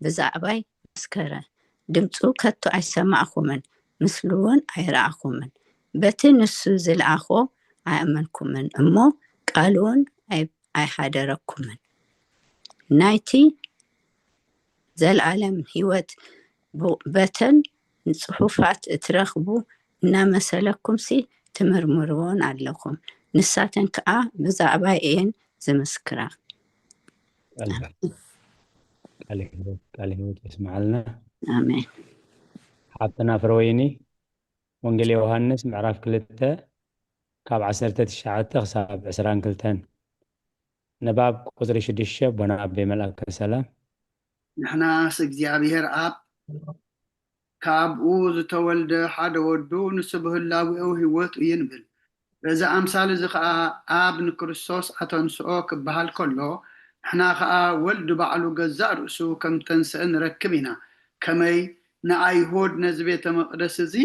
ብዛዕባይ መስከረ። ድምፁ ከቶ ኣይሰማዕኹምን፣ ምስሉ እውን ኣይረኣኹምን። በቲ ንሱ ዝለኣኾ ኣይኣመንኩምን እሞ፣ ቃሉ እውን ኣይ- ኣይሓደረኩምን። ናይቲ ዘለኣለም ህይወት ብ- በተን ንጽሑፋት እትረኽቡ እናመሰለኩምሲ ትምርምርዎን ኣለኹም። ንሳተን ከኣ ብዛዕባይ እየን ዝምስክራ። ቃል ቃል ህይወት ቃል ህይወት የስምዓልና። ኣሜን። ሓብትና ፍረወይኒ፣ ወንጌል ዮሃንስ ምዕራፍ ክልተ ካብ ዓሰርተ ትሽዓተ ክሳብ ዕስራን ክልተን። ንባብ ቁፅሪ ሽዱሽተ፣ ኣቦና ኣቤ መልኣከ ሰላም። ንሕናስ እግዚኣብሔር ኣብ ካብኡ ዝተወልደ ሓደ ወዱ ንሱ ብህላዌኡ ህይወት እዩ ንብል። በዚ ኣምሳል እዚ ኸኣ ኣብ ንክርስቶስ ኣተንስኦ ክበሃል ከሎ፣ ንሕና ኸኣ ወልድ ባዕሉ ገዛእ ርእሱ ከም ተንስአ ንረክብ ኢና። ከመይ ንኣይሁድ ነዚ ቤተ መቕደስ እዚ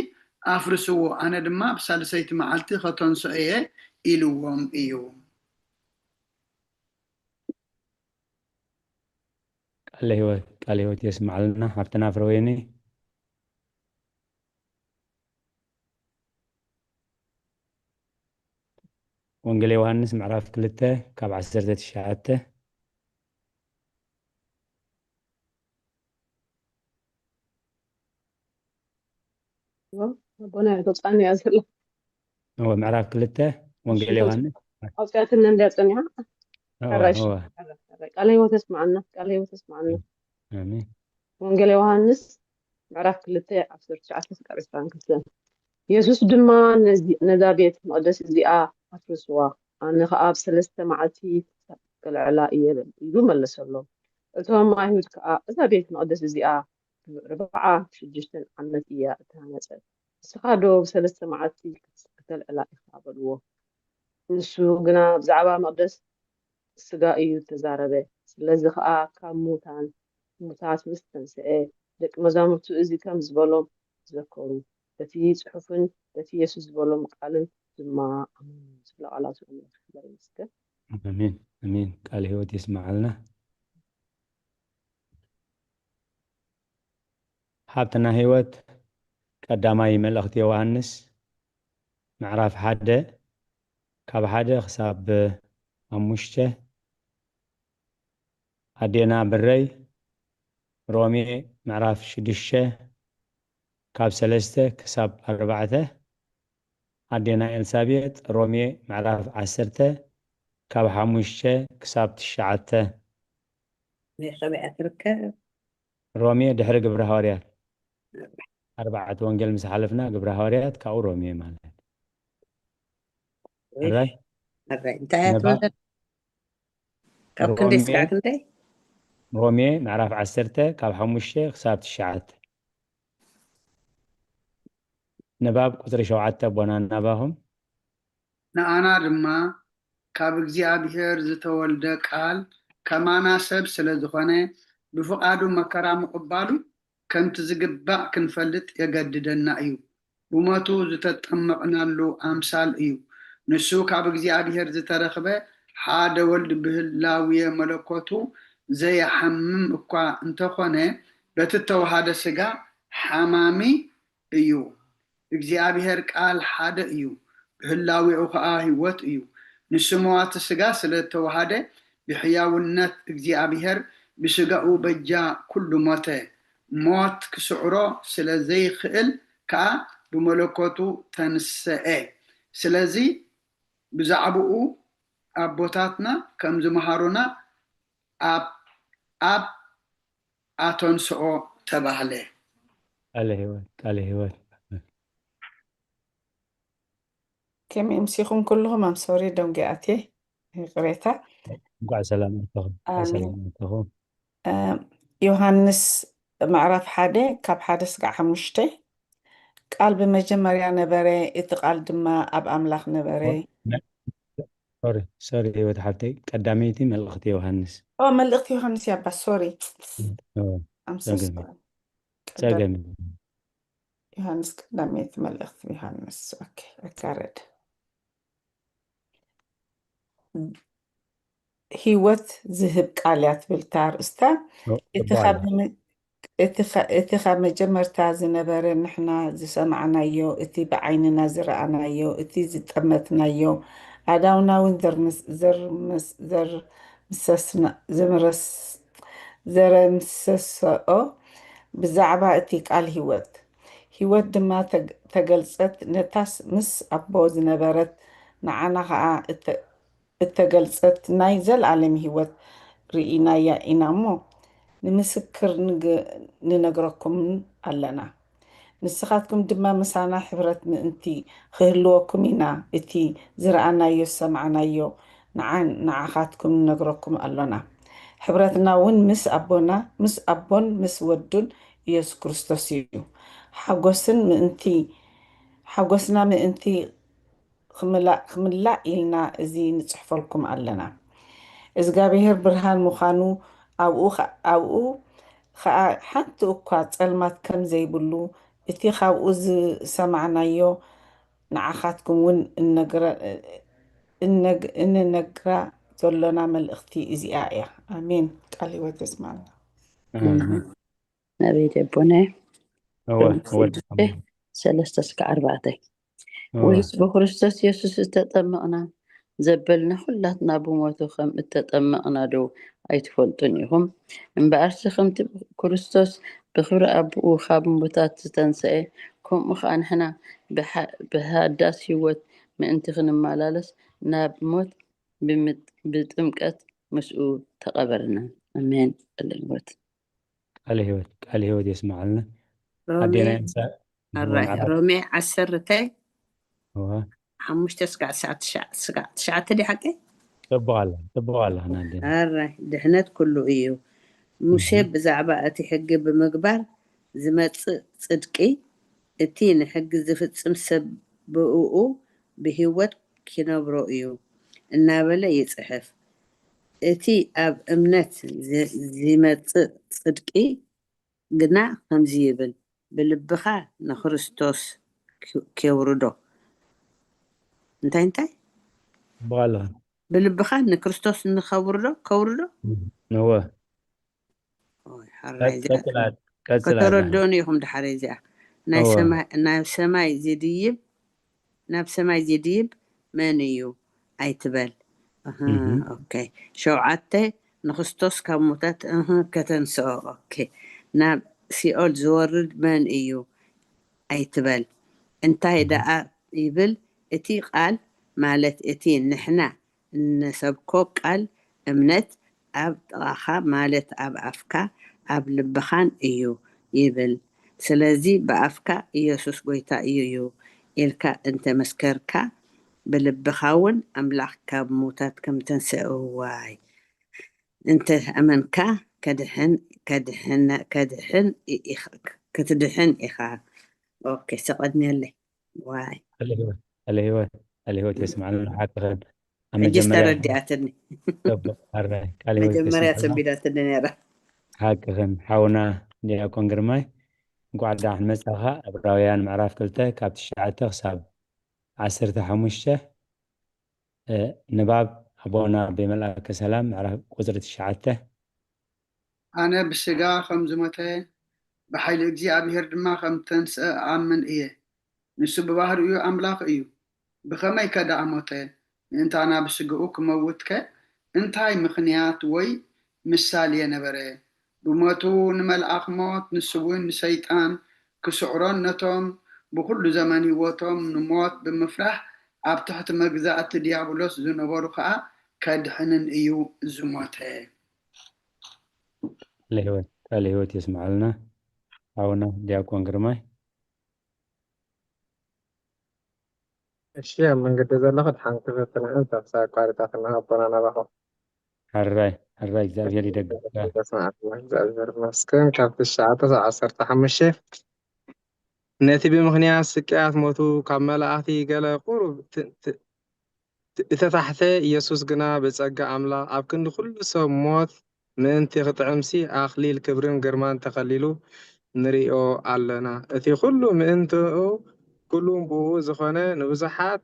ኣፍርስዎ፣ ኣነ ድማ ብሳልሰይቲ መዓልቲ ከተንስኦ እየ ኢልዎም እዩ። ቃለ ህይወት ቃለ ህይወት የስምዓልና ሓብትና ፍረወይኒ። ወንጌል ዮሃንስ ምዕራፍ ክልተ ካብ ዓሰርተ ትሽዓተ። ኣቦና እያ ተውፅኣኒ እያ ዘላ። እወ፣ ምዕራፍ ክልተ ወንጌል እሺ፣ ዮሃንስ። ኣውፅኣትኒ እንድያ ፀኒሓ። እወ፣ ሕራሽ። እወ። ቃለ ህይወት የስምዓና፣ ቃለ ህይወት የስምዓና። ኣሜን። ወንጌል ዮሃንስ ምዕራፍ ክልተ ዓሰርተ ትሽዓተ ክሳብ ዕስራን ክልተን። የሱስ ድማ ነዚ- ነዛ ቤት መቕደስ እዚኣ ኣፍርስዋ፣ ኣነ ኸኣ ኣብ ሰለስተ መዓልቲ ክልዕላ እየ ኢሉ መለሰሎም። እቶም ኣይሁድ ከኣ እዛ ቤት መቕደስ እዚኣ ርብዓ ሽዱሽተን ዓመት እያ እተሃነጸት፣ ንስኻ ዶ ብሰለስተ መዓልቲ ክተልዕላ ኢኻ በልዎ። ንሱ ግና ብዛዕባ መቕደስ ስጋ እዩ ተዛረበ። ስለዚ ኸኣ ካብ ሙታን ሙታት ምስ ተንስአ ደቂ መዛሙርቱ እዚ ከም ዝበሎም ዘከሩ። በቲ ጽሑፍን በቲ የሱስ ዝበሎም ቃልን ድማ ኣሜን። ስለ ቃላቱ ኣምላኽ ክበር ይመስገን። ኣሜን ኣሜን። ቃል ህይወት የስምዓልና። ሃብትና ህይወት ቀዳማይ መልእኽቲ ዮሃንስ ምዕራፍ ሓደ ካብ ሓደ ክሳብ ሓሙሽተ። ኣዴና ብረይ ሮሜ ምዕራፍ ሽዱሽተ ካብ ሰለስተ ክሳብ ኣርባዕተ። ኣዴና ኤልሳቤጥ ሮሜ ምዕራፍ ዓሰርተ ካብ ሓሙሽተ ክሳብ ትሽዓተ። ከበያ ትርከብ ሮሜ ድሕሪ ግብረ ሃዋርያት ኣርባዕተ ወንጌል ምስ ሓለፍና ግብረ ሃዋርያት ካብኡ ሮሜ ማለት። ሕራይ እንታይ እያ ትብል? ካብ ክንደይ ስጋዕ ክንደይ? ሮሜ ምዕራፍ ዓሰርተ ካብ ሓሙሽተ ክሳብ ትሽዓተ። ንባብ ቁፅሪ ሸውዓተ ኣቦና ናባኹም። ንኣና ድማ ካብ እግዚኣብሔር ዝተወልደ ቃል ከማና ሰብ ስለ ዝኾነ ብፍቓዱ መከራ ምቕባሉ ከምቲ ዝግባእ ክንፈልጥ የገድደና እዩ። ብሞቱ ዝተጠመቕናሉ ኣምሳል እዩ። ንሱ ካብ እግዚኣብሔር ዝተረኽበ ሓደ ወልድ ብህላውየ መለኮቱ ዘይሓምም እኳ እንተኾነ በቲ እተወሃደ ስጋ ሓማሚ እዩ። እግዚኣብሔር ቃል ሓደ እዩ፣ ብህላዌኡ ኸዓ ህይወት እዩ። ንሱ መዋቲ ስጋ ስለ እተወሃደ ብሕያውነት እግዚኣብሔር ብስጋኡ በጃ ኩሉ ሞተ። ሞት ክስዕሮ ስለ ዘይኽእል ከኣ ብመለኮቱ ተንሰኤ። ስለዚ ብዛዕባኡ ኣቦታትና ከም ዝመሃሩና ኣብ ኣብ ኣተንስኦ ተባህለ። ቃለ ህይወት ቃለ ህይወት። ከመይ ምሲኹም ኩልኹም? ኣም ሶሪ ደንጊ ኣትየ፣ ይቕሬታ። እንኳዕ ሰላም ኣተኹም። እንኳዕ ኣሜን። ሰላም ኣተኹም። እ፣ ዮሃንስ ምዕራፍ ሓደ ካብ ሓደ ስጋዕ ሓሙሽተ። ቃል ብመጀመርያ ነበረ፣ እቲ ቃል ድማ ኣብ ኣምላኽ ነበረ። ሶሪ ሶሪ ህይወት ሓብተይ፣ ቀዳመይቲ መልእኽቲ ዮሃንስ። ኦ፣ መልእኽቲ ዮሃንስ ያባ፣ ሶሪ። ኦ፣ ኣም ሶ ጸገም ሶሪ። ጸገም። ዮሃንስ ቀዳመይቲ መልእኽቲ ዮሃንስ። ኦኬ፣ ኣካረድ። ህይወት ዝህብ ቃል እያ ትብል እታ ኣርእስታ። ኦ፣ እቲ ጽቡቕ ካብ ኣሎ። መ-፣ እቲ ኸ-፣ እቲ ካብ መጀመርታ ዝነበረ ንሕና ዝሰማዕናዮ፣ እቲ ብዓይንና ዝረኣናዮ፣ እቲ ዝጠመትናዮ፣ ኣእዳውና እውን ዘርምስ-፣ ዘርምስ-፣ ዘርምሰስና-፣ ዘምረስ-፣ ዘረምሰሰኦ ብዛዕባ እቲ ቃል ህይወት። ህይወት ድማ ተግ-፣ ተገልጸት፣ ነታስ ምስ ኣቦ ዝነበረት ንዓና ኸኣ እተ-፣ እተገልጸት ናይ ዘለኣለም ህይወት ርኢናያ ኢና እሞ፣ ንምስክር ንግ-፣ ንነግረኩምን ኣለና። ንስኻትኩም ድማ ምሳና ሕብረት ምእንቲ ክህልወኩም ኢና እቲ ዝረኣናዮ ዝሰማዕናዮ ንዓ-፣ ንዓኻትኩም ንነግረኩም ኣሎና። ሕብረትና እውን ምስ ኣቦና፣ ምስ ኣቦን ምስ ወዱን ኢየሱስ ክርስቶስ እዩ። ሓጎስን ምእንቲ፣ ሓጎስና ምእንቲ ክምላእ፣ ክምላእ ኢልና እዚ ንጽሕፈልኩም ኣለና። እዝጋብሄር ብርሃን ምዃኑ ኣብኡ ኸ-፣ ኣብኡ ኸኣ ሓንቲ እኳ ጸልማት ከም ዘይብሉ እቲ ካብኡ ዝሰማዕናዮ ንዓኻትኩም እውን እነግረ-፣ እነግ-፣ እንነግራ ዘሎና መልእኽቲ እዚኣ እያ። ኣሜን። ቃል ህይወት የስማዕና። ኣሜን። ናበይ ደቦነ እወ፣ እወ፣ ሽዱሽተ ሰለስተ እስከ ኣርባዕተ። እወ። ወይስ ብክርስቶስ የሱስ እተጠመቕና ዘበልና ኩላትና ብሞቱ ከም እተጠመቕና ዶ ኣይትፈልጡን ኢኹም? እምበኣርሲ ከምቲ ክርስቶስ ብኽብሪ ኣቦኡ ካብ ሙታት ዝተንሰኤ፣ ከምኡ ኸኣ ንሕና ብሓ-፣ ብሃዳስ ህይወት ምእንቲ ክንመላለስ ናብ ሞት ብምጥ-፣ ብጥምቀት ምስኡ ተቐበርና። ኣሜን። ጸለይ ህይወት። ቃለ ህይወት፣ ቃለ ህይወት የስምዓልና። ሮሜ ኣዴና ኤልሳ-፣ ኣራይ ምዕራፍ-፣ ሮሜ ዓሰርተ እወ። ሓሙሽተ ስጋዕ ትሽዓ-፣ ትሽዓ-፣ ስጋዕ ትሽዓተ ድዩ ሓቀይ? ጽቡቕ ኣላ፣ ጽቡቕ ኣላ፣ ኣዴና። ኣራይ ድሕነት ኩሉ እዩ። ሙሴ እህ። ብዛዕባ እቲ ሕጊ ብምግባር ዝመጽእ ጽድቂ፣ እቲ ንሕጊ ዝፍጽም ሰብ ብእኡ ብህይወት ኪነብሮ እዩ እናበለ ይጽሕፍ። እቲ ኣብ እምነት ዚ-፣ ዚመጽእ ጽድቂ ግና ከምዚ ይብል፣ ብልብኻ ንክርስቶስ ኪ- ኬውርዶ እንታይ እንታይ ብቓልኻ ብልብኻ ንክርስቶስ ንኸውርዶ ከውርዶ ነወ ኦይ፣ ሓራይ እዚኣ ቀጽላት ቀጽላት ከተረድኡኒ ኢኹም ድሓር እዚኣ ናይ እወ። ሰማይ- ናብ ሰማይ ዝድይብ ናብ ሰማይ ዝድይብ መን እዩ ኣይትበል እህ፣ እህ። ኦኬ ሸውዓተ ንክርስቶስ ካብ ሙታት እህ፣ ከተንስኦ ኦኬ ናብ ሲኦል ዝወርድ መን እዩ ኣይትበል እንታይ ደኣ ይብል እቲ ቃል ማለት እቲ ንሕና እንሰብኮ ቃል እምነት ኣብ ጥቓኻ ማለት ኣብ ኣፍካ ኣብ ልብኻን እዩ ይብል ስለዚ ብኣፍካ ኢየሱስ ጎይታ እዩ እዩ ኢልካ እንተመስከርካ ብልብኻ እውን ኣምላኽ ካብ ሙታት ከም ተንስእ እዋይ እንተ ኣመንካ ከድሕን ከድሕን ከድሕን ኢ- ኢኻ- ክትድሕን ኢኻ ኦኬ ሰቐድንየለይ ዋይ ቃለ ህይወት ቃለ ህይወት ቃለ ህይወት የስማዕና ሓቅኽን ኣብ ሕጅስ መጀመርያ ተረዲኣትኒ ጽቡቕ፣ ኣረ፣ ቃለ ህይወት መጀመርያ የስማዕና ሰቢዳትኒ ነራ ሓቅኽን ሓውና ዲያቆን ግርማይ እንኳዕ ደሓን መጻኻ ዕብራውያን ምዕራፍ ክልተ ካብ ትሽዓተ ክሳብ ዓሰርተ ሓሙሽተ እ፣ ንባብ ኣቦና ኣቤ መልኣከ ሰላም ምዕራፍ ቁጽሪ ትሽዓተ ኣነ ብስጋ ከም ዝሞተ ብሓይሊ እግዚኣብሔር ድማ ከም ተንስአ እኣምን እየ። ንሱ ብባህሪኡ ኣምላኽ እዩ። ብኸመይከ ደኣ ሞተ? ምእንታና ብስጋኡ ክመውትከ እንታይ ምኽንያት ወይ ምሳሌ ነበረ? ብሞቱ ንመልኣኽ ሞት፣ ንሱ እውን ንሰይጣን ክስዕሮን ነቶም ብኹሉ ዘመን ህይወቶም ንሞት ብምፍራሕ ኣብ ትሕቲ መግዛእቲ ድያብሎስ ዝነበሩ ኸኣ ከድሕንን እዩ ዝሞተ። ቃለ ህይወት ቃለ ህይወት የስምዓልና ሓውና ዲያቆን ግርማይ። እሺ ኣብ መንገዲ ዘለኹ ድሓን ክፈትንዕን ሳብሳ ኣቋሪጣትና ኣቦና ናባኹም ሕራይ ሕራይ እግዚኣብሔር ይደግፍካ። ተስማዕትና እግዚኣብሔር ይመስገን ካብ ትሽዓተ ሳብ ዓሰርተ ሓሙሽተ ነቲ ብምኽንያት ስቅያት ሞቱ ካብ መላእኽቲ ገለ ቁሩብ ት- ት- እተታሕተ ኢየሱስ ግና ብጸጋ ኣምላኽ ኣብ ክንዲ ኩሉ ሰብ ሞት ምእንቲ ክጥዕምሲ ኣኽሊል ክብርን ግርማን ተኸሊሉ ንርእዮ ኣለና። እቲ ኩሉ ምእንትኡ ኩሉን ብኡ ዝኾነ ንብዙሓት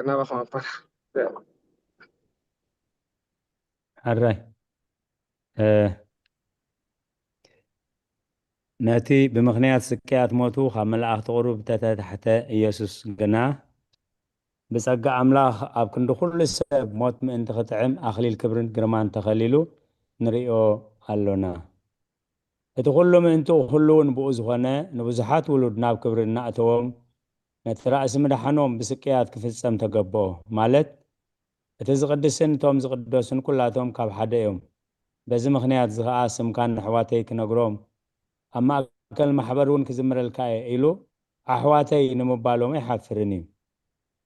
ናባኹም ኣባል ሕራይ ነቲ ብምኽንያት ስቅያት ሞቱ ካብ መላእኽቲ ቁሩብ ተተታሕተ ኢየሱስ ግና ብጸጋ ኣምላኽ ኣብ ክንዲ ኩሉ ሰብ ሞት ምእንቲ ክጥዕም ኣኽሊል ክብርን ግርማን ተኸሊሉ ንርእዮ ኣሎና። እቲ ኩሉ ምእንትኡ ኩሉ እውን ብኡ ዝኾነ ንብዙሓት ውሉድ ናብ ክብሪ እናእተዎም ነቲ ራእሲ ምድሓኖም ብስቅያት ክፍጸም ተገብኦ ማለት እቲ ዝቕድስን እቶም ዝቕደሱን ኩላቶም ካብ ሓደ እዮም። በዚ ምኽንያት እዚ ኸኣ ስምካን ንኣሕዋተይ ክነግሮም ኣብ ማእከል ማሕበር እውን ክዝምረልካ እየ ኢሉ ኣሕዋተይ ንምባሎም ኣይሓፍርን እዩ።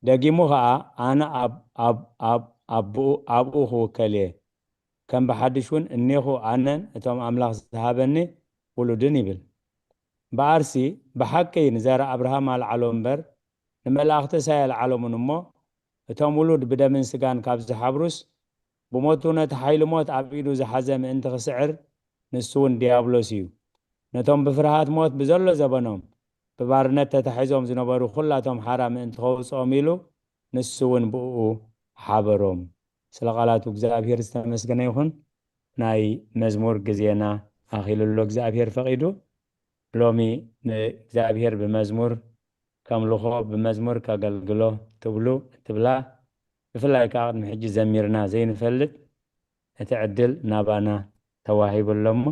ደጊሙ ኸኣ ኣነ ኣብ ኣብ ኣብ ኣብኡ ኣብኡ ክውከል እየ። ከም ብሓድሽ እውን እኔኹ ኣነን እቶም ኣምላኽ ዝሃበኒ ውሉድን ይብል። እምበኣርሲ ብሓቂ ንዘር ኣብርሃም ኣልዓሎ እምበር ንመላእኽትስ ኣየልዓሎምን እሞ እቶም ውሉድ ብደምን ስጋን ካብ ዝሓብሩስ ብሞቱ ነቲ ሓይሊ ሞት ኣብ ኢዱ ዝሓዘ ምእንቲ ክስዕር ንሱ እውን ዲያብሎስ እዩ። ነቶም ብፍርሃት ሞት ብዘሎ ዘበኖም ብባርነት ተታሒዞም ዝነበሩ ኩላቶም ሓራ ምእንቲ ከውፅኦም ኢሉ ንሱ እውን ብእኡ ሓበሮም። ስለ ቃላቱ እግዚኣብሔር ዝተመስገነ ይኹን። ናይ መዝሙር ግዜና ኣኺሉ ኣሎ እግዚኣብሔር ፈቒዱ። ሎሚ ንእግዚኣብሔር ብመዝሙር ከምልኾ ብመዝሙር ከገልግሎ ትብሉ ትብላ ብፍላይ ከዓ ቅድሚ ሕጂ ዘሚርና ዘይንፈልጥ እቲ ዕድል ናባና ተዋሂቡ ኣሎ እሞ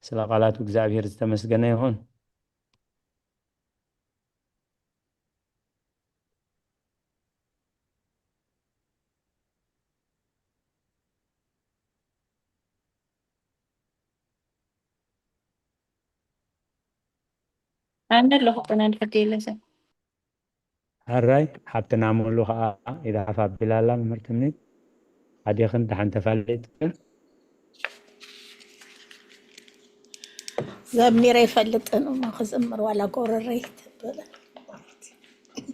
ስለ ቃላቱ እግዚኣብሔር ዝተመስገነ ይኹን። ኣነ ኣለኹ ቅነ ድሕር የለሰ ሕራይ ሓብትና ሙሉ ከዓ ኢዳሓፍ ኣቢላ ኣላ መምህር ትምኒት ሓዲኽን ደሓን ተፋሊጥክን ዘሚረ ይፈልጥን እሞ ክዝምር ዋላ ጎረረይ ትብል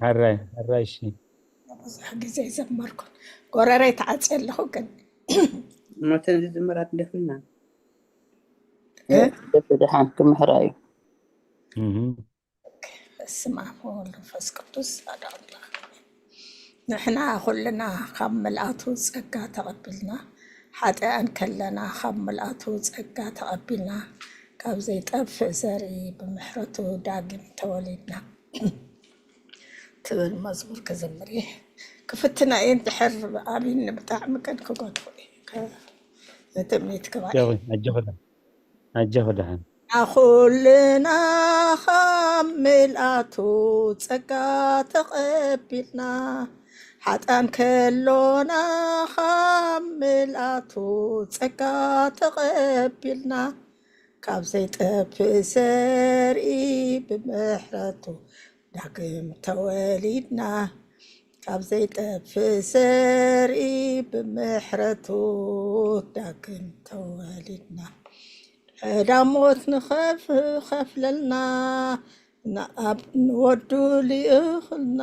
ሕራይ ሕራይ እሺ ብዙሕ ግዜ ዘመርኩን ጎረረይ ተዓፂ ኣለኹ ግን ሞተን ዝዝምራት ደፍና ደፊ ድሓን ክምሕራ እዩ እህ። በስመ አብ ወወልድ ወመንፈስ ቅዱስ አሐዱ አምላክ። ንሕና ኩልና ካብ ምልኣቱ ጸጋ ተቐቢልና፣ ሓጢኣን ከለና ካብ ምልኣቱ ጸጋ ተቐቢልና፣ ካብ ዘይጠፍእ ዘርኢ ብምሕረቱ ዳግም ተወሊድና። ትብል መዝሙር ክዝምር እየ። ክፍትና እየ እንድሕር ኣቢኒ ብጣዕሚ ግን ክገድፎ እየ። ከ-፣ ትምኒት ክባል እየ። ኣጆኺ፣ ኣጆኺ ደሓን፣ ኣጆኺ ደሓን። ንኹልና ካብ ምልኣቱ ጸጋ ተቐቢልና፣ ሓጥኣን ከሎና ካብ ምልኣቱ ጸጋ ተቐቢልና፣ ካብ ዘይጠፍእ ዘርኢ ብምሕረቱ ዳግም ተወሊድና፣ ካብ ዘይጠፍእ ዘርኢ ብምሕረቱ ዳግም ተወሊድና። ዕዳ ሞት ንኸፍ-፣ ኸፍለልና፣ ንኣብ-፣ ንወዱ ልኢኽልና፣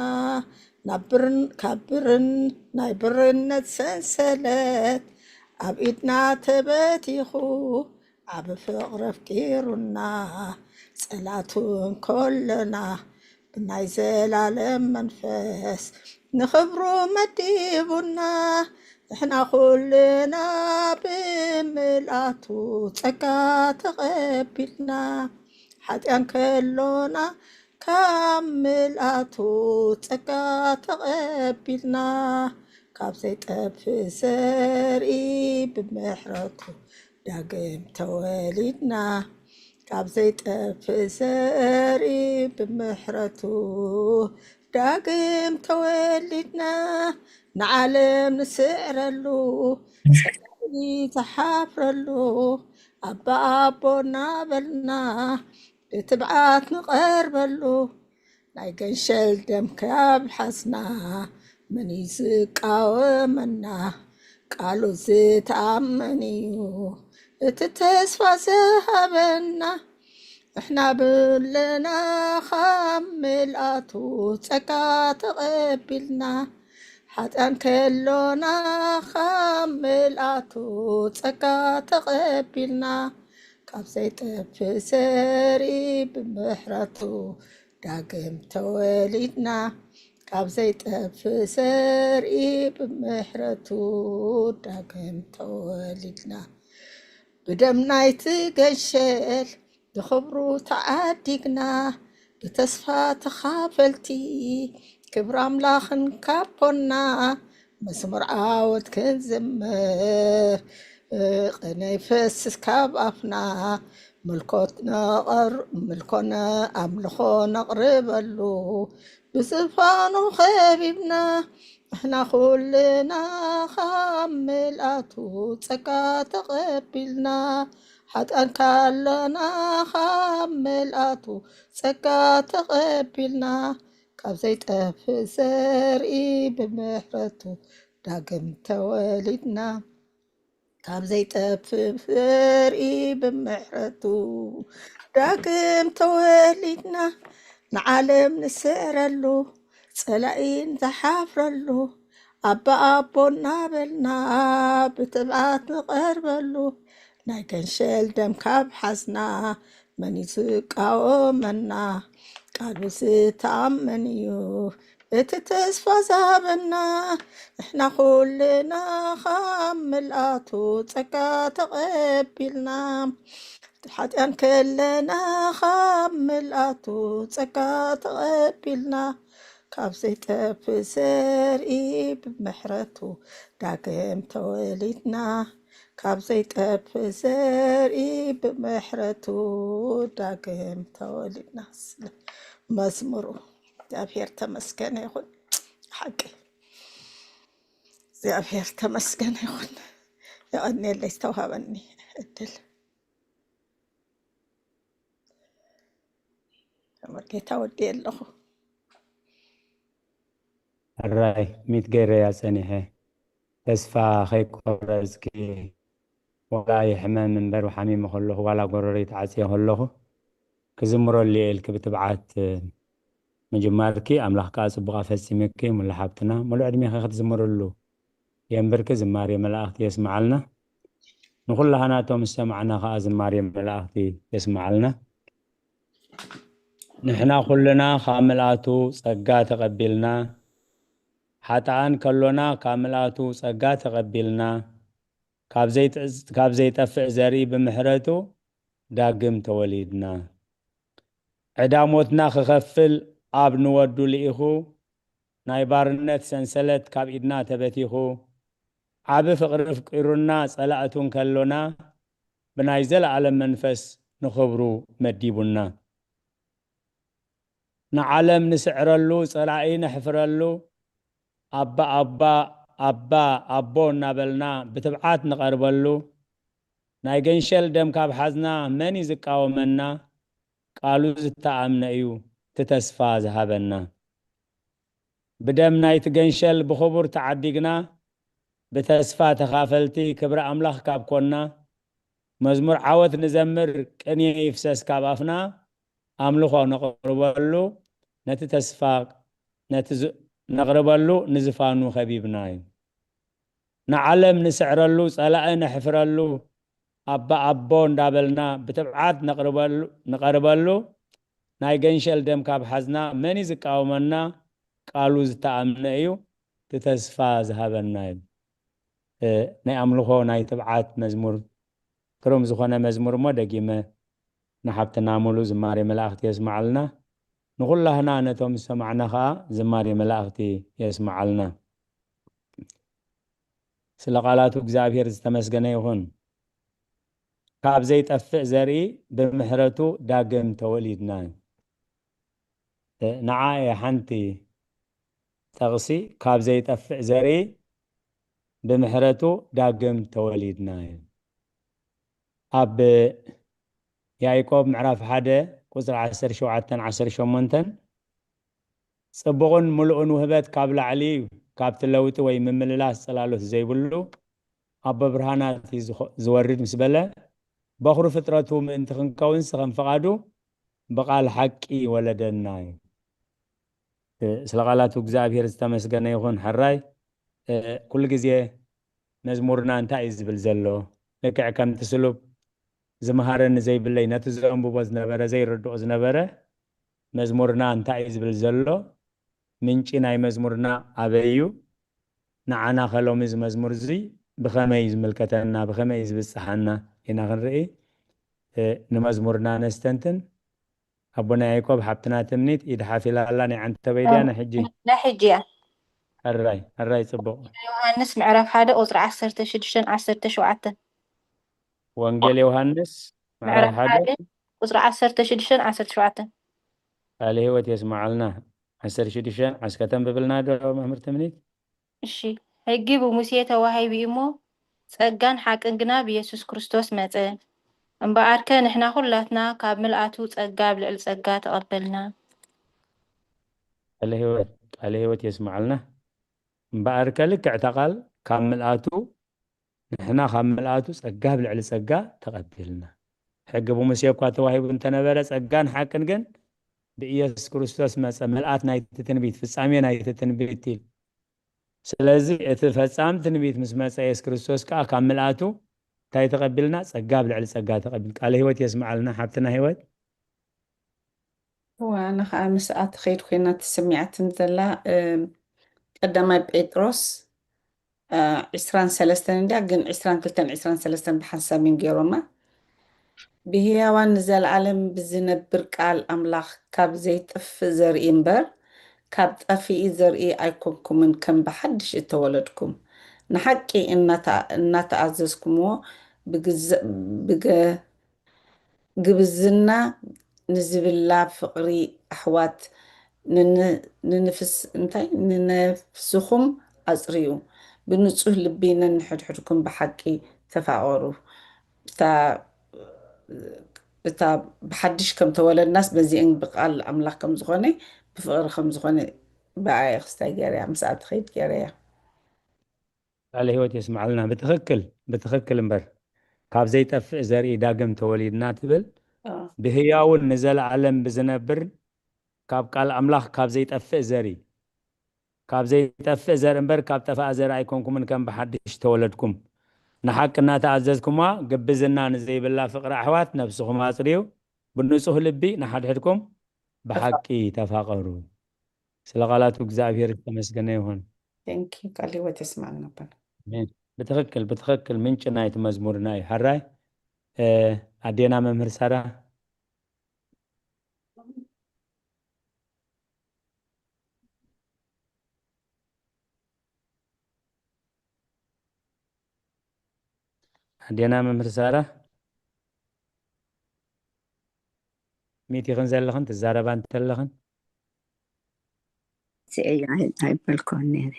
ናብ ብርን-፣ ካብ ብርን-፣ ናይ ብርነት ሰንሰለት ኣብ ኢድና ተበቲኹ፣ ዓቢ ፍቕሪ ኣፍቂሩና፣ ጸላቱ እንከሎና፣ ብናይ ዘላለም መንፈስ ንኽብሩ መዲቡና። ንሕና ኩልና ብምልኣቱ ጸጋ ተቐቢልና፣ ሓጢኣን ከሎና ካብ ምልኣቱ ጸጋ ተቐቢልና፣ ካብ ዘይጠፍእ ዘርኢ ብምሕረቱ ዳግም ተወሊድና፣ ካብ ዘይጠፍእ ዘርኢ ብምሕረቱ ዳግም ተወሊድና፣ ንዓለም ንስዕረሉ፣ ጸላኢ ዝሓፍረሉ፣ ኣባ ኣቦ እናበልና ብትብዓት ንቐርበሉ፣ ናይ ገንሸል ደም ካብ ሓዝና፣ መን እዩ ዝቃወመና? ቃሉ ዝተኣመን እዩ፣ እቲ ተስፋ ዝሃበና። ንሕና ብለና ካብ ምልኣቱ ጸጋ ተቐቢልና፣ ሓጥኣን ከሎና ካብ ምልኣቱ ጸጋ ተቐቢልና፣ ካብ ዘይጠፍእ ዘርኢ ብምሕረቱ ዳግም ተወሊድና፣ ካብ ዘይጠፍእ ዘርኢ ብምሕረቱ ዳግም ተወሊድና። ብደም ናይቲ ገንሸል ብኽብሩ ተዓዲግና፣ ብተስፋ ተኻፈልቲ ክብሪ ኣምላኽን ካቦና፣ መዝሙር ዓወት ክንዝምር፣ ቅኔ ይፈስስ ካብ ኣፍና፣ ምልኮት ነቐር-፣ ምልኮ ነ-፣ ኣምልኾ ነቕርበሉ፣ ብዝፋኑ ኸቢብና፣ ንሕና ኩልና ካብ ምልኣቱ ጸጋ ተቐቢልና፣ ሓጥኣን ካለና ካብ ምልኣቱ ጸጋ ተቐቢልና፣ ካብ ዘይጠፍእ ዘርኢ ብምሕረቱ ዳግም ተወሊድና፣ ካብ ዘይጠፍእ ዘርኢ ብምሕረቱ ዳግም ተወሊድና፣ ንዓለም ንስዕረሉ፣ ጸላኢ ንዝሓፍረሉ፣ ኣባ ኣቦ እናበልና ብትብዓት ንቐርበሉ፣ ናይ ገንሸል ደም ካብ ሓዝና፣ መን እዩ ዝቃወመና? ቃሉ ዝተኣመን እዩ፣ እቲ ተስፋ ዝሃበና። ንሕና ኩልና ካብ ምልኣቱ ጸጋ ተቐቢልና፣ ሓጢኣን ከለና ካብ ምልኣቱ ጸጋ ተቐቢልና፣ ካብ ዘይጠፍእ ዘርኢ ብምሕረቱ ዳግም ተወሊድና፣ ካብ ዘይጠፍእ ዘርኢ ብምሕረቱ ዳግም ተወሊድና። ስለ መዝሙሩ እግዚኣብሔር ተመስገነ ይኹን። ሓቂ እግዚኣብሔር ተመስገነ ይኹን። የቐንየለይ ዝተውሃበኒ ዕድል። መርጌታ ወዲ ኣለኹ። ሕራይ ሚት ገይረያ ጸኒሐ። ተስፋ ከይቆረጽኪ፣ ዋላ ይሕመም እምበር ሓሚመ ከለኹ፣ ዋላ ጎረረይ ተዓጽየ ከለኹ፣ ክዝምረሉ እየ ኢልኪ ብትብዓት ምጅማርኪ፣ ኣምላኽ ከኣ ጽቡቕ ኣፈጺምኪ፣ ሙሉ ሓብትና፣ ሙሉ ዕድሜኺ ክትዝምርሉ የንብርኪ። ዝማሬ መላእኽቲ የስምዓልና። ንኹላህናቶም ዝሰማዕና ከኣ ዝማሬ መላእኽቲ የስምዓልና። ንሕና ኩልና ካብ ምልኣቱ ጸጋ ተቐቢልና፣ ሓጥኣን ከሎና ካብ ምልኣቱ ጸጋ ተቐቢልና፣ ካብ ዘይጥ-፣ ካብ ዘይጠፍእ ዘርኢ ብምሕረቱ ዳግም ተወሊድና። ዕዳ ሞትና ክኸፍል ኣብ ንወዱ ልኢኹ፣ ናይ ባርነት ሰንሰለት ካብ ኢድና ተበቲኹ፣ ዓቢ ፍቕሪ ኣፍቂሩና ጸላእቱ እንከሎና፣ ብናይ ዘለኣለም መንፈስ ንኽብሩ መዲቡና። ንዓለም ንስዕረሉ፣ ጸላኢ ነሕፍረሉ፣ ኣባ፣ ኣባ፣ ኣባ፣ ኣቦ እናበልና ብትብዓት ንቐርበሉ፣ ናይ ገንሸል ደም ካብ ሓዝና መን እዩ ዝቃወመና? ቃሉ ዝተኣምነ እዩ እቲ ተስፋ ዝሃበና። ብደም ናይቲ ገንሸል ብኽቡር ተዓዲግና፣ ብተስፋ ተኻፈልቲ ክብሪ ኣምላኽ ካብ ኮና፣ መዝሙር ዓወት ንዘምር፣ ቅኔ ይፍሰስ ካብ ኣፍና፣ ኣምልኾ ነቕርበሉ፣ ነቲ ተስፋ፣ ነቲ ዝ-፣ ነቕርበሉ ንዝፋኑ ከቢብና እዩ። ንዓለም ንስዕረሉ፣ ጸላኢ ነሕፍረሉ፣ ኣባ ኣቦ እንዳበልና ብትብዓት ነቕርበሉ፣ ንቐርበሉ፣ ናይ ገንሸል ደም ካብ ሓዝና መን እዩ ዝቃወመና? ቃሉ ዝተኣምነ እዩ፣ እቲ ተስፋ ዝሃበና እዩ። እ፣ ናይ ኣምልኾ፣ ናይ ትብዓት መዝሙር፣ ግሩም ዝኾነ መዝሙር እሞ ደጊመ ንሓብትና ሙሉ ዝማሬ መላእኽቲ የስምዓልና። ንኹላህና ነቶም ዝሰማዕና ኸኣ ዝማሬ መላእኽቲ የስምዓልና። ስለ ቃላቱ እግዚኣብሔር ዝተመስገነ ይኹን። ካብ ዘይጠፍእ ዘርኢ ብምሕረቱ ዳግም ተወሊድና። እ፣ ንዓ እየ ሓንቲ ጠቕሲ፣ ካብ ዘይጠፍእ ዘርኢ ብምሕረቱ ዳግም ተወሊድና እዩ። ኣብ ያዕቆብ ምዕራፍ ሓደ ቁጽሪ ዓሰርተ ሸውዓተን ዓሰርተ ሸሞንተን፣ ጽቡቕን ምሉእን ውህበት ካብ ላዕሊ እዩ፣ ካብቲ ለውጢ ወይ ምምልላስ ጽላሎት ዘይብሉ ኣቦ ብርሃናት እዩ ዝኸ-፣ ዝወርድ ምስ በለ፣ በኹሪ ፍጥረቱ ምእንቲ ክንከውንስ ከም ፍቓዱ ብቓል ሓቂ ወለደና እዩ። እ፣ ስለ ቃላቱ እግዚኣብሔር ዝተመስገነ ይኹን። ሕራይ፣ እ፣ ኩሉ ግዜ መዝሙርና እንታይ እዩ ዝብል ዘሎ? ልክዕ ከምቲ ስሉብ ዝመሃረኒ ዘይብለይ፣ ነቲ ዘንብቦ ዝነበረ፣ ዘይርድኦ ዝነበረ፣ መዝሙርና እንታይ እዩ ዝብል ዘሎ? ምንጪ ናይ መዝሙርና ኣበይ እዩ? ንዓና ከ ሎሚ እዚ መዝሙር እዚ ብኸመይ እዩ ዝምልከተና? ብኸመይ እዩ ዝብጽሓና? ኢና ክንርኢ። እ፣ ንመዝሙርና ነስተንትን። ኣቦና ያዕቆብ፣ ሓብትና ትምኒት ኢድ ሓፍ ኢላ ኣላ፣ ናይ ዓንተበይ ድያ? ናይ ሕጂ? ናይ ሕጂ እያ። ሕራይ፣ ሕራይ፣ ጽቡቕ። ዮሃንስ ምዕራፍ ሓደ ቁጽሪ ዓሰርተ ሽዱሽተን ዓሰርተ ሸውዓተን። ወንጌል ዮሃንስ ምዕራፍ ምዕራፍ ሓደ ሓደ ቁጽሪ ዓሰርተ ሽዱሽተን ዓሰርተ ሸውዓተን። ቃለ ህይወት የስምዓልና። ዓሰርተ ሽዱሽተ ዓስከ ተንብብልና ዶ መምህር ትምኒት? እሺ፣ ሕጊ ብሙሴ ተዋሂቡ እዩ እሞ፣ ጸጋን ሓቅን ግና ብየሱስ ክርስቶስ መጸ። እምበኣርከ ንሕና ኩላትና ካብ ምልኣቱ ጸጋ ኣብ ልዕሊ ጸጋ ተቐበልና። ቃለ ህይወት፣ ቃለ ህይወት የስምዓልና። እምበኣርከ ልክዕ እታ ቃል ካብ ምልኣቱ፣ ንሕና ካብ ምልኣቱ ጸጋ ኣብ ልዕሊ ጸጋ ተቐቢልና። ሕጊ ብሙሴ እኳ ተዋሂቡ እንተነበረ፣ ጸጋን ሓቅን ግን ብኢየሱስ ክርስቶስ መጸ። ምልኣት ናይቲ ትንቢት፣ ፍጻሜ ናይቲ ትንቢት ኢሉ። ስለዚ እቲ ፈጻሚ ትንቢት ምስ መጸ፣ የሱስ ክርስቶስ ከኣ ካብ ምልኣቱ እንታይ ተቐቢልና? ጸጋ ኣብ ልዕሊ ጸጋ ተቐቢል። ቃለ ህይወት የስምዓልና ሓብትና ህይወት። እዋ፣ ኣነ ኸኣ ምስኣ ትኸይድ ኮይና ትስሚዓትኒ ዘላ፣ እ፣ ቀዳማይ ጴጥሮስ፣ እ፣ ዕስራን ሰለስተን እንድያ፣ ግን ዕስራን ክልተን ዕስራን ሰለስተን ብሓንሳብ እዮም ገይሮማ። ብህያዋን ንዘለኣለም ብዝነብር ቃል ኣምላኽ ካብ ዘይጠፍእ ዘርኢ እምበር፣ ካብ ጠፊኢ ዘርኢ ኣይኮንኩምን፣ ከም ብሓድሽ እተወለድኩም። ንሓቂ እናተ-፣ እናተኣዘዝኩምዎ ብግዘ-፣ ብገ-፣ ግብዝና ንዝብላ ፍቕሪ ኣሕዋት ንን-፣ ንንፍስ-፣ እንታይ? ንነፍስኹም ኣጽርዩ። ብንጹህ ልቢ ነንሕድሕድኩም ብሓቂ ተፋቐሩ። እታ፣ እታ ብሓድሽ ከም ተወለድናስ በዚአን ብቃል ኣምላኽ ከም ዝኾነ፣ ብፍቕሪ ከም ዝኾነ ብኣየ ክስታይ ገይረያ፣ ምስኣ ትኸይድ ገይረያ። ቃለ ህይወት የስምዓልና። ብትኽክል፣ ብትኽክል እምበር፣ ካብ ዘይጠፍእ ዘርኢ ዳግም ተወሊድና ትብል፣ ኣዎ። ብህያውን ንዘለኣለም ብዝነብር ካብ ቃል ኣምላኽ ካብ ዘይጠፍእ ዘርኢ፣ ካብ ዘይጠፍእ ዘርኢ እምበር ካብ ጠፍኣ ዘርኢ ኣይኮንኩምን፣ ከም ብሓድሽ ተወለድኩም። ንሓቂ እናተኣዘዝኩማ፣ ግብዝና ንዘይብላ ፍቕሪ ኣሕዋት ነብስኹም ኣጽርዩ፣ ብንጹህ ልቢ ንሓድሕድኩም ብሓቂ ተፋቐሩ። ስለ ቃላቱ እግዚኣብሔር ዝተመስገነ ይኹን። Thank you። ቃል ህይወት የስማዕና ኣቦና። ኣሜን። ብትኽክል ብትኽክል ምንጭ ናይቲ መዝሙርና እዩ። ሕራይ። ኣዴና መምህር ሳራ። ኣዴና መምህር ሳራ፣ ሚት ይኽን ዘለኽን ትዛረባ እንተለኽን። እዚኣ ኣይበልኩን ነይረ።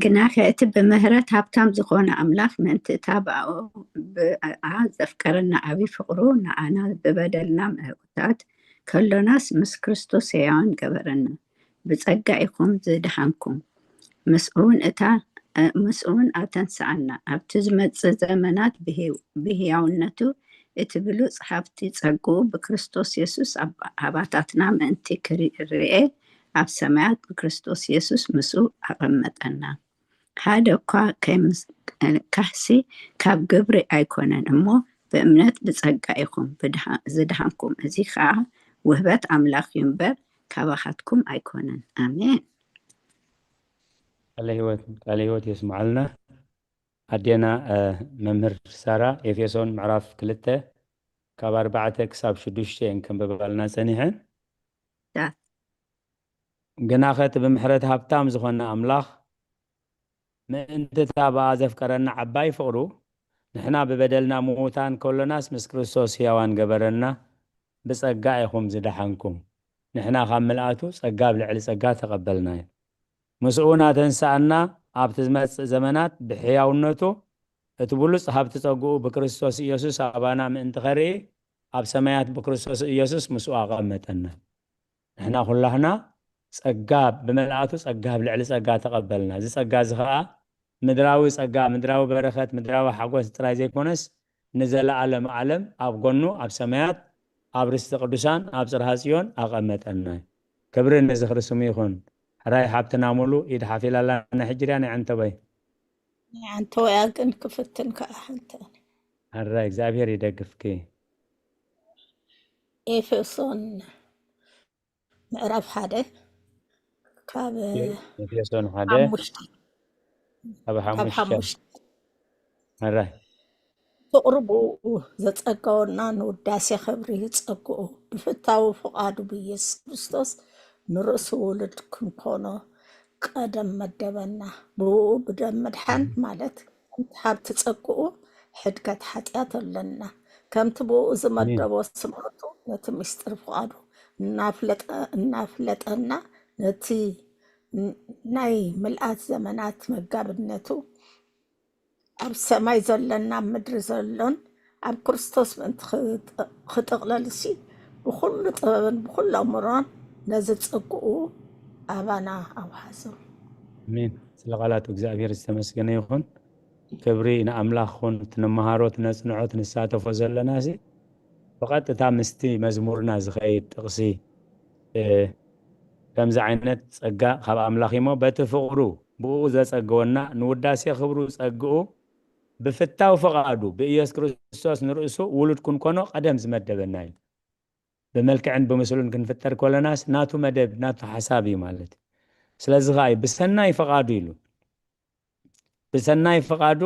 ግናኸ እቲ ብምህረት ሃብታም ዝኾነ ኣምላኽ ምእንቲ እታ ብኣኡ ብኣ ዘፍቀረና ዓቢ ፍቕሩ ንኣና ብበደልና ምእኩታት ከሎናስ ምስ ክርስቶስ ሕያዋን ገበረና። ብጸጋ ኢኹም ዝደሓንኩም። ምስኡ እውን እታ ምስኡ እውን ኣተንስኣና። ኣብቲ ዝመጽእ ዘመናት ብህያውነቱ እቲ ብሉጽ ሃብቲ ጸግኡ ብክርስቶስ የሱስ ኣባታትና ምእንቲ ክርኤ ኣብ ሰማያት ብክርስቶስ የሱስ ምስኡ ኣቐመጠና። ሓደ እኳ ካህሲ ካብ ግብሪ ኣይኮነን እሞ ብእምነት ብጸጋ ኢኹም ዝደሃንኩም። እዚ ኸኣ ውህበት ኣምላኽ እዩ እምበር ካባኻትኩም ኣይኮነን። ኣሜን። ቃለ ህይወት ቃለ ህይወት የስምዓልና። ኣዴና መምህር ሳራ ኤፌሶን ምዕራፍ ክልተ ካብ ኣርባዕተ ክሳብ ሽዱሽተ እየን ከንብባልና ጸኒሐን። ግናኸ እቲ ብምሕረት ሃብታም ዝኾነ ኣምላኽ ምእንቲ እታ ብኣ ዘፍቀረና ዓባይ ፍቕሩ ንሕና ብበደልና ምዉታን ከሎናስ ምስ ክርስቶስ ህያዋን ገበረና። ብጸጋ ኢኹም ዝደሓንኩም። ንሕና ካብ ምልኣቱ ጸጋ ኣብ ልዕሊ ጸጋ ተቐበልና እዩ። ምስኡ ናተንስኣና ኣብቲ ዝመጽእ ዘመናት ብሕያውነቱ እቲ ብሉጽ ሃብቲ ጸግኡ ብክርስቶስ ኢየሱስ ኣባና ምእንቲ ኸርኢ ኣብ ሰማያት ብክርስቶስ ኢየሱስ ምስኡ ኣቐመጠና። ንሕና ኩላህና ጸጋ ብመልኣቱ ጸጋ ኣብ ልዕሊ ጸጋ ተቐበልና። እዚ ጸጋ እዚ ኸኣ ምድራዊ ጸጋ፣ ምድራዊ በረኸት፣ ምድራዊ ሓጎስ ጥራይ ዘይኮነስ ንዘለኣለም ዓለም ኣብ ጎኑ ኣብ ሰማያት ኣብ ርስቲ ቅዱሳን ኣብ ጽርሃ ጽዮን ኣቐመጠና። ክብሪ ንዝኽሪ ስሙ ይኹን። ሕራይ ሓብትና ሙሉ ኢድ ሓፊላላና ሕጂ ድያ ናይ ዓንተቦይ? ናይ ዓንተቦያ ግን ክፍትን ከኣ ሓንተ ሕራይ እግዚኣብሔር ይደግፍኪ። ኤፌሶን ምዕራፍ ሓደ ካብ ኤፌሶን ሓደ ሓሙሽተ ካብ ካብ ሓሙሽተ ሓሙሽተ ሕራይ ፍቕሪ ብኡ ዘጸገወና ንውዳሴ ክብሪ ጸግኡ ብፍታዊ ፍቓዱ ብኢየሱስ ክርስቶስ ንርእሱ ውሉድ ክንኮኖ ቀደም መደበና። ብኡ ብደም ምድሓን ማለት ከምቲ ሃብቲ ጸግኡ ሕድገት ሓጢኣት ኣለና። ከምቲ ብኡ ዝመደቦ ስምረቱ ነቲ ምስጢር ፍቓዱ እናፍለጠ እናፍለጠና ነቲ ናይ ምልኣት ዘመናት መጋብነቱ ኣብ ሰማይ ዘሎን ኣብ ምድሪ ዘሎን ኣብ ክርስቶስ ምእንቲ ክጥቕለልሲ ብኹሉ ጥበብን ብኹሉ ኣእምሮን ነዚ ጸግኡ ኣባና ኣውሓዞ። ኣሜን። ስለ ቃላቱ እግዚኣብሔር ዝተመስገነ ይኹን። ክብሪ ንኣምላኽ ኹን። ትንመሃሮ ትነጽንዖ ትንሳተፎ ዘለናሲ ብቐጥታ ምስቲ መዝሙርና ዝኸይድ ጥቕሲ ከምዚ ዓይነት ጸጋ ካብ ኣምላኽ እሞ በቲ ፍቕሩ ብኡ ዘጸገወና ንውዳሴ ክብሩ ጸግኡ ብፍታው ፍቓዱ ብኢየሱስ ክርስቶስ ንርእሱ ውሉድ ክንኮኖ ቀደም ዝመደበና እዩ። ብመልክዕን ብምስሉን ክንፍጠር ኮለናስ ናቱ መደብ ናቱ ሓሳብ እዩ ማለት እዩ። ስለዚ ኸዓ እዩ ብሰናይ ፍቓዱ ኢሉ ብሰናይ ፍቓዱ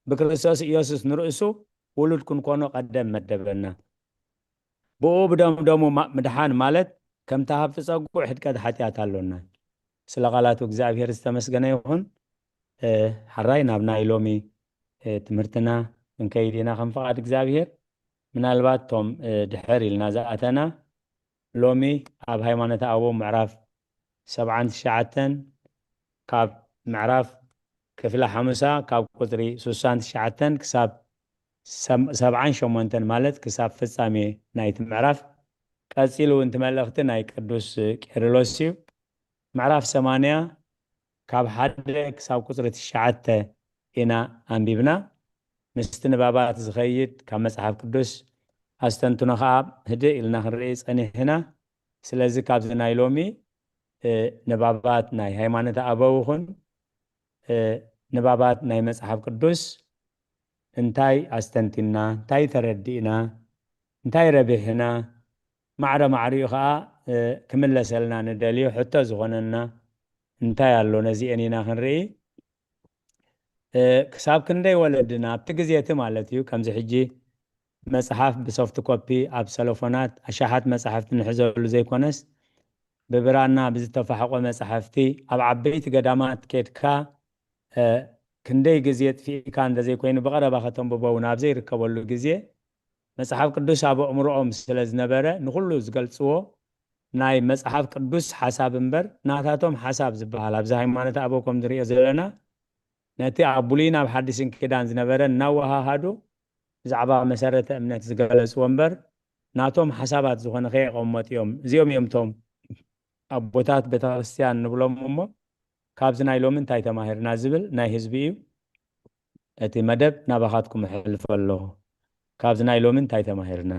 ብክርስቶስ ኢየሱስ ንርእሱ ውሉድ ክንኮኖ ቀደም መደበና። ብኡ ብደምደሙ ምድሓን ማለት ከምቲ ሃብቲ ጸጉዕ ሕድቀት ሓጢኣት ኣሎና። ስለ ቃላቱ እግዚኣብሔር ዝተመስገነ ይኹን። ሓራይ ናብ ናይ ሎሚ ትምህርትና ክንከይድ ኢና ከም ፍቓድ እግዚኣብሔር። ምናልባት ቶም ድሕር ኢልና ዝኣተና ሎሚ ኣብ ሃይማኖተ ኣበው ምዕራፍ ሰብዓን ትሽዓተን ካብ ምዕራፍ ክፍለ ሓሙሳ ካብ ቁፅሪ ሱሳን ትሽዓተን ክሳብ ሰብዓን ሸሞንተን ማለት ክሳብ ፍጻሜ ናይቲ ምዕራፍ ቀፂሉ እውን እቲ መልእኽቲ ናይ ቅዱስ ቄርሎስ እዩ። ምዕራፍ ሰማንያ ካብ ሓደ ክሳብ ቁፅሪ ትሽዓተ ኢና ኣንቢብና። ምስቲ ንባባት ዝኸይድ ካብ መጽሓፍ ቅዱስ ኣስተንትኖ ኸዓ ህድእ ኢልና ክንርኢ ጸኒሕና። ስለዚ ካብዚ ናይ ሎሚ ንባባት ናይ ሃይማኖት ኣበው ይኹን ንባባት ናይ መጽሓፍ ቅዱስ እንታይ ኣስተንቲና እንታይ ተረዲእና እንታይ ረቢሕና? ማዕረ ማዕሪኡ ከዓ ክምለሰልና ንደልዮ ሕቶ ዝኾነና እንታይ ኣሎ? ነዚኤን ኢና ክንርኢ። ክሳብ ክንደይ ወለድና ኣብቲ ግዜ እቲ ማለት እዩ፣ ከምዚ ሕጂ መጽሓፍ ብሶፍት ኮፒ ኣብ ሰለፎናት ኣሻሓት መጻሕፍቲ ንሕዘሉ ዘይኮነስ፣ ብብራና ብዝተፋሕቆ መጻሕፍቲ ኣብ ዓበይቲ ገዳማት ኬድካ ክንደይ ግዜ ጥፊእካ እንተዘይኮይኑ ብቐረባ ከተንብቦ እውን ኣብ ዘይርከበሉ ግዜ፣ መጽሓፍ ቅዱስ ኣብ ኣእምሮኦም ስለ ዝነበረ ንኹሉ ዝገልጽዎ ናይ መጽሓፍ ቅዱስ ሓሳብ እምበር ናታቶም ሓሳብ ዝበሃል ኣብዚ ሃይማኖት ኣበው ከም ንሪኦ ዘለና ነቲ ኣብ ብሉይን ኣብ ሓዲስን ኪዳን ዝነበረ እናወሃሃዱ ብዛዕባ መሰረተ እምነት ዝገለጽዎ እምበር ናቶም ሓሳባት ዝኾነ ከየቐመጡ እዮም። እዚኦም እዮም እቶም ኣቦታት ቤተክርስትያን ንብሎም እሞ ካብዚ ናይ ሎሚ እንታይ ተማሂርና ዝብል ናይ ህዝቢ እዩ። እቲ መደብ ናባኻትኩም እሕልፎ ኣለኹ። ካብዚ ናይ ሎሚ እንታይ ተማሂርና?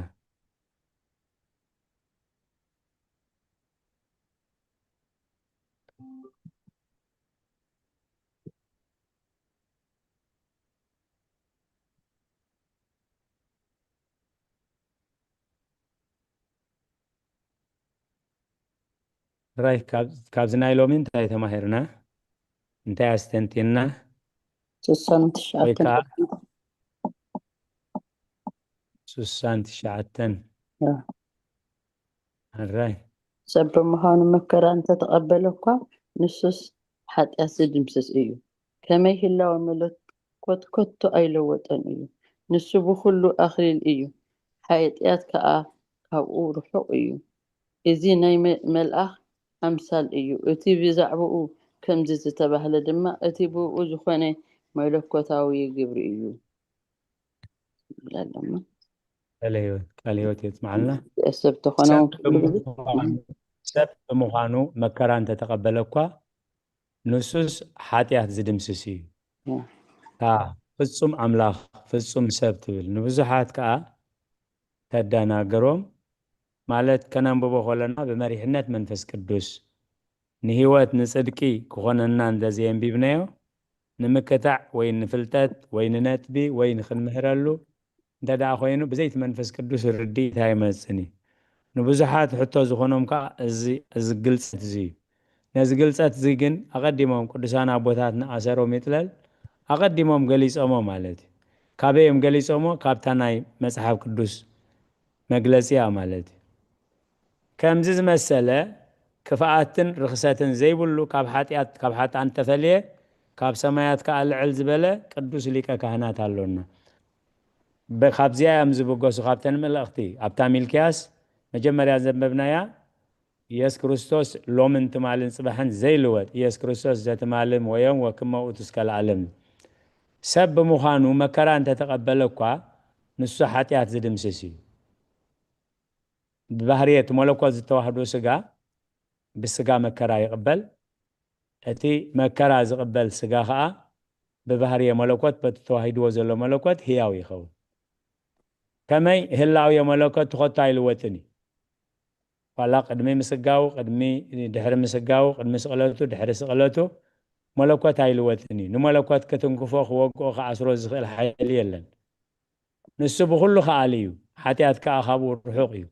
ራይ ካብዚ ናይ ሎሚ እንታይ ተማሂርና? እንታይ ኣስተንቲና? ስሳን ትሽዓተን ወይ ከዓ ስሳን ትሽዓተን ኣራይ ሰብ ብምዃኑ መከራ እንተተቐበለ እኳ ንሱስ ሓጢኣት ዝድምስስ እዩ። ከመይ ህላወ መለኮት ከቶ ኣይለወጠን እዩ። ንሱ ብኹሉ ኣኽሊል እዩ፣ ሓጢኣት ከኣ ካብኡ ርሑቕ እዩ። እዚ ናይ መልኣኽ ኣምሳል እዩ። እቲ ብዛዕባኡ ከምዚ ዝተባህለ ድማ እቲ ብኡ ዝኾነ መለኮታዊ ግብሪ እዩ። ቃል ህይወት የፅምዓልና። ሰብ ተኾነ ሰብ ብምዃኑ መከራ እንተተቐበለ እኳ ንሱስ ሓጢኣት ዝድምስስ እዩ። ፍፁም ኣምላኽ ፍፁም ሰብ ትብል ንብዙሓት ከዓ ተደናግሮም ማለት ከነንብቦ ከለና ብመሪሕነት መንፈስ ቅዱስ ንህይወት ንፅድቂ ክኾነና እንተዘየንቢብናዮ ንምክታዕ ወይ ንፍልጠት ወይ ንነጥቢ ወይ ንክንምህረሉ እንተ ደኣ ኮይኑ ብዘይቲ መንፈስ ቅዱስ ርድኢት ኣይመፅን እዩ። ንብዙሓት ሕቶ ዝኾኖም ከዓ እዚ ግልፀት እዚ እዩ። ነዚ ግልፀት እዚ ግን ኣቐዲሞም ቅዱሳን ኣቦታትና ኣሰሮም ይጥለል ኣቐዲሞም ገሊፆሞ ማለት እዩ። ካበይ እዮም ገሊፆሞ? ካብታ ናይ መፅሓፍ ቅዱስ መግለፂ እያ ማለት እዩ። ከምዚ ዝመሰለ ክፍኣትን ርኽሰትን ዘይብሉ ካብ ሓጢኣት ካብ ሓጥኣን ተፈልየ ካብ ሰማያት ከዓ ልዕል ዝበለ ቅዱስ ሊቀ ካህናት ኣሎና። ካብዚኣ እዮም ዝብገሱ ካብተን መልእኽቲ ኣብታ ሚልክያስ መጀመርያ ዘንበብናያ ኢየሱስ ክርስቶስ ሎምን ትማልን ጽባሕን ዘይልወጥ ኢየሱስ ክርስቶስ ዘትማልም ወዮም ወክመ ውእቱ እስከ ለዓለም። ሰብ ብምዃኑ መከራ እንተተቐበለ እኳ ንሱ ሓጢኣት ዝድምስስ እዩ። ብባህሪ እቲ መለኮት ዝተዋህዶ ስጋ ብስጋ መከራ ይቕበል። እቲ መከራ ዝቕበል ስጋ ኸዓ ብባህርየ መለኮት በቲ ተዋሂድዎ ዘሎ መለኮት ህያው ይኸውን። ከመይ ህላውየ መለኮት ትኸቶ ኣይልወጥን እዩ። ዋላ ቅድሚ ምስጋው፣ ቅድሚ ድሕሪ ምስጋው፣ ቅድሚ ስቕለቱ፣ ድሕሪ ስቕለቱ መለኮት ኣይልወጥን እዩ። ንመለኮት ክትንክፎ ክወግኦ ክኣስሮ ዝኽእል ሓይሊ የለን። ንሱ ብኹሉ ከኣሊ እዩ፣ ሓጢኣት ከኣ ካብኡ ርሑቕ እዩ።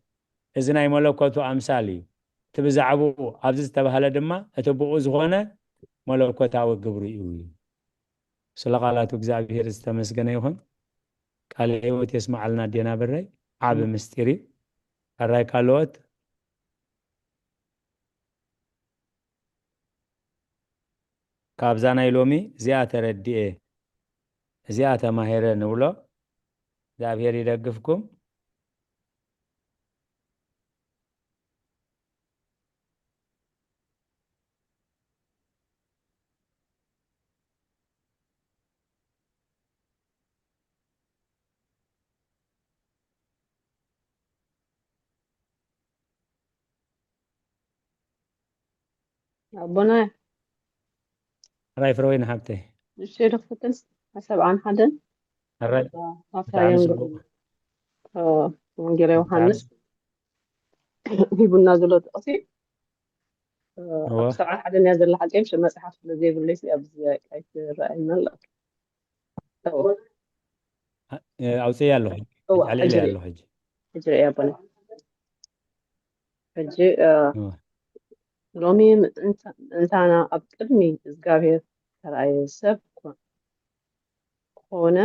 እዚ ናይ መለኮቱ ኣምሳል እዩ። እቲ ብዛዕባኡ ኣብዚ ዝተባህለ ድማ እቲ ብኡ ዝኾነ መለኮታዊ ግብሪ እዩ። ስለ ቃላቱ እግዚኣብሔር ዝተመስገነ ይኹን። ቃለ ህይወት የስመዓልና ኣዴና በረይ። ዓቢ ምስጢር እዩ። ሕራይ ካልኦት ካብዛ ናይ ሎሚ እዚኣ ተረዲኤ እዚኣ ተማሂረ ንብሎ። እግዚኣብሔር ይደግፍኩም። ኣቦና ራይ ፍረወይኒ ሓብተይ እሺ፣ ዶ ክፍትን ሰብዓን ሓደን ራይ ኣፍራዮም ብጣዕሚ ጽቡቅ። ወንጌላ ዮሃንስ ሂቡና ዘሎ ጥቕሲ እወ። ኣብ ሰብዓን ሓደን እያ ዘላ ሓቂ፣ ሽም መጽሓፍ ስለ ዘይብለይ ኣብዚ ኣይትረኣየና ኣሎ። እወ። ኣውፅያ ኣለኹ። እወ፣ ኣልዒለ ሕጂ ኣለኹ ሕጂ። ሕጂ ርእ ኣቦና። ሕጂ እ፣ እወ። ሎሚ ምእንታ- ምእንታና ኣብ ቅድሚ እግዚኣብሔር ተራእየ ሰብ ኮ- ኮነ፣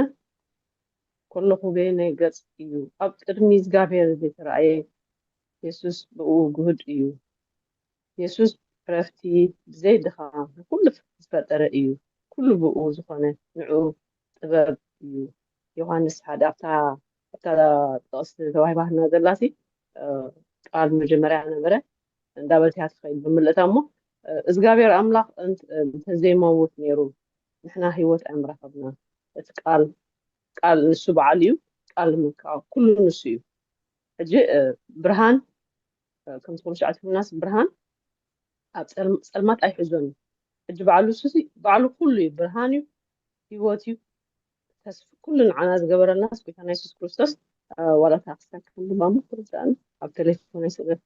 ኩሉ ኩበይ ናይ ገጽ እዩ። ኣብ ቅድሚ እግዚኣብሔር ዝተራእየ የሱስ ብኡ ግሁድ እዩ። የሱስ ዕረፍቲ ብዘይ ድኻም ንኩሉ ዝፈጠረ እዩ። ኩሉ ብኡ ዝኾነ ንዕኡ ጥበብ እዩ። ዮሃንስ ሓደ ኣብታ ኣብታ ጥቕሲ ተዋሂባትና ዘላሲ እ፣ ቃል መጀመርያ ነበረ እንዳበልትያ ትኸይድ ብምልእታ እሞ እ፣ እግዚኣብሔር ኣምላኽ እንት- እንተዘይመውት ነይሩ ንሕና ህይወት ኣይምረኸብና። እቲ ቃል ቃል ንሱ በዓል እዩ። ቃል ምካ ኩሉ ንሱ እዩ። ሕጂ እ፣ ብርሃን እ፣ ከም ዝኾኑ ሸዓት ፍናስ ብርሃን ኣብ ጸልም- ጸልማት ኣይሕዞን እዩ። ሕጂ በዓሉ እሱ ሲ በዓሉ ኩሉ እዩ። ብርሃን እዩ፣ ህይወት እዩ። ተስፍ ኩሉ ንዓና ዝገበረልናስ ጎይታና የሱስ ክርስቶስ እ፣ ዋላ እታ ክስታይ ክፍል ድማ እሞ ክርዳእኒ ኣብ ቴሌፎን ኣይስእነት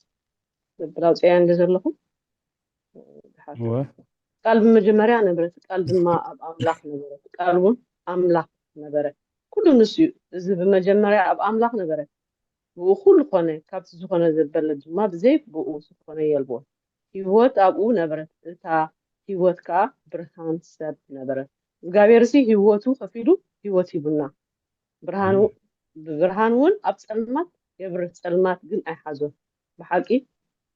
ዘብል ኣውፅኣያ እንደ ዘለኹ ድሓር እወ። ቃል ብመጀመርያ ነበረ፣ እቲ ቃል ድማ ኣብ ኣምላኽ ነበረ፣ እቲ ቃል እውን ኣምላኽ ነበረ። ኩሉ ንሱ እዩ። እዚ ብመጀመርያ ኣብ ኣምላኽ ነበረ፣ ብኡ ኩሉ ኮነ፣ ካብቲ ዝኾነ ዘበለ ድማ ብዘይ ብኡ ዝኾነ የልቦን። ህይወት ኣብኡ ነበረት፣ እታ ህይወት ከኣ ብርሃን ሰብ ነበረት። እግዚኣብሔር ሲ ህይወቱ ከፊሉ ህይወት ሂቡና። ብርሃን ብርሃን እውን ኣብ ጸልማት የብርህ፣ ጸልማት ግን ኣይሓዞን። ብሓቂ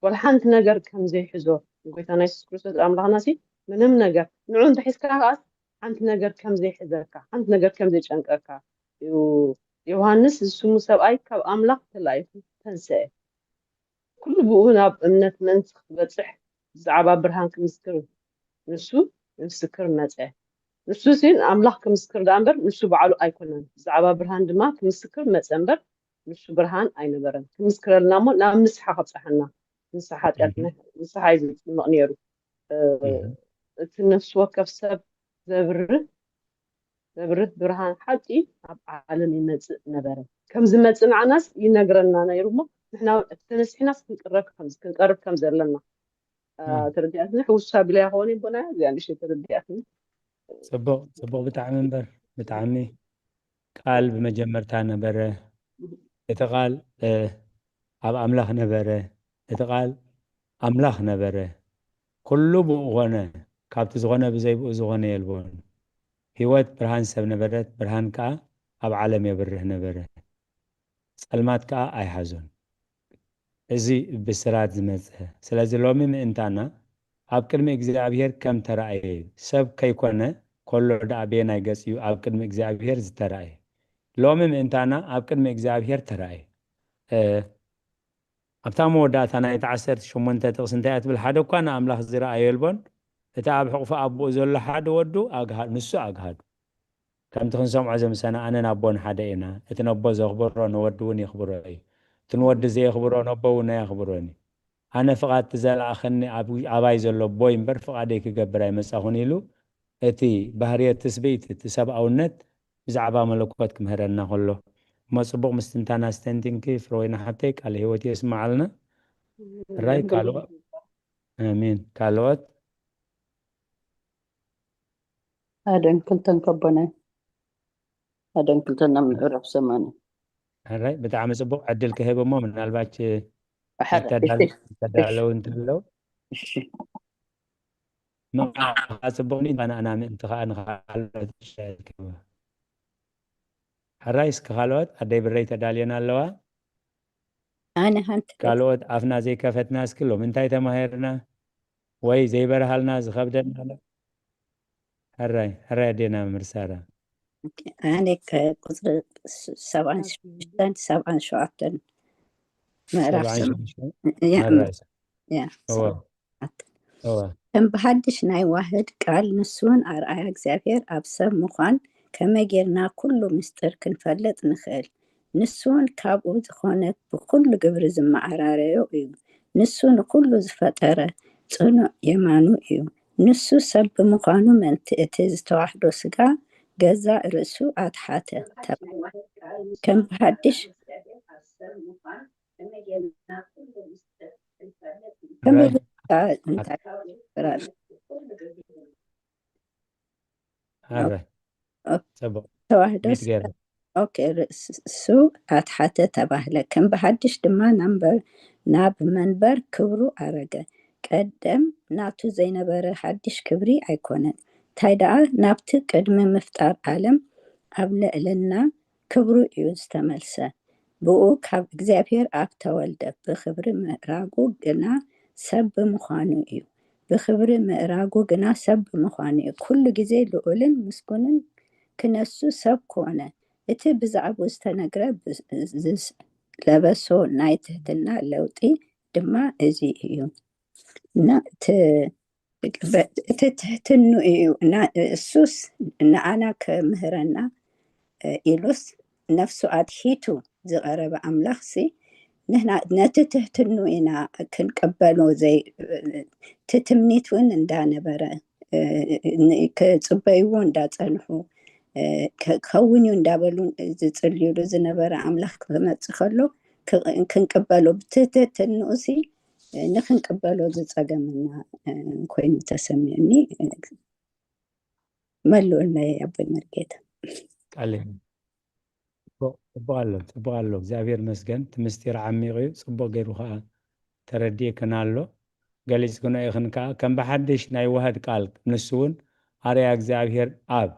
ወላ ሓንቲ ነገር ከም ዘይሕዞ ጎይታና የሱስ ክርስቶስ ኣምላኽና ሲ ምንም ነገር ንዑ እንተሒዝካ ከኣስ ሓንቲ ነገር ከም ዘይሕዘካ፣ ሓንቲ ነገር ከም ዘይጨንቀካ እዩ። ዮሃንስ ዝስሙ ሰብኣይ ካብ ኣምላኽ ተላኢኹ ተንስአ። ኩሉ ብኡ ናብ እምነት ምእንቲ ክበጽሕ ብዛዕባ ብርሃን ክምስክር ንሱ ምስክር መጸ። ንሱ ሲ ንኣምላኽ ክምስክር ደኣ እምበር ንሱ ባዕሉ ኣይኮነን። ብዛዕባ ብርሃን ድማ ክምስክር መጸ እምበር ንሱ ብርሃን ኣይነበረን። ክምስክረልና እሞ ናብ ንስሓ ከብጽሓና። ንስሓ ሓጢኣት እህ፣ ንስሓ እዩ ዝጥምቕ ነይሩ። እ፣ እህ፣ እቲ ነፍሲ ወከፍ ሰብ ዘብርህ ዘብርህ ብርሃን ሓቂ ኣብ ዓለም ይመጽእ ነበረ። ከም ዝመጽእ ንዓናስ ይነግረና ነይሩ እሞ ንሕና እውን ተነሲሕናስ ክንቅረብ ከም ክንቀርብ ከም ዘለና እ፣ እህ። ተረዲኣትኒ። ሕውሳ ቢላ ይኸውን ይቦና እዚኣ ንእሽተይ ተረዲኣትኒ። ጽቡቕ ጽቡቕ፣ ብጣዕሚ እምበር ብጣዕሚ። ቃል ብመጀመርታ ነበረ፣ እቲ ቃል እ፣ ኣብ ኣምላኽ ነበረ፣ እቲ ቃል ኣምላኽ ነበረ። ኩሉ ብኡ ኾነ፣ ካብቲ ዝኾነ ብዘይ ብኡ ዝኾነ የልቦን። ህይወት ብርሃን ሰብ ነበረት፣ ብርሃን ከኣ ኣብ ዓለም የብርህ ነበረ፣ ጸልማት ከኣ ኣይሓዞን። እዚ ብስራት ዝመጸ። ስለዚ ሎሚ ምእንታና ኣብ ቅድሚ እግዚኣብሔር ከም ተራእየ እዩ። ሰብ ከይኮነ ከሎ ደኣ በየናይ ገጽ እዩ ኣብ ቅድሚ እግዚኣብሔር ዝተራእየ? ሎሚ ምእንታና ኣብ ቅድሚ እግዚኣብሔር ተራእየ። እ፣ ኣብታ መወዳእታ ናይታ ዓሰርተ ሸሞንተ ጥቕሲ እንታይ እያ ትብል? ሓደ እኳ ንኣምላኽ ዝረኣዮ የልቦን፣ እቲ ኣብ ሕቑፊ ኣቦኡ ዘሎ ሓደ ወዱ ኣግሃ-፣ ንሱ ኣግሃዱ። ከምቲ ክንሰምዖ ዘምሰና ኣነን ኣቦን ሓደ ኢና። እቲ ነቦ ዘኽብሮ ንወዲ እውን የኽብሮ እዩ። እቲ ንወዲ ዘየኽብሮ ነቦ እውን ኣየኽብሮን እዩ። ኣነ ፍቓድ እቲ ዘለኣኸኒ ኣብ-፣ ኣባይ ዘሎ ኣቦይ እምበር ፍቓደይ ክገብር ኣይመጻኹን ኢሉ እቲ ባህርየት ትስብእቲ፣ እቲ ሰብኣውነት ብዛዕባ መለኮት ክምህረና ከሎ። እሞ ጽቡቕ ምስትንታን ኣስተንቲንኪ ፍረወይኒ ሓብተይ፣ ቃለ ህይወት የስምዓልና። ሕራይ ካልኦት? ኣሜን። ካልኦት? ሓደን ክልተን ከቦናይ ሓደን ክልተን ናብ ምዕራፍ ሰማንያ። ሕራይ ብጣዕሚ ጽቡቕ ዕድል ክህብ እሞ ምናልባች ሕራይ፣ ይተዳል-፣ እሺ፣ ይተዳለዉ እንተለዉ እሺ። ንዓኻ ጽቡቕ ኒ ባናና ምእንቲ ኸኣ ንኻልኦት ይሽዕል ክህብ። ሕራይ እስኪ ካልኦት ኣደይ ብረይ ተዳልየን ኣለዋ። ኣነ ሓንቲ ካልኦት ኣፍና ዘይከፈትና እስኪ ሎም እንታይ ተማሂርና ወይ ዘይበርሃልና ዝኸብደና ኣሎ? ሕራይ፣ ሕራይ ኣዴና መምህር ሳራ። ኣነ ከቁፅሪ ሰብዓን ሽዱሽተን ሰብዓን ሸውዓተን ምዕራፍ ሰብዓን ሰም-፣ ሽዱሽተ ያ፣ ሕራይ። ያ፣ እወ። ሰብዓን ሸውዓተን። እወ። ከም ብሓድሽ ናይ ዋህድ ቃል ንሱን ኣርኣያ እግዚኣብሔር ኣብ ሰብ ምዃን ከመይ ጌርና ኩሉ ምስጢር ክንፈልጥ ንኽእል? ንሱን ካብኡ ዝኾነ ብኹሉ ግብሪ ዝመዓራረዮ እዩ። ንሱ ንኹሉ ዝፈጠረ ጽኑዕ የማኑ እዩ። ንሱ ሰብ ብምዃኑ ምእንቲ እቲ ዝተዋህዶ ስጋ ገዛእ ርእሱ ኣትሓተ። ተባሂሉ። ከም ብሓድሽ ከመይ ሕራይ። ጌርካ እንታይ ትገብር ኣለ? ሕራይ። ኦ፣ ጽቡቕ። ተዋህዶ ሚት ስጋ ገይረ። ኦኬ፣ ርእሱ ኣትሓተ ተባህለ። ከም ብሓድሽ ድማ ናምበር-፣ ናብ መንበር ክብሩ ኣረገ። ቀደም ናቱ ዘይነበረ ሓድሽ ክብሪ ኣይኮነን። እንታይ ደኣ ናብቲ ቅድሚ ምፍጣር ዓለም ኣብ ልዕልና ክብሩ እዩ ዝተመልሰ። ብኡ ካብ እግዚኣብሔር ኣብ ተወልደ። ብኽብሪ ምእራጉ ግና ሰብ ብምዃኑ እዩ። ብኽብሪ ምእራጉ ግና ሰብ ብምዃኑ እዩ። ኩሉ ግዜ ልዑልን ምስጉንን ክነሱ ሰብ ኮነ። እቲ ብዛዕባኡ ዝተነግረ ብ-፣ ዝስ-፣ ለበሶ ናይ ትህትና ለውጢ ድማ እዚ እዩ። እና እቲ፣ እቲ ትህትኑ እዩ። እና እሱስ ንኣና ከምህረና፣ እ፣ ኢሉስ ነፍሱ ኣድሒቱ ዝቐረበ ኣምላኽ ሲ ንሕና ነቲ ትህትኑ ኢና ክንቀበሎ ዘይ-፣ እቲ ትምኒት እውን እንዳነበረ፣ እ፣ ን-፣ ክጽበይዎ እንዳጸንሑ፣ እ፣ ከ-፣ ክኸውን እዩ እንዳበሉ ዝጽልዩሉ ዝነበረ ኣምላኽ ክመጽእ ከሎ ክ-፣ ክንቅበሎ ብትህትንኡ ሲ ንክንቅበሎ ዝጸገመና፣ እ፣ ኮይኑ ተሰሚዑኒ። እ፣ መልኡለይ ኣቦይ መርጌታ። ቃል ጽቡቕ፣ ጽቡቕ ኣሎ፣ ጽቡቕ ኣሎ። እግዚኣብሔር መስገን። እቲ ምስጢር ዓሚቕ እዩ። ጽቡቕ ገይሩ ኸዓ ተረዲእክን ኣሎ። ገሊጽክኖ ኢኽን ከኣ ከም ብሓድሽ ናይ ዋህድ ቃል ንሱ እውን ኣርያ እግዚኣብሔር ኣብ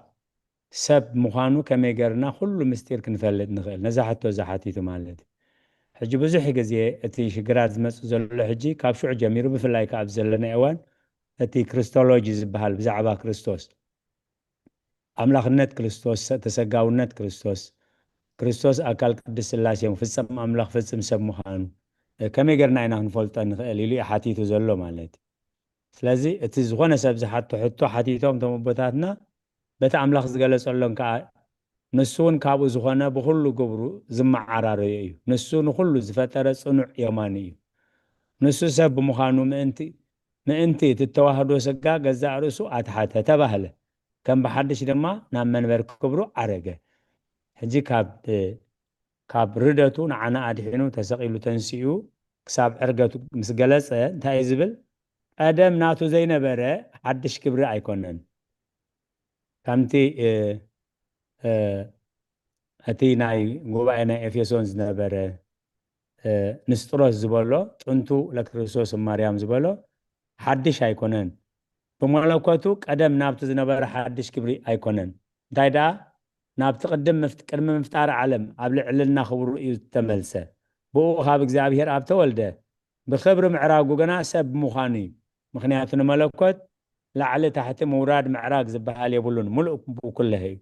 ሰብ ምዃኑ ከመይ ገርና ኩሉ ምስጢር ክንፈልጥ ንኽእል? ነዛ ሕቶ እዛ ሓቲቱ ማለት እዩ። ሕጂ ብዙሕ ግዜ እቲ ሽግራት ዝመጽእ ዘሎ ሕጂ ካብ ሽዑ ጀሚሩ ብፍላይ ከኣ ኣብ ዘለና እዋን እቲ ክርስቶሎጂ ዝበሃል ብዛዕባ ክርስቶስ ኣምላኽነት ክርስቶስ፣ ተሰጋውነት ክርስቶስ፣ ክርስቶስ ኣካል ቅድስት ስላሴ፣ ፍጽም ኣምላኽ ፍጽም ሰብ ምዃኑ፣ እ፣ ከመይ ጌርና ኢና ክንፈልጦ ንኽእል ኢሉ እዩ ሓቲቱ ዘሎ ማለት እዩ። ስለዚ እቲ ዝኾነ ሰብ ዝሓቶ ሕቶ ሓቲቶም እቶም ኣቦታትና፣ በቲ ኣምላኽ ዝገለጸሎም ከኣ ንሱ እውን ካብኡ ዝኾነ ብኹሉ ግብሩ ዝመዓራረዮ እዩ። ንሱ ንኹሉ ዝፈጠረ ጽኑዕ የማኑ እዩ። ንሱ ሰብ ብምዃኑ ምእንቲ፣ ምእንቲ እቲ ተዋህዶ ስጋ ገዛእ ርእሱ ኣትሓተ፣ ተባህለ። ከም ብሓድሽ ድማ ናብ መንበር ክብሩ ዓረገ። ሕጂ ካብ፣ ካብ ርደቱ ንዓና ኣድሒኑ ተሰቒሉ ተንሲኡ ክሳብ ዕርገቱ ምስ ገለጸ እንታይ እዩ ዝብል? ቀደም ናቱ ዘይነበረ ሓድሽ ክብሪ ኣይኮነን። ከምቲ፣ እ፣ እ፣ እቲ ናይ ጉባኤ ናይ ኤፌሶን ዝነበረ፣ እ፣ ንስጥሮስ ዝበሎ ጥንቱ ለክርስቶስ ማርያም ዝበሎ ሓድሽ ኣይኮነን። ብመለኮቱ ቀደም ናብቲ ዝነበረ ሓድሽ ክብሪ ኣይኮነን። እንታይ ደኣ ናብቲ ቅድም ምፍጥ-፣ ቅድሚ ምፍጣር ዓለም ኣብ ልዕልና ክብሩ እዩ ዝተመልሰ። ብኡ ካብ እግዚኣብሔር ኣብ ተወልደ። ብኽብሪ ምዕራጉ ግና ሰብ ምዃኑ እዩ። ምኽንያቱ ንመለኮት ላዕሊ ታሕቲ ምውራድ ምዕራግ ዝበሃል የብሉን። ምሉእ ብኩለህ እዩ።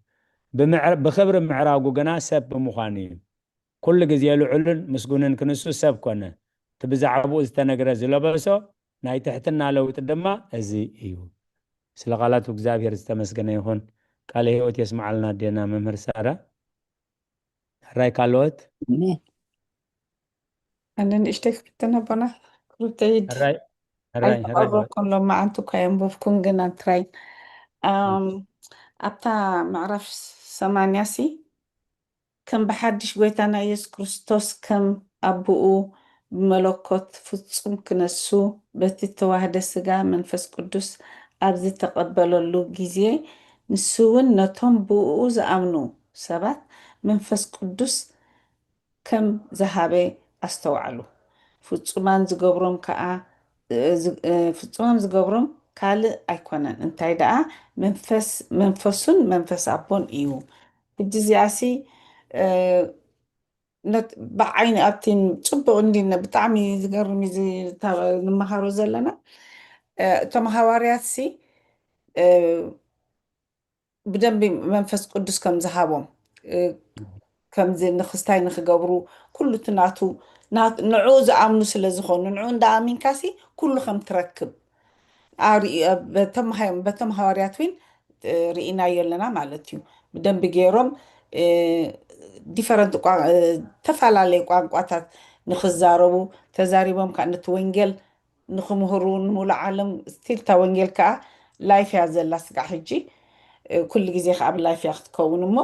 ብምዕር-፣ ብኽብሪ ምዕራጉ ግና ሰብ ብምዃኑ እዩ። ኩሉ ግዜ ልዑልን ምስጉንን ክንሱ ሰብ ኮነ። እቲ ብዛዕባኡ ዝተነግረ ዝለበሶ ናይ ትሕትና ለውጢ ድማ እዚ እዩ። ስለ ቃላቱ እግዚኣብሔር ዝተመስገነ ይኹን። ቃለ ሕይወት የስምዓልና ኣዴና መምህር ሳራ። ሕራይ ካልኦት? ኣሜን። ኣነ ንእሽተይ ክፍትን ኣቦና ክሩተይድ ሕራይ፣ ሕራይ፣ ሕራይ። ኣይተቐረብኩን ሎም መዓንቲ እኳ የንበብኩን ግን ኣንትራይ። ኣም፣ ኣብታ ምዕራፍ ሰማንያ ሲ ከም ብሓድሽ ጎይታና ኢየሱስ ክርስቶስ ከም ኣቦኡ ብመለኮት ፍጹም ክነሱ በቲ ተዋህደ ስጋ መንፈስ ቅዱስ ኣብ ዝተቐበለሉ ግዜ ንሱ እውን ነቶም ብኡ ዝኣምኑ ሰባት መንፈስ ቅዱስ ከም ዝሃበ ኣስተውዓሉ። ፍጹማን ዝገብሮም ከኣ፣ እ፣ ዝ-፣ እ፣ ፍጹማን ዝገብሮም ካልእ ኣይኮነን፣ እንታይ ደኣ መንፈስ፣ መንፈሱን መንፈስ ኣቦን እዩ። ሕጂ እዚኣሲ፣ እ፣ ነት-፣ ብዓይኒ ኣብቲ ጽቡቕ እንዲ ነ-፣ ብጣዕሚ ዝገርም እዩ እዚ እታ ንመሃሮ ዘለና። እ፣ እቶም ሃዋርያትሲ፣ እ፣ ብደንቢ መንፈስ ቅዱስ ከም ዝሃቦም፣ እ፣ ከምዚ ንክስታይ ንክገብሩ፣ ኩሉ እቲ ናቱ፣ ናት-፣ ንዕኡ ዝኣምኑ ስለ ዝኾኑ፣ ንዕኡ እንዳ ኣሚንካሲ ኩሉ ከም ትረክብ። ኣርኢ-፣ በቶም ሃ-፣ በቶም ሃዋርያት እውን፣ እ፣ ርኢናዮ ኣለና ማለት እዩ። ብደንቢ ገይሮም፣ እ፣ ዲፈረንት ቋ-፣ እ፣ ተፈላለየ ቋንቋታት ንክዛረቡ ተዛሪቦም፣ ከዓ ነቲ ወንጌል ንክምህሩ፣ ንሙሉእ ዓለም ስቲል እታ ወንጌል ከዓ ላይፍ እያ ዘላ ስጋዕ ሕጂ፣ እ፣ ኩሉ ግዜ ከዓ ብላይፍ እያ ክትከውን። እሞ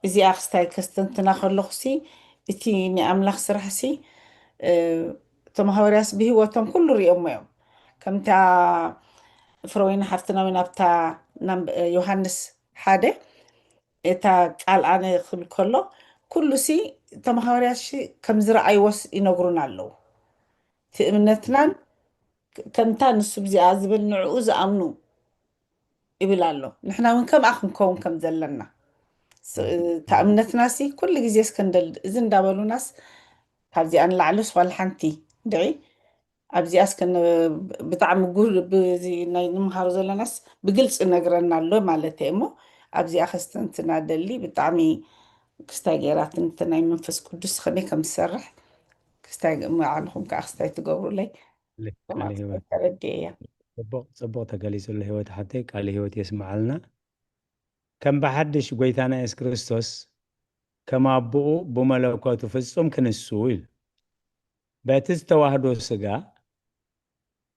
እዚኣ ክስታይ ከስተንትና ከለኹሲ፣ እቲ ናይ ኣምላኽ ስራሕሲ፣ እ፣ እቶም ሃዋርያስ ብህይወቶም ኩሉ ሪኦሞ እዮም። ከምታ ፍረወይኒ ሓፍትና እውን ኣብታ ናም-፣ ዮሃንስ ሓደ፣ እታ ቃል ኣነ ክብል ከሎ፣ ኩሉ ሲ ተመሃርያት ሺ ከም ዝረኣይዎስ ይነግሩና ኣለዉ። እቲ እምነትናን ከምታ ንሱ ብዚኣ ዝብል ንዕኡ ዝኣምኑ ይብል ኣሎ። ንሕና እውን ከምኣ ክንከውን ከም ዘለና ስ- እታ እምነትና ሲ ኩሉ ግዜ እስከንደል እዚ እንዳበሉናስ ካብዚኣ ንላዕልስ ዋላ ሓንቲ ድዒ ኣብዚኣ እስከ ን- ብጣዕሚ ጉል ብዚ ናይ ንምሃሮ ዘለናስ ብግልፂ ነግረና ኣሎ ማለት እየ እሞ ኣብዚኣ ከስተንትና ደሊ ብጣዕሚ ክስታይ ገይራ ትንትና ናይ መንፈስ ቅዱስ ከመይ ከም ዝሰርሕ ክስታይ ባዕልኹም ከዓ ክስታይ ትገብሩለይ ቃለ ህይወት ተረድእ እያ ጽቡቕ ጽቡቕ ተገሊጹ ኣሎ። ህይወት ሓተይ ቃለ ህይወት የስምዓልና። ከም ብሓድሽ ጎይታና የሱስ ክርስቶስ ከም ኣቦኡ ብመለኮቱ ፍጹም ክንሱ ኢሉ በቲ ዝተዋህዶ ስጋ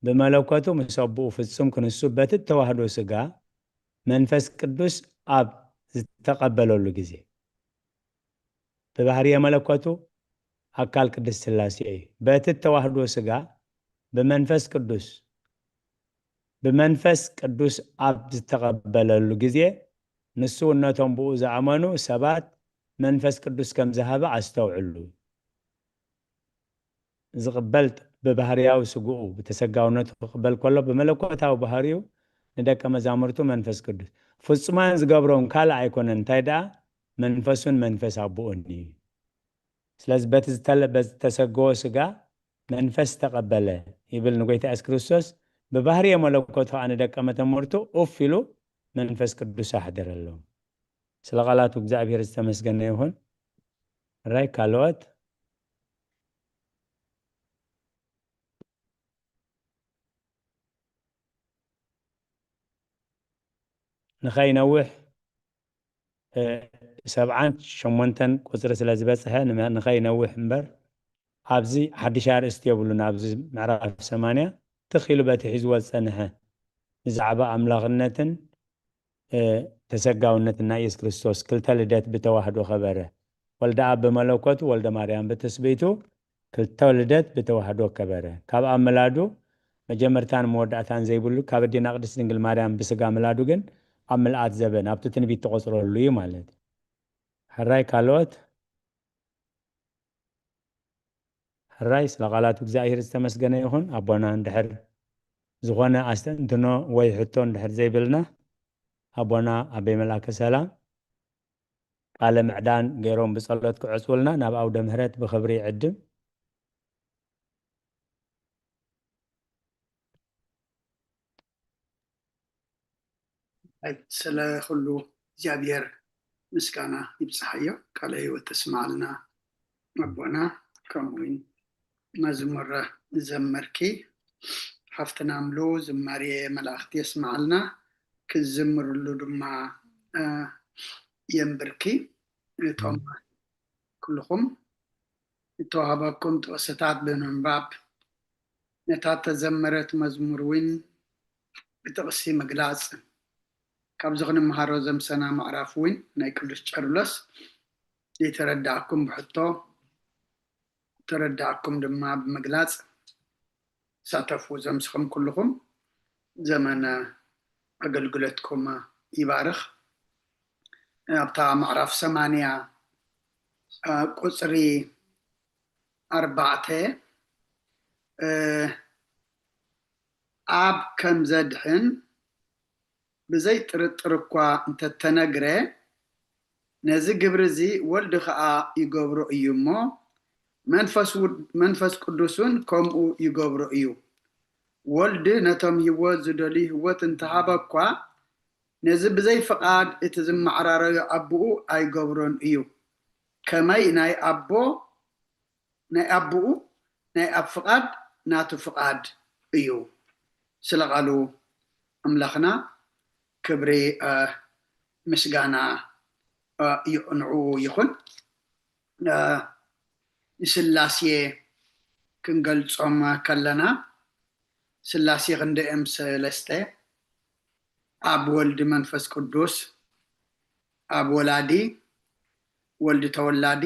ብመለኮቱ ምስ ኣቦኡ ፍጹም ክንሱ በቲ እተዋህዶ ስጋ መንፈስ ቅዱስ ኣብ ዝተቐበለሉ ግዜ ብባህርየ መለኮቱ ኣካል ቅድስት ስላሴ እዩ። በቲ እተዋህዶ ስጋ ብመንፈስ ቅዱስ ብመንፈስ ቅዱስ ኣብ ዝተቐበለሉ ግዜ ንሱ ነቶም ብኡ ዝኣመኑ ሰባት መንፈስ ቅዱስ ከም ዝሃበ ኣስተውዕሉ። ዝቕበል ብባህርያዊ ስግኡ ብተሰጋውነቱ ክቕበል ከሎ ብመለኮታዊ ባህርዩ ንደቀ መዛሙርቱ መንፈስ ቅዱስ ፍጹማን ዝገብሮም ካልእ ኣይኮነን እንታይ ደኣ መንፈሱን መንፈስ ኣቦኡን እዩ ስለዚ በቲ ዝተለ- በዝተሰገወ ስጋ መንፈስ ተቐበለ ይብል ንጎይታ የሱስ ክርስቶስ ብባህርየ መለኮቱ ከዓ ንደቀ መዛሙርቱ ኡፍ ኢሉ መንፈስ ቅዱስ ኣሕደረሎም ስለ ቃላቱ እግዚኣብሔር ዝተመስገነ ይኹን ራይ ካልኦት ንኸይነውሕ ሰብዓን ሸሞንተን ቁፅሪ ስለ ዝበፅሐ ንኸይነውሕ እምበር ኣብዚ ሓድሽ ኣርእስቲ የብሉን ኣብዚ ምዕራፍ ሰማንያ ትኽ ኢሉ በቲ ሒዝዎ ዝፀንሐ ብዛዕባ ኣምላኽነትን ተሰጋውነትን ናይ የሱስ ክርስቶስ ክልተ ልደት ብተዋህዶ ከበረ ወልደ ኣብ ብመለኮቱ ወልደ ማርያም ብትስብእቱ ክልተ ልደት ብተዋህዶ ከበረ ካብ ኣብ ምላዱ መጀመርታን መወዳእታን ዘይብሉ ካብ ኣዴና ቅድስት ድንግል ማርያም ብስጋ ምላዱ ግን ኣብ ምልኣት ዘበን ኣብቲ ትንቢት ተቆፅረሉ እዩ ማለት ሕራይ ካልኦት ሕራይ ስለ ቃላቱ እግዚኣብሔር ዝተመስገነ ይኹን ኣቦና እንድሕር ዝኾነ ኣስተንትኖ ወይ ሕቶ እንድሕር ዘይብልና ኣቦና ኣበይ መልኣከ ሰላም ቃለ ምዕዳን ገይሮም ብጸሎት ክዕጽውልና ናብ ኣውደ ምህረት ብኽብሪ ይዕድም። ስለ ኩሉ እግዚኣብሔር ምስጋና ይብጽሓዮ። ቃለ ህይወት ተስማዓልና ኣቦና፣ ከምኡ እውን መዝሙር ዘመርኪ ሓፍትና ምሉ ዝማሬ መላእኽቲ የስማዓልና። ክዝምርሉ ድማ የንብርኪ። እቶም ኩልኹም እተዋህበኩም ጥቕስታት ብምንባብ ነታ ተዘመረት መዝሙር እውን ብጥቕሲ ምግላፅ ካብዚ ክንምሃሮ ዘምሰና ምዕራፍ እውን ናይ ቅዱስ ቄርሎስ ዘይተረዳእኩም ብሕቶ ተረዳእኩም ድማ ብምግላፅ ሳተፉ ዘምስኹም ኩልኹም ዘመነ ኣገልግሎትኩም ይባርኽ ኣብታ ምዕራፍ ሰማንያ ቁፅሪ ኣርባዕተ ኣብ ከም ዘድሕን ብዘይ ጥርጥር እኳ እንተተነግረ ነዚ ግብሪ እዚ ወልዲ ኸዓ ይገብሮ እዩ እሞ መንፈስ ቅዱስ እውን ከምኡ ይገብሮ እዩ። ወልዲ ነቶም ህይወት ዝደልዩ ህይወት እንተሃበ እኳ ነዚ ብዘይ ፍቓድ እቲ ዝመዓራረዮ ኣቦኡ ኣይገብሮን እዩ። ከመይ ናይ ኣቦ ናይ ኣቦኡ ናይ ኣብ ፍቓድ ናቱ ፍቓድ እዩ። ስለ ቃሉ ኣምላኽና ክብሪ ምስጋና ንዕኡ ይኹን። ንስላሴ ክንገልጾም ከለና ስላሴ ክንደኦም ሰለስተ ኣብ ወልዲ መንፈስ ቅዱስ ኣብ ወላዲ ወልዲ ተወላዲ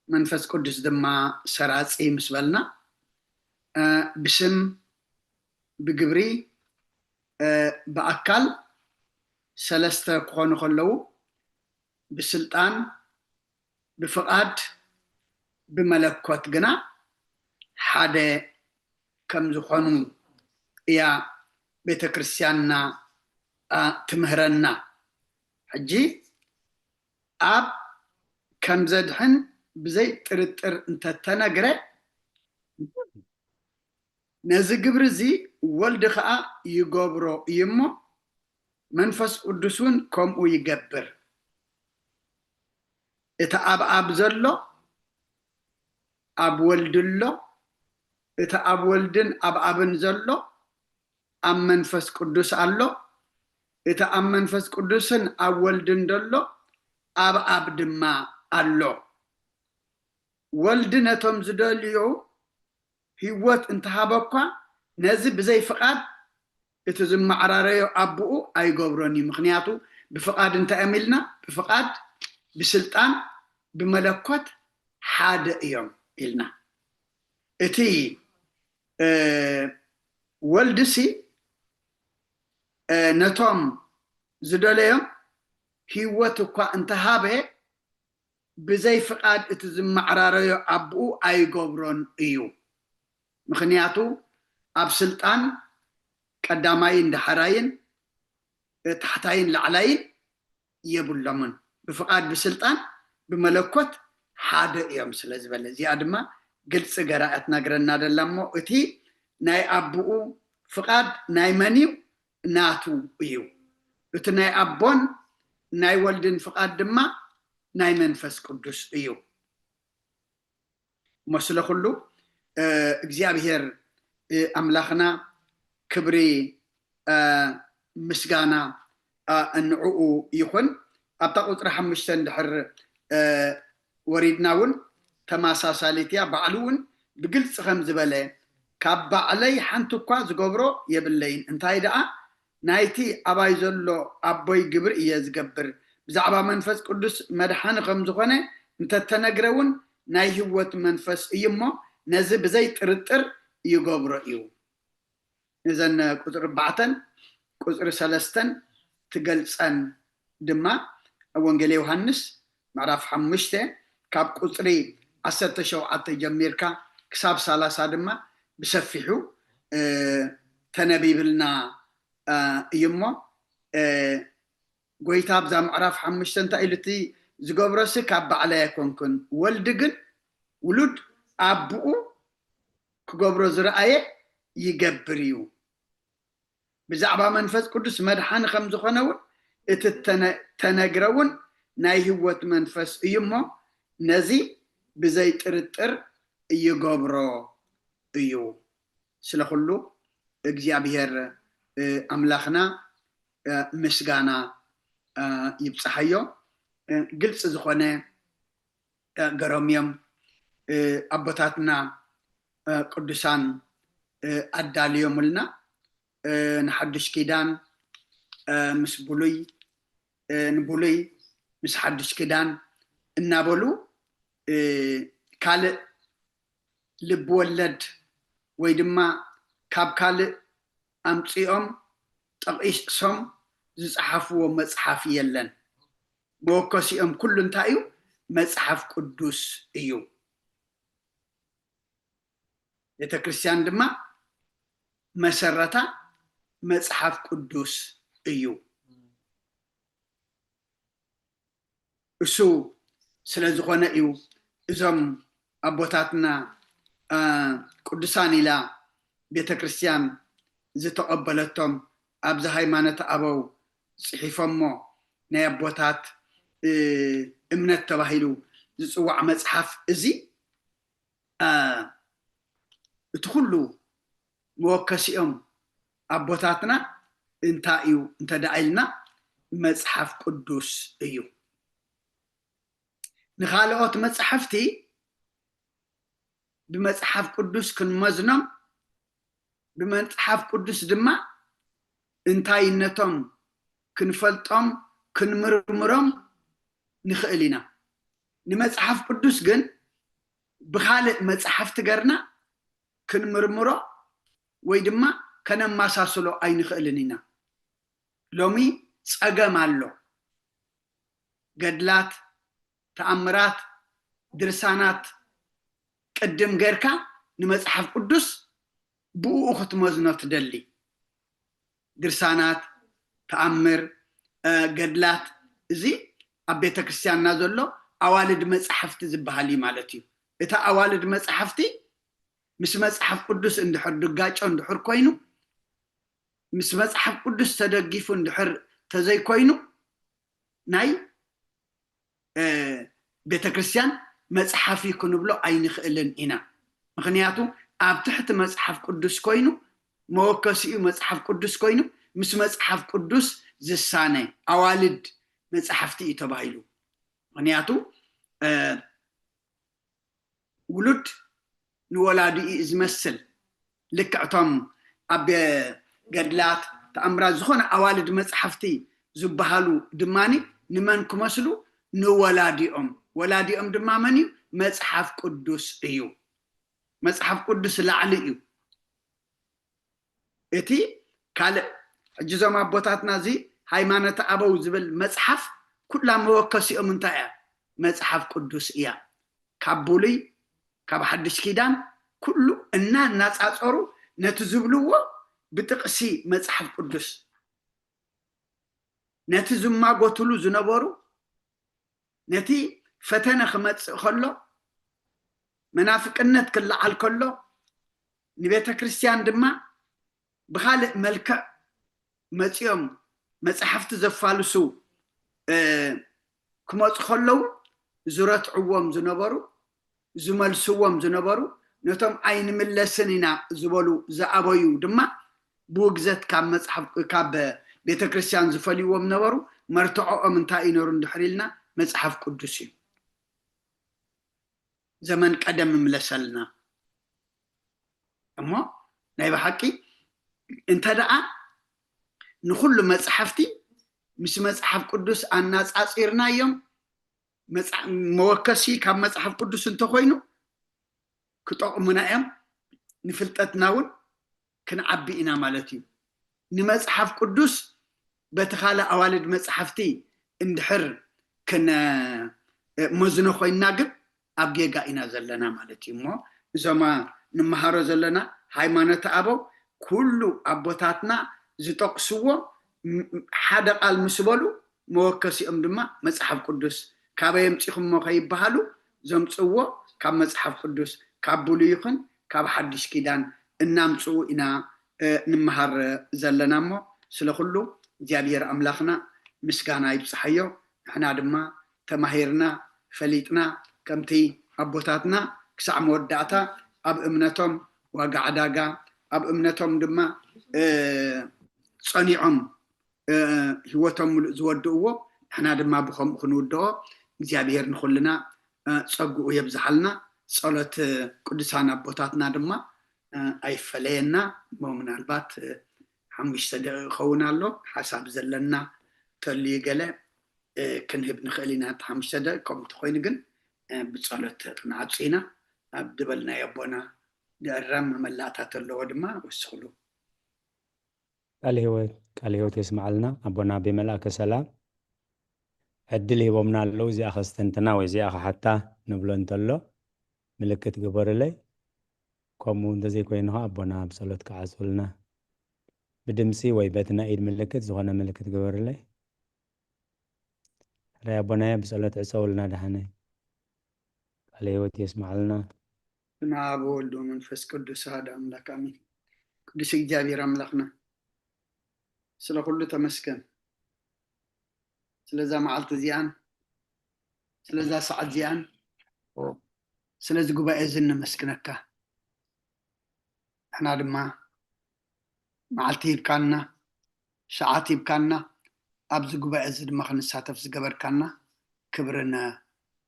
መንፈስ ቅዱስ ድማ ሰራጺ ምስ በልና ብስም ብግብሪ ብኣካል ሰለስተ ክኾኑ ከለዉ ብስልጣን ብፍቓድ ብመለኮት ግና ሓደ ከም ዝኾኑ እያ ቤተ ክርስቲያንና ትምህረና። ሕጂ ኣብ ከም ዘድሕን ብዘይ ጥርጥር እንተተነግረ፣ ነዚ ግብሪ እዚ ወልድ ኸዓ ይገብሮ እዩ እሞ፣ መንፈስ ቅዱስ እውን ከምኡ ይገብር። እቲ ኣብ ኣብ ዘሎ ኣብ ወልድ ኣሎ፣ እቲ ኣብ ወልድን ኣብ ኣብን ዘሎ ኣብ መንፈስ ቅዱስ ኣሎ፣ እቲ ኣብ መንፈስ ቅዱስን ኣብ ወልድን ዘሎ ኣብ ኣብ ድማ ኣሎ። ወልድ ነቶም ዝደልዩ ህይወት እንተሃበ እኳ፣ ነዚ ብዘይ ፍቓድ እቲ ዝመዓራረዮ ኣቦኡ ኣይገብሮን እዩ። ምኽንያቱ ብፍቓድ እንታይ እዮም ኢልና? ብፍቓድ፣ ብስልጣን፣ ብመለኮት ሓደ እዮም ኢልና። እቲ ወልድሲ ነቶም ዝደለዮም ህይወት እኳ እንተሃበ፣ ብዘይ ፍቓድ እቲ ዝመዓራረዮ ኣቦኡ ኣይገብሮን እዩ። ምኽንያቱ ኣብ ስልጣን ቀዳማይን ዳሕራይን፣ ታሕታይን ላዕላይን የብሎምን። ብፍቓድ፣ ብስልጣን፣ ብመለኮት ሓደ እዮም ስለ ዝበለ፣ እዚኣ ድማ ግልፂ ገራ እያ ትነግረና ደላ። እሞ እቲ ናይ ኣቦኡ ፍቓድ ናይ መን እዩ? ናቱ እዩ። እቲ ናይ ኣቦን ናይ ወልድን ፍቓድ ድማ ናይ መንፈስ ቅዱስ እዩ። እሞ ስለ ኩሉ እግዚኣብሔር ኣምላኽና ክብሪ፣ ምስጋና ንዕኡ ይኹን። ኣብታ ቁፅሪ ሓሙሽተ እንድሕር ወሪድና እውን ተመሳሳሊት እያ። ባዕሉ እውን ብግልፂ ከም ዝበለ፣ ካብ ባዕለይ ሓንቲ እኳ ዝገብሮ የብለይን፣ እንታይ ደኣ ናይቲ ኣባይ ዘሎ ኣቦይ ግብሪ እየ ዝገብር። ብዛዕባ መንፈስ ቅዱስ መድሓኒ ከም ዝኾነ እንተተነግረ እውን ናይ ህይወት መንፈስ እዩ እሞ ነዚ ብዘይ ጥርጥር ይገብሮ እዩ። እዘን ቁፅሪ ኣርባዕተን ቁፅሪ ሰለስተን ትገልፀን ድማ ወንጌል ዮሃንስ ምዕራፍ ሓሙሽተ ካብ ቁፅሪ ዓሰርተ ሸውዓተ ጀሚርካ ክሳብ ሰላሳ ድማ ብሰፊሑ ተነቢብልና እዩ እሞ ጎይታ ኣብዛ ምዕራፍ ሓሙሽተ እንታይ ኢሉ? እቲ ዝገብሮሲ ካብ ባዕለይ ኣይኮንኩን፣ ወልድ ግን ውሉድ ኣቦኡ ክገብሮ ዝረኣየ ይገብር እዩ። ብዛዕባ መንፈስ ቅዱስ መድሓኒ ከም ዝኾነ እውን እቲ ተነግረ እውን ናይ ህይወት መንፈስ እዩ እሞ ነዚ ብዘይ ጥርጥር ይገብሮ እዩ። ስለ ኩሉ እግዚኣብሔር ኣምላኽና ምስጋና ይብፅሓዮ። ግልፂ ዝኾነ ገሮም እዮም ኣቦታትና ቅዱሳን ኣዳልዮምልና። ንሓዱሽ ኪዳን ምስ ብሉይ፣ ንብሉይ ምስ ሓዱሽ ኪዳን እናበሉ ካልእ ልብ ወለድ ወይ ድማ ካብ ካልእ ኣምፂኦም ጠቒሶም ዝፀሓፍዎ መፅሓፍ የለን። መወከሲኦም ኩሉ እንታይ እዩ? መፅሓፍ ቅዱስ እዩ። ቤተ ክርስቲያን ድማ መሰረታ መፅሓፍ ቅዱስ እዩ። እሱ ስለ ዝኾነ እዩ እዞም ኣቦታትና ቅዱሳን ኢላ ቤተ ክርስቲያን ዝተቐበለቶም፣ ኣብዚ ሃይማኖት ኣበው ፅሒፎሞ ናይ ኣቦታት እምነት ተባሂሉ ዝፅዋዕ መፅሓፍ እዚ እቲ ኩሉ መወከሲኦም ኣቦታትና እንታይ እዩ እንተ ደኣ ኢልና መፅሓፍ ቅዱስ እዩ። ንኻልኦት መፅሓፍቲ ብመፅሓፍ ቅዱስ ክንመዝኖም፣ ብመፅሓፍ ቅዱስ ድማ እንታይነቶም ክንፈልጦም ክንምርምሮም ንኽእል ኢና። ንመፅሓፍ ቅዱስ ግን ብኻልእ መፅሓፍቲ ገርና ክንምርምሮ ወይ ድማ ከነመሳስሎ ኣይንኽእልን ኢና። ሎሚ ፀገም ኣሎ። ገድላት፣ ተኣምራት፣ ድርሳናት ቅድም ጌርካ ንመጽሓፍ ቅዱስ ብኡ ክትመዝኖ ትደሊ። ድርሳናት፣ ተኣምር፣ ገድላት፣ እዚ ኣብ ቤተ ክርስቲያንና ዘሎ ኣዋልድ መጻሕፍቲ ዝበሃል እዩ ማለት እዩ። እታ ኣዋልድ መጻሕፍቲ ምስ መጽሓፍ ቅዱስ እንድሕር ድጋጮ እንድሕር ኮይኑ፣ ምስ መጽሓፍ ቅዱስ ተደጊፉ እንድሕር ተዘይኮይኑ ናይ ቤተ ክርስቲያን መጽሓፍ እዩ ክንብሎ ኣይንኽእልን ኢና። ምኽንያቱ ኣብ ትሕቲ መጽሓፍ ቅዱስ ኮይኑ፣ መወከሲኡ መጽሓፍ ቅዱስ ኮይኑ፣ ምስ መጽሓፍ ቅዱስ ዝሳነ ኣዋልድ መጽሓፍቲ እዩ ተባሂሉ። ምኽንያቱ ውሉድ ንወላዲኡ እዩ ዝመስል። ልክዕቶም ኣብ ገድላት፣ ተኣምራት፣ ዝኾነ ኣዋልድ መጽሓፍቲ ዝበሃሉ ድማ ንመን ክመስሉ? ንወላዲኦም። ወላዲኦም ድማ መን እዩ? መጽሓፍ ቅዱስ እዩ። መጽሓፍ ቅዱስ ላዕሊ እዩ። እቲ ካልእ ሕጂ እዞም ኣቦታትና እዚ ሃይማኖተ ኣበው ዝብል መጽሓፍ ኩላ መወከሲኦም እንታይ እያ? መጽሓፍ ቅዱስ እያ። ካብ ብሉይ ካብ ሓድሽ ኪዳን ኩሉ እና እናጻጸሩ ነቲ ዝብልዎ ብጥቕሲ መጽሓፍ ቅዱስ ነቲ ዝማጎትሉ ዝነበሩ ነቲ ፈተነ ክመጽእ ከሎ መናፍቅነት ክለዓል ከሎ ንቤተ ክርስቲያን ድማ ብኻልእ መልክዕ መጺኦም መጻሕፍቲ ዘፋልሱ ክመጹ ከለዉ ዝረትዕዎም ዝነበሩ ዝመልስዎም ዝነበሩ ነቶም ኣይንምለስን ኢና ዝበሉ ዝኣበዩ ድማ ብውግዘት ካብ መጽሓፍ ካብ ቤተ ክርስቲያን ዝፈልይዎም ነበሩ። መርትዖኦም እንታይ እዩ ነሩ እንድሕር ኢልና መጽሓፍ ቅዱስ እዩ። ዘመን ቀደም ምለሰልና እሞ ናይ ብሓቂ እንተ ደኣ ንኹሉ መጽሓፍቲ ምስ መጽሓፍ ቅዱስ ኣናጻጺርናዮም መወከሲ ካብ መጽሓፍ ቅዱስ እንተኮይኑ ክጠቕሙና እዮም። ንፍልጠትና እውን ክንዓቢ ኢና ማለት እዩ። ንመጽሓፍ ቅዱስ በቲ ካልእ ኣዋልድ መጽሓፍቲ እንድሕር ክንመዝኖ ኮይንና ግን ኣብ ጌጋ ኢና ዘለና ማለት እዩ። እሞ እዞም ንመሃሮ ዘለና ሃይማኖተ ኣበው ኩሉ ኣቦታትና ዝጠቕስዎ ሓደ ቃል ምስ በሉ መወከሲኦም ድማ መጽሓፍ ቅዱስ ካበይ ኣምጺኹሞ ከይበሃሉ ዘምጽእዎ ካብ መጽሓፍ ቅዱስ ካብ ብሉይ ይኹን ካብ ሓድሽ ኪዳን እናምጽኡ ኢና ንምሃር ዘለና እሞ ስለ ኩሉ እግዚኣብሔር ኣምላኽና ምስጋና ይብጽሓዮ። ንሕና ድማ ተማሂርና ፈሊጥና ከምቲ ኣቦታትና ክሳዕ መወዳእታ ኣብ እምነቶም ዋጋ ዕዳጋ ኣብ እምነቶም ድማ ጸኒዖም ህይወቶም ሙሉእ ዝወድእዎ ንሕና ድማ ብከምኡ ክንውድኦ እግዚኣብሔር ንኩልና ጸግኡ የብዝሓልና። ጸሎት ቅዱሳን ኣቦታትና ድማ ኣይፈለየና። እሞ ምናልባት ሓሙሽተ ደቂቕ ይኸውን ኣሎ ሓሳብ ዘለና ተልዩ ገለ ክንህብ ንኽእል ኢና። ሓሙሽተ ደቂቕ ከምኡ እንተኮይኑ ግን ብጸሎት ክንዓጹ ኢና። ኣብ ዝበልናዮ ኣቦና ንእረም መመላእታ ተለዎ ድማ ወስኽሉ። ቃል ህይወት ቃል ህይወት የስማዓልና ኣቦና ብመልኣከ ሰላም ዕድል ሂቦምና ኣለዉ። እዚኣ ከስተንትና ወይ እዚኣ ከሓታ ንብሎ እንተሎ ምልክት ግበርለይ። ከምኡ እንተዘይኮይኑ ከዓ ኣቦና ብጸሎት ክዓጹልና። ብድምጺ ወይ በቲ ናይ ኢድ ምልክት ዝኾነ ምልክት ግበርለይ። ሕራይ ኣቦናየ ብጸሎት ዕጸውልና ደሓነይ። ቃለ ህይወት የስማዓልና። ብስመ ኣብ ወወልድ ወመንፈስ ቅዱስ ኣሐዱ ኣምላክ ኣሜን። ቅዱስ እግዚኣብሔር ኣምላክና ስለ ኩሉ ተመስገን፣ ስለዛ መዓልቲ እዚኣን ስለዛ ሰዓት እዚኣን ስለዚ ጉባኤ እዚ ነመስግነካ። ንሕና ድማ መዓልቲ ሂብካና፣ ሰዓት ሂብካና፣ ኣብዚ ጉባኤ እዚ ድማ ክንሳተፍ ዝገበርካና ክብርን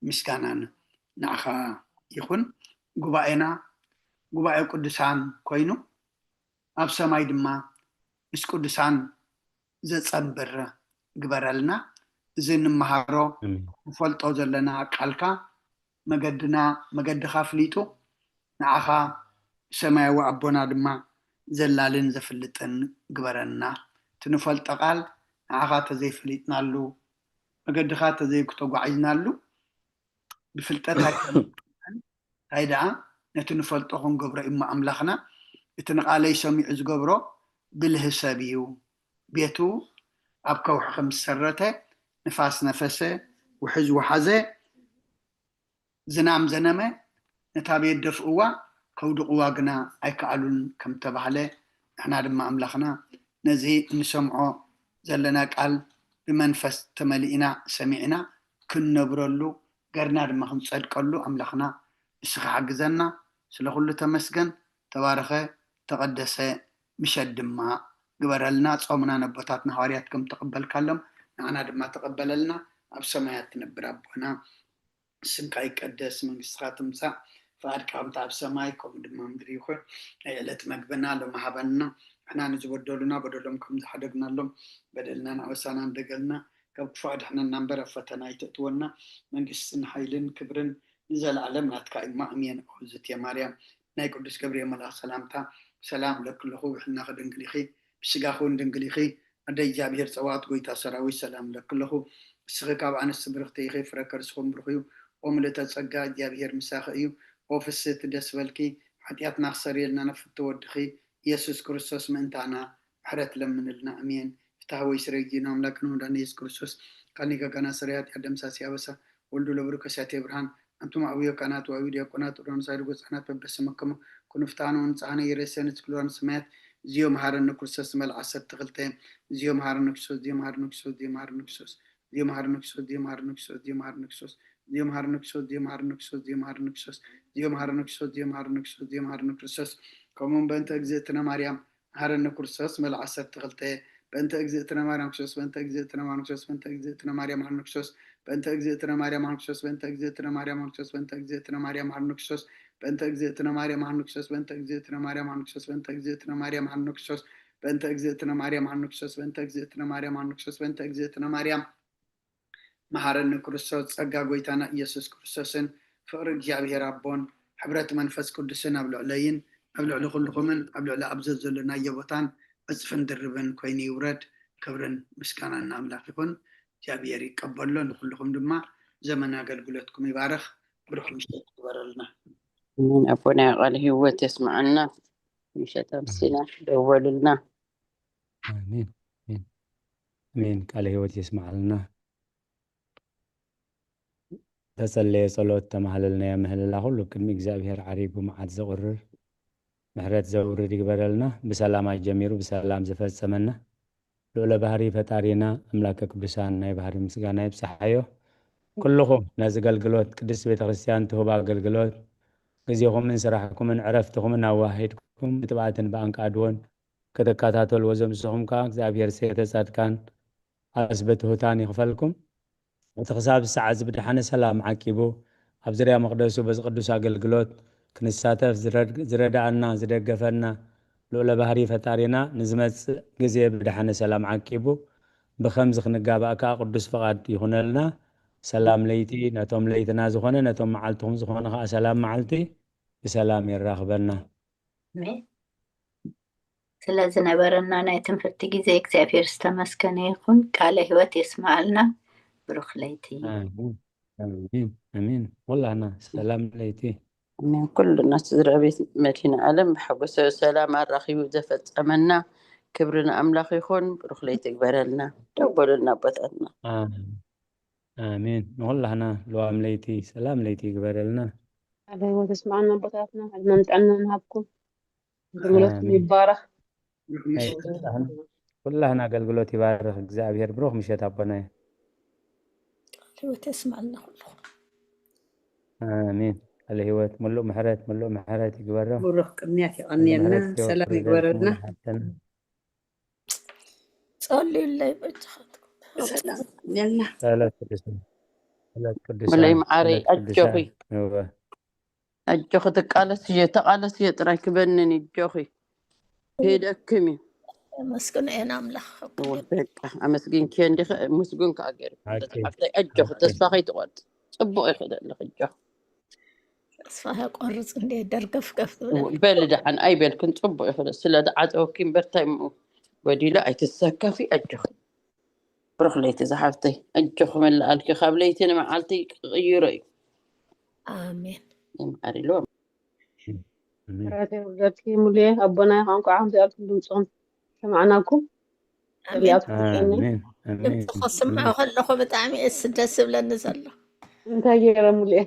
ምስጋናን ንዓኻ ይኹን። ጉባኤና ጉባኤ ቅዱሳን ኮይኑ ኣብ ሰማይ ድማ ምስ ቅዱሳን ዘጸንብር ግበረልና። እዚ እንመሃሮ ንፈልጦ ዘለና ቃልካ መገድና መገድኻ ኣፍሊጡ ንዓኻ ብሰማያዊ ኣቦና ድማ ዘላልን ዘፍልጥን ግበረና። እቲ ንፈልጦ ቃል ንዓኻ ተዘይፈሊጥናሉ መገድኻ ተዘይተጓዒዝናሉ ብፍልጠት ኣይኮነን። እንታይ ደኣ፣ ነቲ ንፈልጦ ክንገብሮ እዩ እሞ ኣምላኽና። እቲ ንቓለይ ሰሚዑ ዝገብሮ ብልህ ሰብ እዩ። ቤቱ ኣብ ከውሒ ከም ዝሰረተ፣ ንፋስ ነፈሰ፣ ውሕዝ ወሓዘ፣ ዝናም ዘነመ፣ ነታ ቤት ደፍእዋ፣ ከውድቕዋ ግና ኣይከኣሉን ከም ተባህለ፣ ንሕና ድማ ኣምላኽና ነዚ እንሰምዖ ዘለና ቃል ብመንፈስ ተመሊእና ሰሚዕና ክንነብረሉ፣ ገርና ድማ ክንጸድቀሉ ኣምላኽና ንስኻ ሓግዘና። ስለ ኩሉ ተመስገን። ተባረኸ፣ ተቐደሰ ምሸት ድማ ግበረልና። ጾምና ነቦታትና ሃዋርያት ከም ተቐበልካሎም ንዓና ድማ ተቐበለልና። ኣብ ሰማያት ትነብር ኣቦና፣ ስምካ ይቀደስ፣ መንግስትኻ ትምጻእ፣ ፍቓድካ ከምቲ ኣብ ሰማይ ከምኡ ድማ ምድሪ ይኹን። ናይ ዕለት መግብና ሎሚ ሃበና፣ ንሕና ንዝበደሉና በደሎም ከም ዝሓደግናሎም፣ በደልናን ኣበሳናን ደገልና ካብ ክፉእ ኣድሕነና እምበር ኣብ ፈተና ኣይተእትወና። መንግስትን ሓይልን ክብርን ንዘለኣለም ናትካ እዩ። ኣሜን። ኦ ዝትየ ማርያም፣ ናይ ቅዱስ ገብርኤል መልኣኽ ሰላምታ፣ ሰላም ለኪ ኣለኹ፣ ብሕልናኺ ድንግል ኢኺ፣ ብስጋኺ እውን ድንግል ኢኺ። ኣደ እግዚኣብሔር ጸባኦት፣ ጎይታ ሰራዊት፣ ሰላም ለኪ ኣለኹ። ንስኺ ካብ ኣንስቲ ብርኽቲ ኢኺ፣ ፍረ ከርስኺ እውን ብሩኽ እዩ። ኦ ምልእተ ጸጋ፣ እግዚኣብሔር ምሳኺ እዩ። ኦ ፍስህቲ፣ ደስ በልኪ። ሓጢኣትና ክሰርየልና ንፍቶ ወድኺ ኢየሱስ ክርስቶስ ምእንታና ምሕረት ለምንልና። ኣሜን። ፍትሐ ወይ ስረይ ጊና ኣምላክን መድኃኒነ ኢየሱስ ክርስቶስ፣ ካኒ ጋጋና ስረይ ኃጢአት ደምሳሲ አበሳ፣ ወልዱ ለብሩ ከሳቴ ብርሃን፣ አንቱም አብዮ ካህናት ወአብዮ ዲያቆናት፣ ሮን ሳይድ ጎጻናት በበሰመከሙ፣ ኩኑ ፍትሐነ ወንጽሐነ ይሬሰን እስክሎን ሰማያት፣ እዚዮ መሐረነ ክርስቶስ መልዓ ሰት ተክልተ፣ እዚዮ መሐረነ ክርስቶስ፣ እዚዮ መሐረነ ክርስቶስ፣ እዚዮ መሐረነ ክርስቶስ፣ እዚዮ መሐረነ ክርስቶስ፣ እዚዮ መሐረነ ክርስቶስ፣ እዚዮ መሐረነ ክርስቶስ፣ እዚዮ መሐረነ ክርስቶስ፣ እዚዮ መሐረነ ክርስቶስ፣ እዚዮ መሐረነ ክርስቶስ፣ እዚዮ መሐረነ ክርስቶስ፣ እዚዮ መሐረነ ክርስቶስ፣ ከምኡውን በእንተ እግዝእትነ ማርያም መሐረነ ክርስቶስ መልዓ ሰት ተክልተ፣ በእንተ እግዝእትነ ማርያም ክርስቶስ፣ በእንተ እግዝእትነ ማርያም ክርስቶስ፣ በእንተ እግዝእትነ ማርያም መሐረነ ክርስቶስ፣ በእንተ እግዝእትነ ማርያም መሐረነ ክርስቶስ፣ በእንተ እግዝእትነ ማርያም መሐረነ ክርስቶስ፣ በእንተ እግዝእትነ ማርያም መሐረነ ክርስቶስ፣ በእንተ እግዝእትነ ማርያም መሐረነ ክርስቶስ፣ በእንተ እግዝእትነ ማርያም መሐረነ ክርስቶስ፣ በእንተ እግዝእትነ ማርያም መሐረነ ክርስቶስ፣ በእንተ እግዝእትነ ማርያም መሐረነ ክርስቶስ፣ በእንተ እግዝእትነ ማርያም መሐረነ ክርስቶስ፣ በእንተ እግዝእትነ ማርያም መሐረኒ ክርስቶስ። ጸጋ ጎይታና ኢየሱስ ክርስቶስን ፍቕሪ እግዚኣብሔር ኣቦን ሕብረት መንፈስ ቅዱስን ኣብ ልዕለይን ኣብ ልዕሊ ኩልኹምን ኣብ ልዕሊ ኣብ ዘዘሎናዮ ቦታን ዕጽፍን ድርብን ኮይኑ ይውረድ። ክብርን ምስጋናን ንኣምላኽ ይኹን። እግዚኣብሔር ይቀበሎ፣ ንኹልኹም ድማ ዘመን ኣገልግሎትኩም ይባርኽ። ብሩኽ ምሽት ይግበረልና። ኣሜን። ኣቦና ቃለ ህይወት የስምዐና። ምሸት ኣምሲና ደወሉልና። ኣሜን። ኣሜን። ኣሜን። ቃለ ህይወት የስምዓልና። ተጸለየ ጸሎት፣ ተማህለልናዮ ምህልላ፣ ኩሉ ቅድሚ እግዚኣብሔር ዓሪጉ መዓት ዘቑርር፣ ምሕረት ዘውርድ ይግበረልና። ብሰላም ኣጀሚሩ ብሰላም ዝፈጸመና ልዑለ ባህሪ ፈጣሪና ኣምላከ ቅዱሳን ናይ ባህሪ ምስጋና ይብጽሓዮ። ኩልኹም ነዚ ኣገልግሎት ቅድስቲ ቤተ ክርስቲያን ትህቦ ኣገልግሎት ግዜኹምን ስራሕኩምን ዕረፍትኹምን ኣዋሂድኩም ብትብዓትን ብኣንቃድዎን ክትከታተልዎ ዘምስኹም ከኣ እግዚኣብሔር ሰይተ ጻድቃን ኣስበ ትሑታን ይኽፈልኩም። እቲ ክሳብ ሰዓት እዚ ብደሓነ ሰላም ዓቂቡ ኣብ ዙርያ መቕደሱ በዚ ቅዱስ ኣገልግሎት ክንሳተፍ ዝረድ-፣ ዝረድኣና፣ ዝደገፈና ልዑለ ባህሪ ፈጣሪና ንዝመጽእ ግዜ ብደሓነ ሰላም ዓቂቡ ብኸምዚ ክንጋባእ ከኣ ቅዱስ ፍቓድ ይኹነልና። ሰላም ለይቲ ነቶም ለይትና ዝኾነ፣ ነቶም መዓልትኹም ዝኾነ ከኣ ሰላም መዓልቲ ብሰላም የራኽበና። ኣሜን። ስለ ዝነበረና ናይ ትምህርቲ ግዜ እግዚኣብሔር ዝተመስገነ ይኹን። ቃለ ህይወት የስምዓልና። ብሩኽ ለይቲ። ኣሜን፣ ኣሜን፣ ኣሜን። ኩላህና ሰላም ለይቲ። ኣሜን። ኩልና ስድራ ቤት መድኃኔ ዓለም ብሓጎሰ ሰላም ኣራኺቡ ዘፈጸመና ክብሪ ንኣምላኽ ይኹን። ብሩኽ ለይቲ ይግበረልና። ደው በሉልና ኣቦታትና። ኣሜን። ኣሜን። ንኹላህና ልዋም ለይቲ፣ ሰላም ለይቲ ይግበረልና። ቃለ ህይወት የስምዓልና ኣቦታትና፣ ዕድመን ጥዕናን ይሃብኩም። ኣገልግሎትኩም ኣሜን። ይባረኽ። ናይ ኩላህና፣ ኩላህና ኣገልግሎት ይባርኽ እግዚኣብሔር። ብሩኽ ምሸት ኣቦናይ። ቃለ ህይወት የስምዓልና ኩልኹም። ኣሜን። ቃለ ህይወት ምሉእ ምሕረት፣ ምሉእ ምሕረት ይግበሮ። ብሩኽ ቅንያት የቐንየልና፣ ምሕረት ሰላም የውርደልኩም ይግበረልና። ንሓፍትና። ጸልዩለይ በጃኻትኩም። ሰላም የልና። ጸሎት ቅዱሳን፣ ጸሎት ቅዱሳን፣ መለይ መዓረይ፣ ጸሎት ኣጆኺ። ቅዱሳን። እወ። ኣጆኺ ትቃለስ እየ፣ ተቃለስ እየ ጥራይ ክበንን እጆኺ። ሄደክም እዩ። ኣመስግኖ እየ ንኣምላኽ። እወ፣ በቃ ኣመስግንኪ እንዲኺ፣ ምስጉን ከኣ ገይሩ። ሓቂ፣ ሓፍተይ ኣጆኺ፣ ሓቂ። ተስፋ ከይትቆርጽ። ጽቡቕ ኢኺ ዘለኺ፣ ኣጆኺ። ተስፋ ከቆርጽ እንዴ ደርገፍገፍ ትብል። እወ፣ በሊ ደሓን ኣይበልክን፣ ጽቡቕ ኢኺ። ስለ ዝዓጸወኪ እምበር እንታይ እሞ ጎዲሉ፣ ኣይትሰከፊ፣ ኣጆኺ። ብሩኽ ለይቲ ዝሓፍተይ፣ ኣጆኺ መለኣልኪ፣ ካብ ለይቲ ንመዓልቲ ክቕይሮ እዩ። ኣሜን። ይምዓር ኢልዎም። ራቴ ወገድኪ ሙሉየ ኣቦና ይኹን። እንኳዕ ከምዚ ኣልኩም ድምፅኹም ሰማዕናኩም። ኣሜን። ድምፅኹ ስምዖ ከለኹ ብጣዕሚ እየ ደስ ዝብለኒ ዘሎ። እንታይ ገይረ ሙሉየ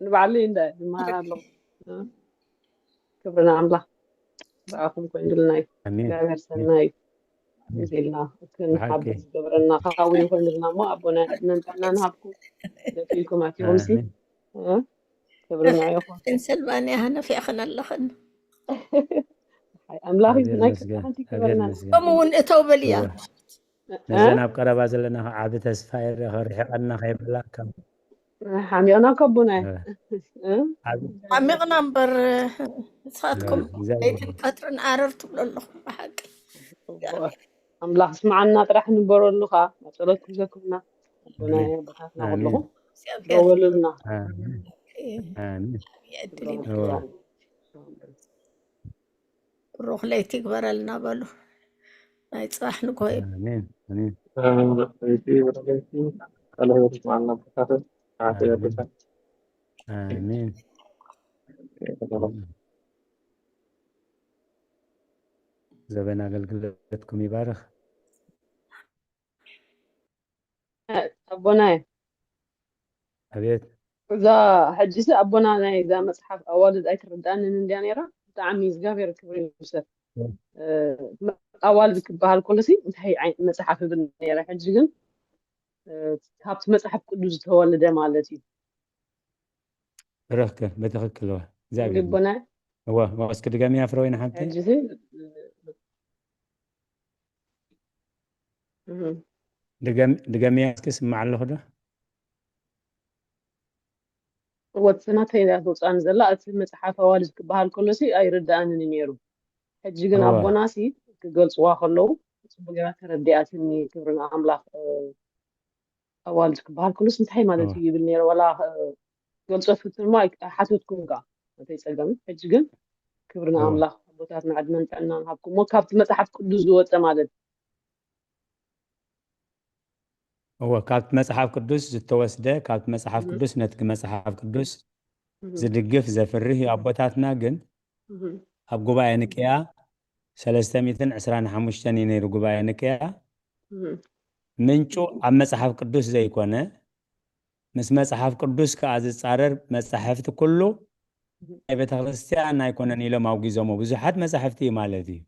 ንባዕሉ እንዳ ይመሃር ኣለኹ። ክብሪ ንኣምላኽ። ብኣኹም ኮይንልና እዩ። እግዚኣብሔር ሰናይ እዩ። እዚ ኢልና ክንሓብር ዝገብረና ካብኡ ኮይንልና እሞ ኣቦና ዕድመን ጥዕናን ሃብኩም። ደፊልኩም ኣትዮም ሲ ክብሪ ንዕኹም። ፔንስልቫኒያ ነፊዕኽን ኣለኽን። ኣምላኽ እዩ ናይ ቅድመ ሓንቲ ክበልና። ከምኡ እውን እተው በልያ። ነዘን ኣብ ቀረባ ዘለና ከዓ ዓቢ ተስፋ የረ ርሒቐና ከይብላ ከም ሓሚቕና ከቡና ዓሚቕና እምበር ንስኻትኩም ለይትን ቀትርን ኣረር ትብሎ ኣለኹም ብሓቂ። ኣምላኽ ስምዓና ጥራሕ ንበረሉ ከዓ ናብ ጸሎት ክዘክሩና ኣቦና ኣቦታትና ኩልኹም ደወሉልና። ብሩኽ ለይቲ ይግበረልና በሉ። ናይ ጽባሕ ንግሆ እዩ። ኣሜን ኣሜን ለይቲ ብረለይቲ ቃለ ህይወት ይስማዕልና። ኣቦታትን ኣሓት ኣሜን። ያደርሳል ኣሜን። ዘበን ኣገልግሎትኩም ይባርኽ። ኣቦናየ ኣቤት እዛ ሕጂ ሲ ኣቦና ናይ እዛ መፅሓፍ ኣዋልድ ኣይትርዳእንን እንድያ ነይራ። ብጣዕሚ እግዚኣብሔር ክብሪ ይውሰድ። እ፣ ኣዋልድ ክበሃል ከሎ ሲ እንታይ ዓይነት መፅሓፍ ይብል ነይረ? ሕጂ ግን እ፣ ካብቲ መፅሓፍ ቅዱስ ዝተወለደ ማለት እዩ። ብረኽከ በትኽክል ዋ እግዚኣብሔር ልቦና እዋ እስኪ ድገሚ ኣፍረ ወይን ሓብቲ ሕጂ ሲ እ፣ ድገም- ድገሚያ እስኪ ስማዕ ኣለኹ ዶ ወቲ ናተይ እያ ትወፅኣኒ ዘላ። እቲ መፅሓፍ ኣዋልድ ክበሃል ከሎ ሲ ኣይርድኣንን እዩ ነይሩ። ሕጂ ግን እዋ ኣቦና ሲ ክገልፅዋ ከለዉ ፅቡቅ ገይራ ተረዲኣትኒ። ክብሪ ንኣምላኽ። እ፣ ኣዋልድ ክበሃል ከሎስ እንታይ ማለት እዋ እዩ ይብል ነይረ። ዋላ እ፣ ገልፆ ፍትን እሞ ኣይ- ኣይሓተትኩን ከዓ ነተይ ፀገም። ሕጂ ግን ክብሪ እዋ ንኣምላኽ ኣቦታትና ዕድመን ጥዕናን ሃብኩም እሞ ካብቲ መፅሓፍ ቅዱስ ዝወፀ ማለት እወ ካብቲ መጽሓፍ ቅዱስ ዝተወስደ ካብቲ መጽሓፍ ቅዱስ ነቲ መጽሓፍ ቅዱስ ዝድግፍ ዘፍርህ እዩ። ኣቦታትና ግን ኣብ ጉባኤ ንቅያ ሰለስተ ሚእትን ዕስራን ሓሙሽተን እዩ ነይሩ ጉባኤ ንቅያ። ምንጩ ኣብ መጽሓፍ ቅዱስ ዘይኮነ ምስ መጽሓፍ ቅዱስ ከኣ ዝጻረር መጻሕፍቲ ኩሉ ናይ ቤተ ክርስቲያን ኣይኮነን ኢሎም ኣውጊዞሞ። ብዙሓት መጻሕፍቲ እዩ ማለት እዩ።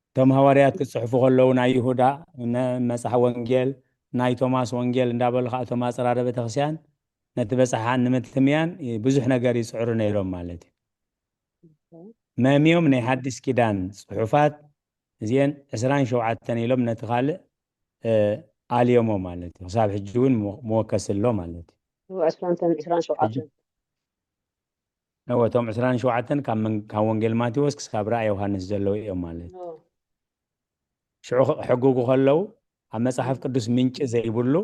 እቶም ሃዋርያት ክጽሕፉ ከለዉ ናይ ይሁዳ መጽሓ ወንጌል ናይ ቶማስ ወንጌል እንዳበሉ ከዓ እቶም ኣጽራረ ቤተክርስትያን ነቲ በጽሓ ንምትምያን ብዙሕ ነገር ይጽዕሩ ነይሮም ማለት እዩ። መምዮም ናይ ሓድሽ ኪዳን ጽሑፋት እዚአን ዕስራን ሸውዓተን ኢሎም ነቲ ካልእ ኣልዮሞ ማለት እዩ። ክሳብ ሕጂ እውን መወከሲ ኣሎ ማለት እዩ። ዕስራን ሸውዓተን እወ እቶም ዕስራን ሸውዓተን ካብ ወንጌል ማቴዎስ ክሳብ ራእይ ዮሃንስ ዘለዉ እዮም ማለት እዩ። ሽዑ ክሕግጉ ከለዉ ኣብ መጽሓፍ ቅዱስ ምንጪ ዘይብሉ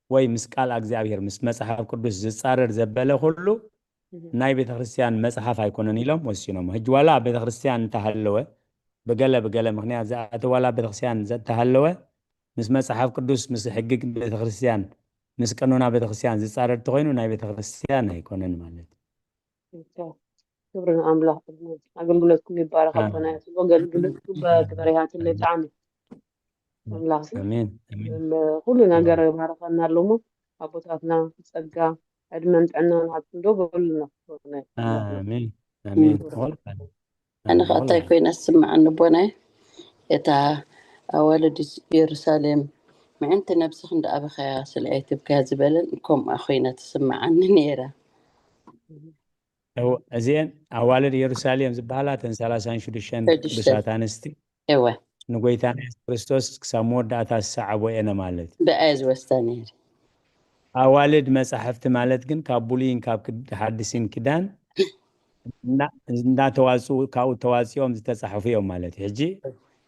ወይ ምስ ቃል እግዚኣብሔር ምስ መጽሓፍ ቅዱስ ዝጻረር ዘበለ ኩሉ ናይ ቤተ ክርስቲያን መጽሓፍ ኣይኮነን ኢሎም ወሲኖም። ሕጂ ዋላ ኣብ ቤተ ክርስቲያን እንተሃለወ ብገለ ብገለ ምክንያት ዝኣተ ዋላ ኣብ ቤተ ክርስቲያን እንተሃለወ ምስ መጽሓፍ ቅዱስ ምስ ሕጊ ቤተ ክርስቲያን ምስ ቀኖና ቤተ ክርስቲያን ዝጻረር እንተኮይኑ ናይ ቤተ ክርስቲያን ኣይኮነን ማለት እዩ። ክብሪ ንኣምላኽ። ኣገልግሎትኩም ይባረክ ኣቦና። ኣገልግሎትኩም በክብር ይሃትለይ ብጣዕሚ ኣምላኽ ኩሉ ነገር ይባረከና ኣሎ እሞ ኣቦታትና ጸጋ ዕድመን ጥዕናን ሃብኩም ዶ በሉና። ኣሜን ኣሜን። ኣነ ከዓ እንታይ ኮይነ ዝስምዓኒ ኣቦናይ እታ ኣዋልድ የሩሳሌም ምዕንቲ ነብስኽ እንዳኣበኸያ ስለ ኣይትብከያ ዝበለን ከምኣ ኮይና ትስምዓኒ ነይራ። እዚአን ኣዋልድ የሩሳሌም ዝበሃላ እተን ሰላሳን ሽዱሽተን ቅዱሳት ኣንስቲ እወ ንጎይታና የሱስ ክርስቶስ ክሳብ መወዳእታ ዝሰዓቦ እየን ማለት እዩ። ብኣየ ዝወስዳ ነይረ። ኣዋልድ መጻሕፍቲ ማለት ግን ካብ ብሉይን ካብ ክድ- ሓድስን ኪዳን እና- እንዳተዋጽኡ ካብኡ ተዋጺኦም ዝተጻሕፉ እዮም ማለት እዩ። ሕጂ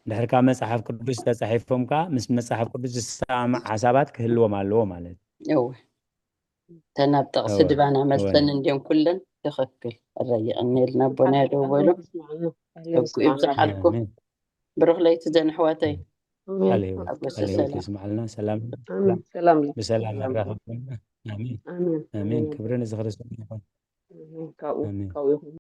ድሕሪ ካብ መጽሓፍ ቅዱስ ተጻሒፎም ከዓ ምስ መጽሓፍ ቅዱስ ዝሰማማዕ ሓሳባት ክህልዎም ኣለዎ ማለት እዩ። እወ እተን ኣብ ጥቕሲ እወ ድባና እወ መስተን እንድዮም ኩለን ትኽክል። እረ የቐንየልና ኣቦና ያደው በሉ። ሕጉ ይብዝሓልኩም። ኣሜን። ብሩኽ ለይቲ ዘን ኣሕዋተይ። ቃለ ህይወት ኣብ ቃለ ህይወት ሰላም የስምዓልና። ሰላም ሰላም ብሰላም ያራኽበና። ኣሜን ኣሜን ኣሜን። ክብሪ ንዚ ክርስቶስ ይኹን። ኣሜን። ካብኡ ኣሜን። ካብኡ ይኹን።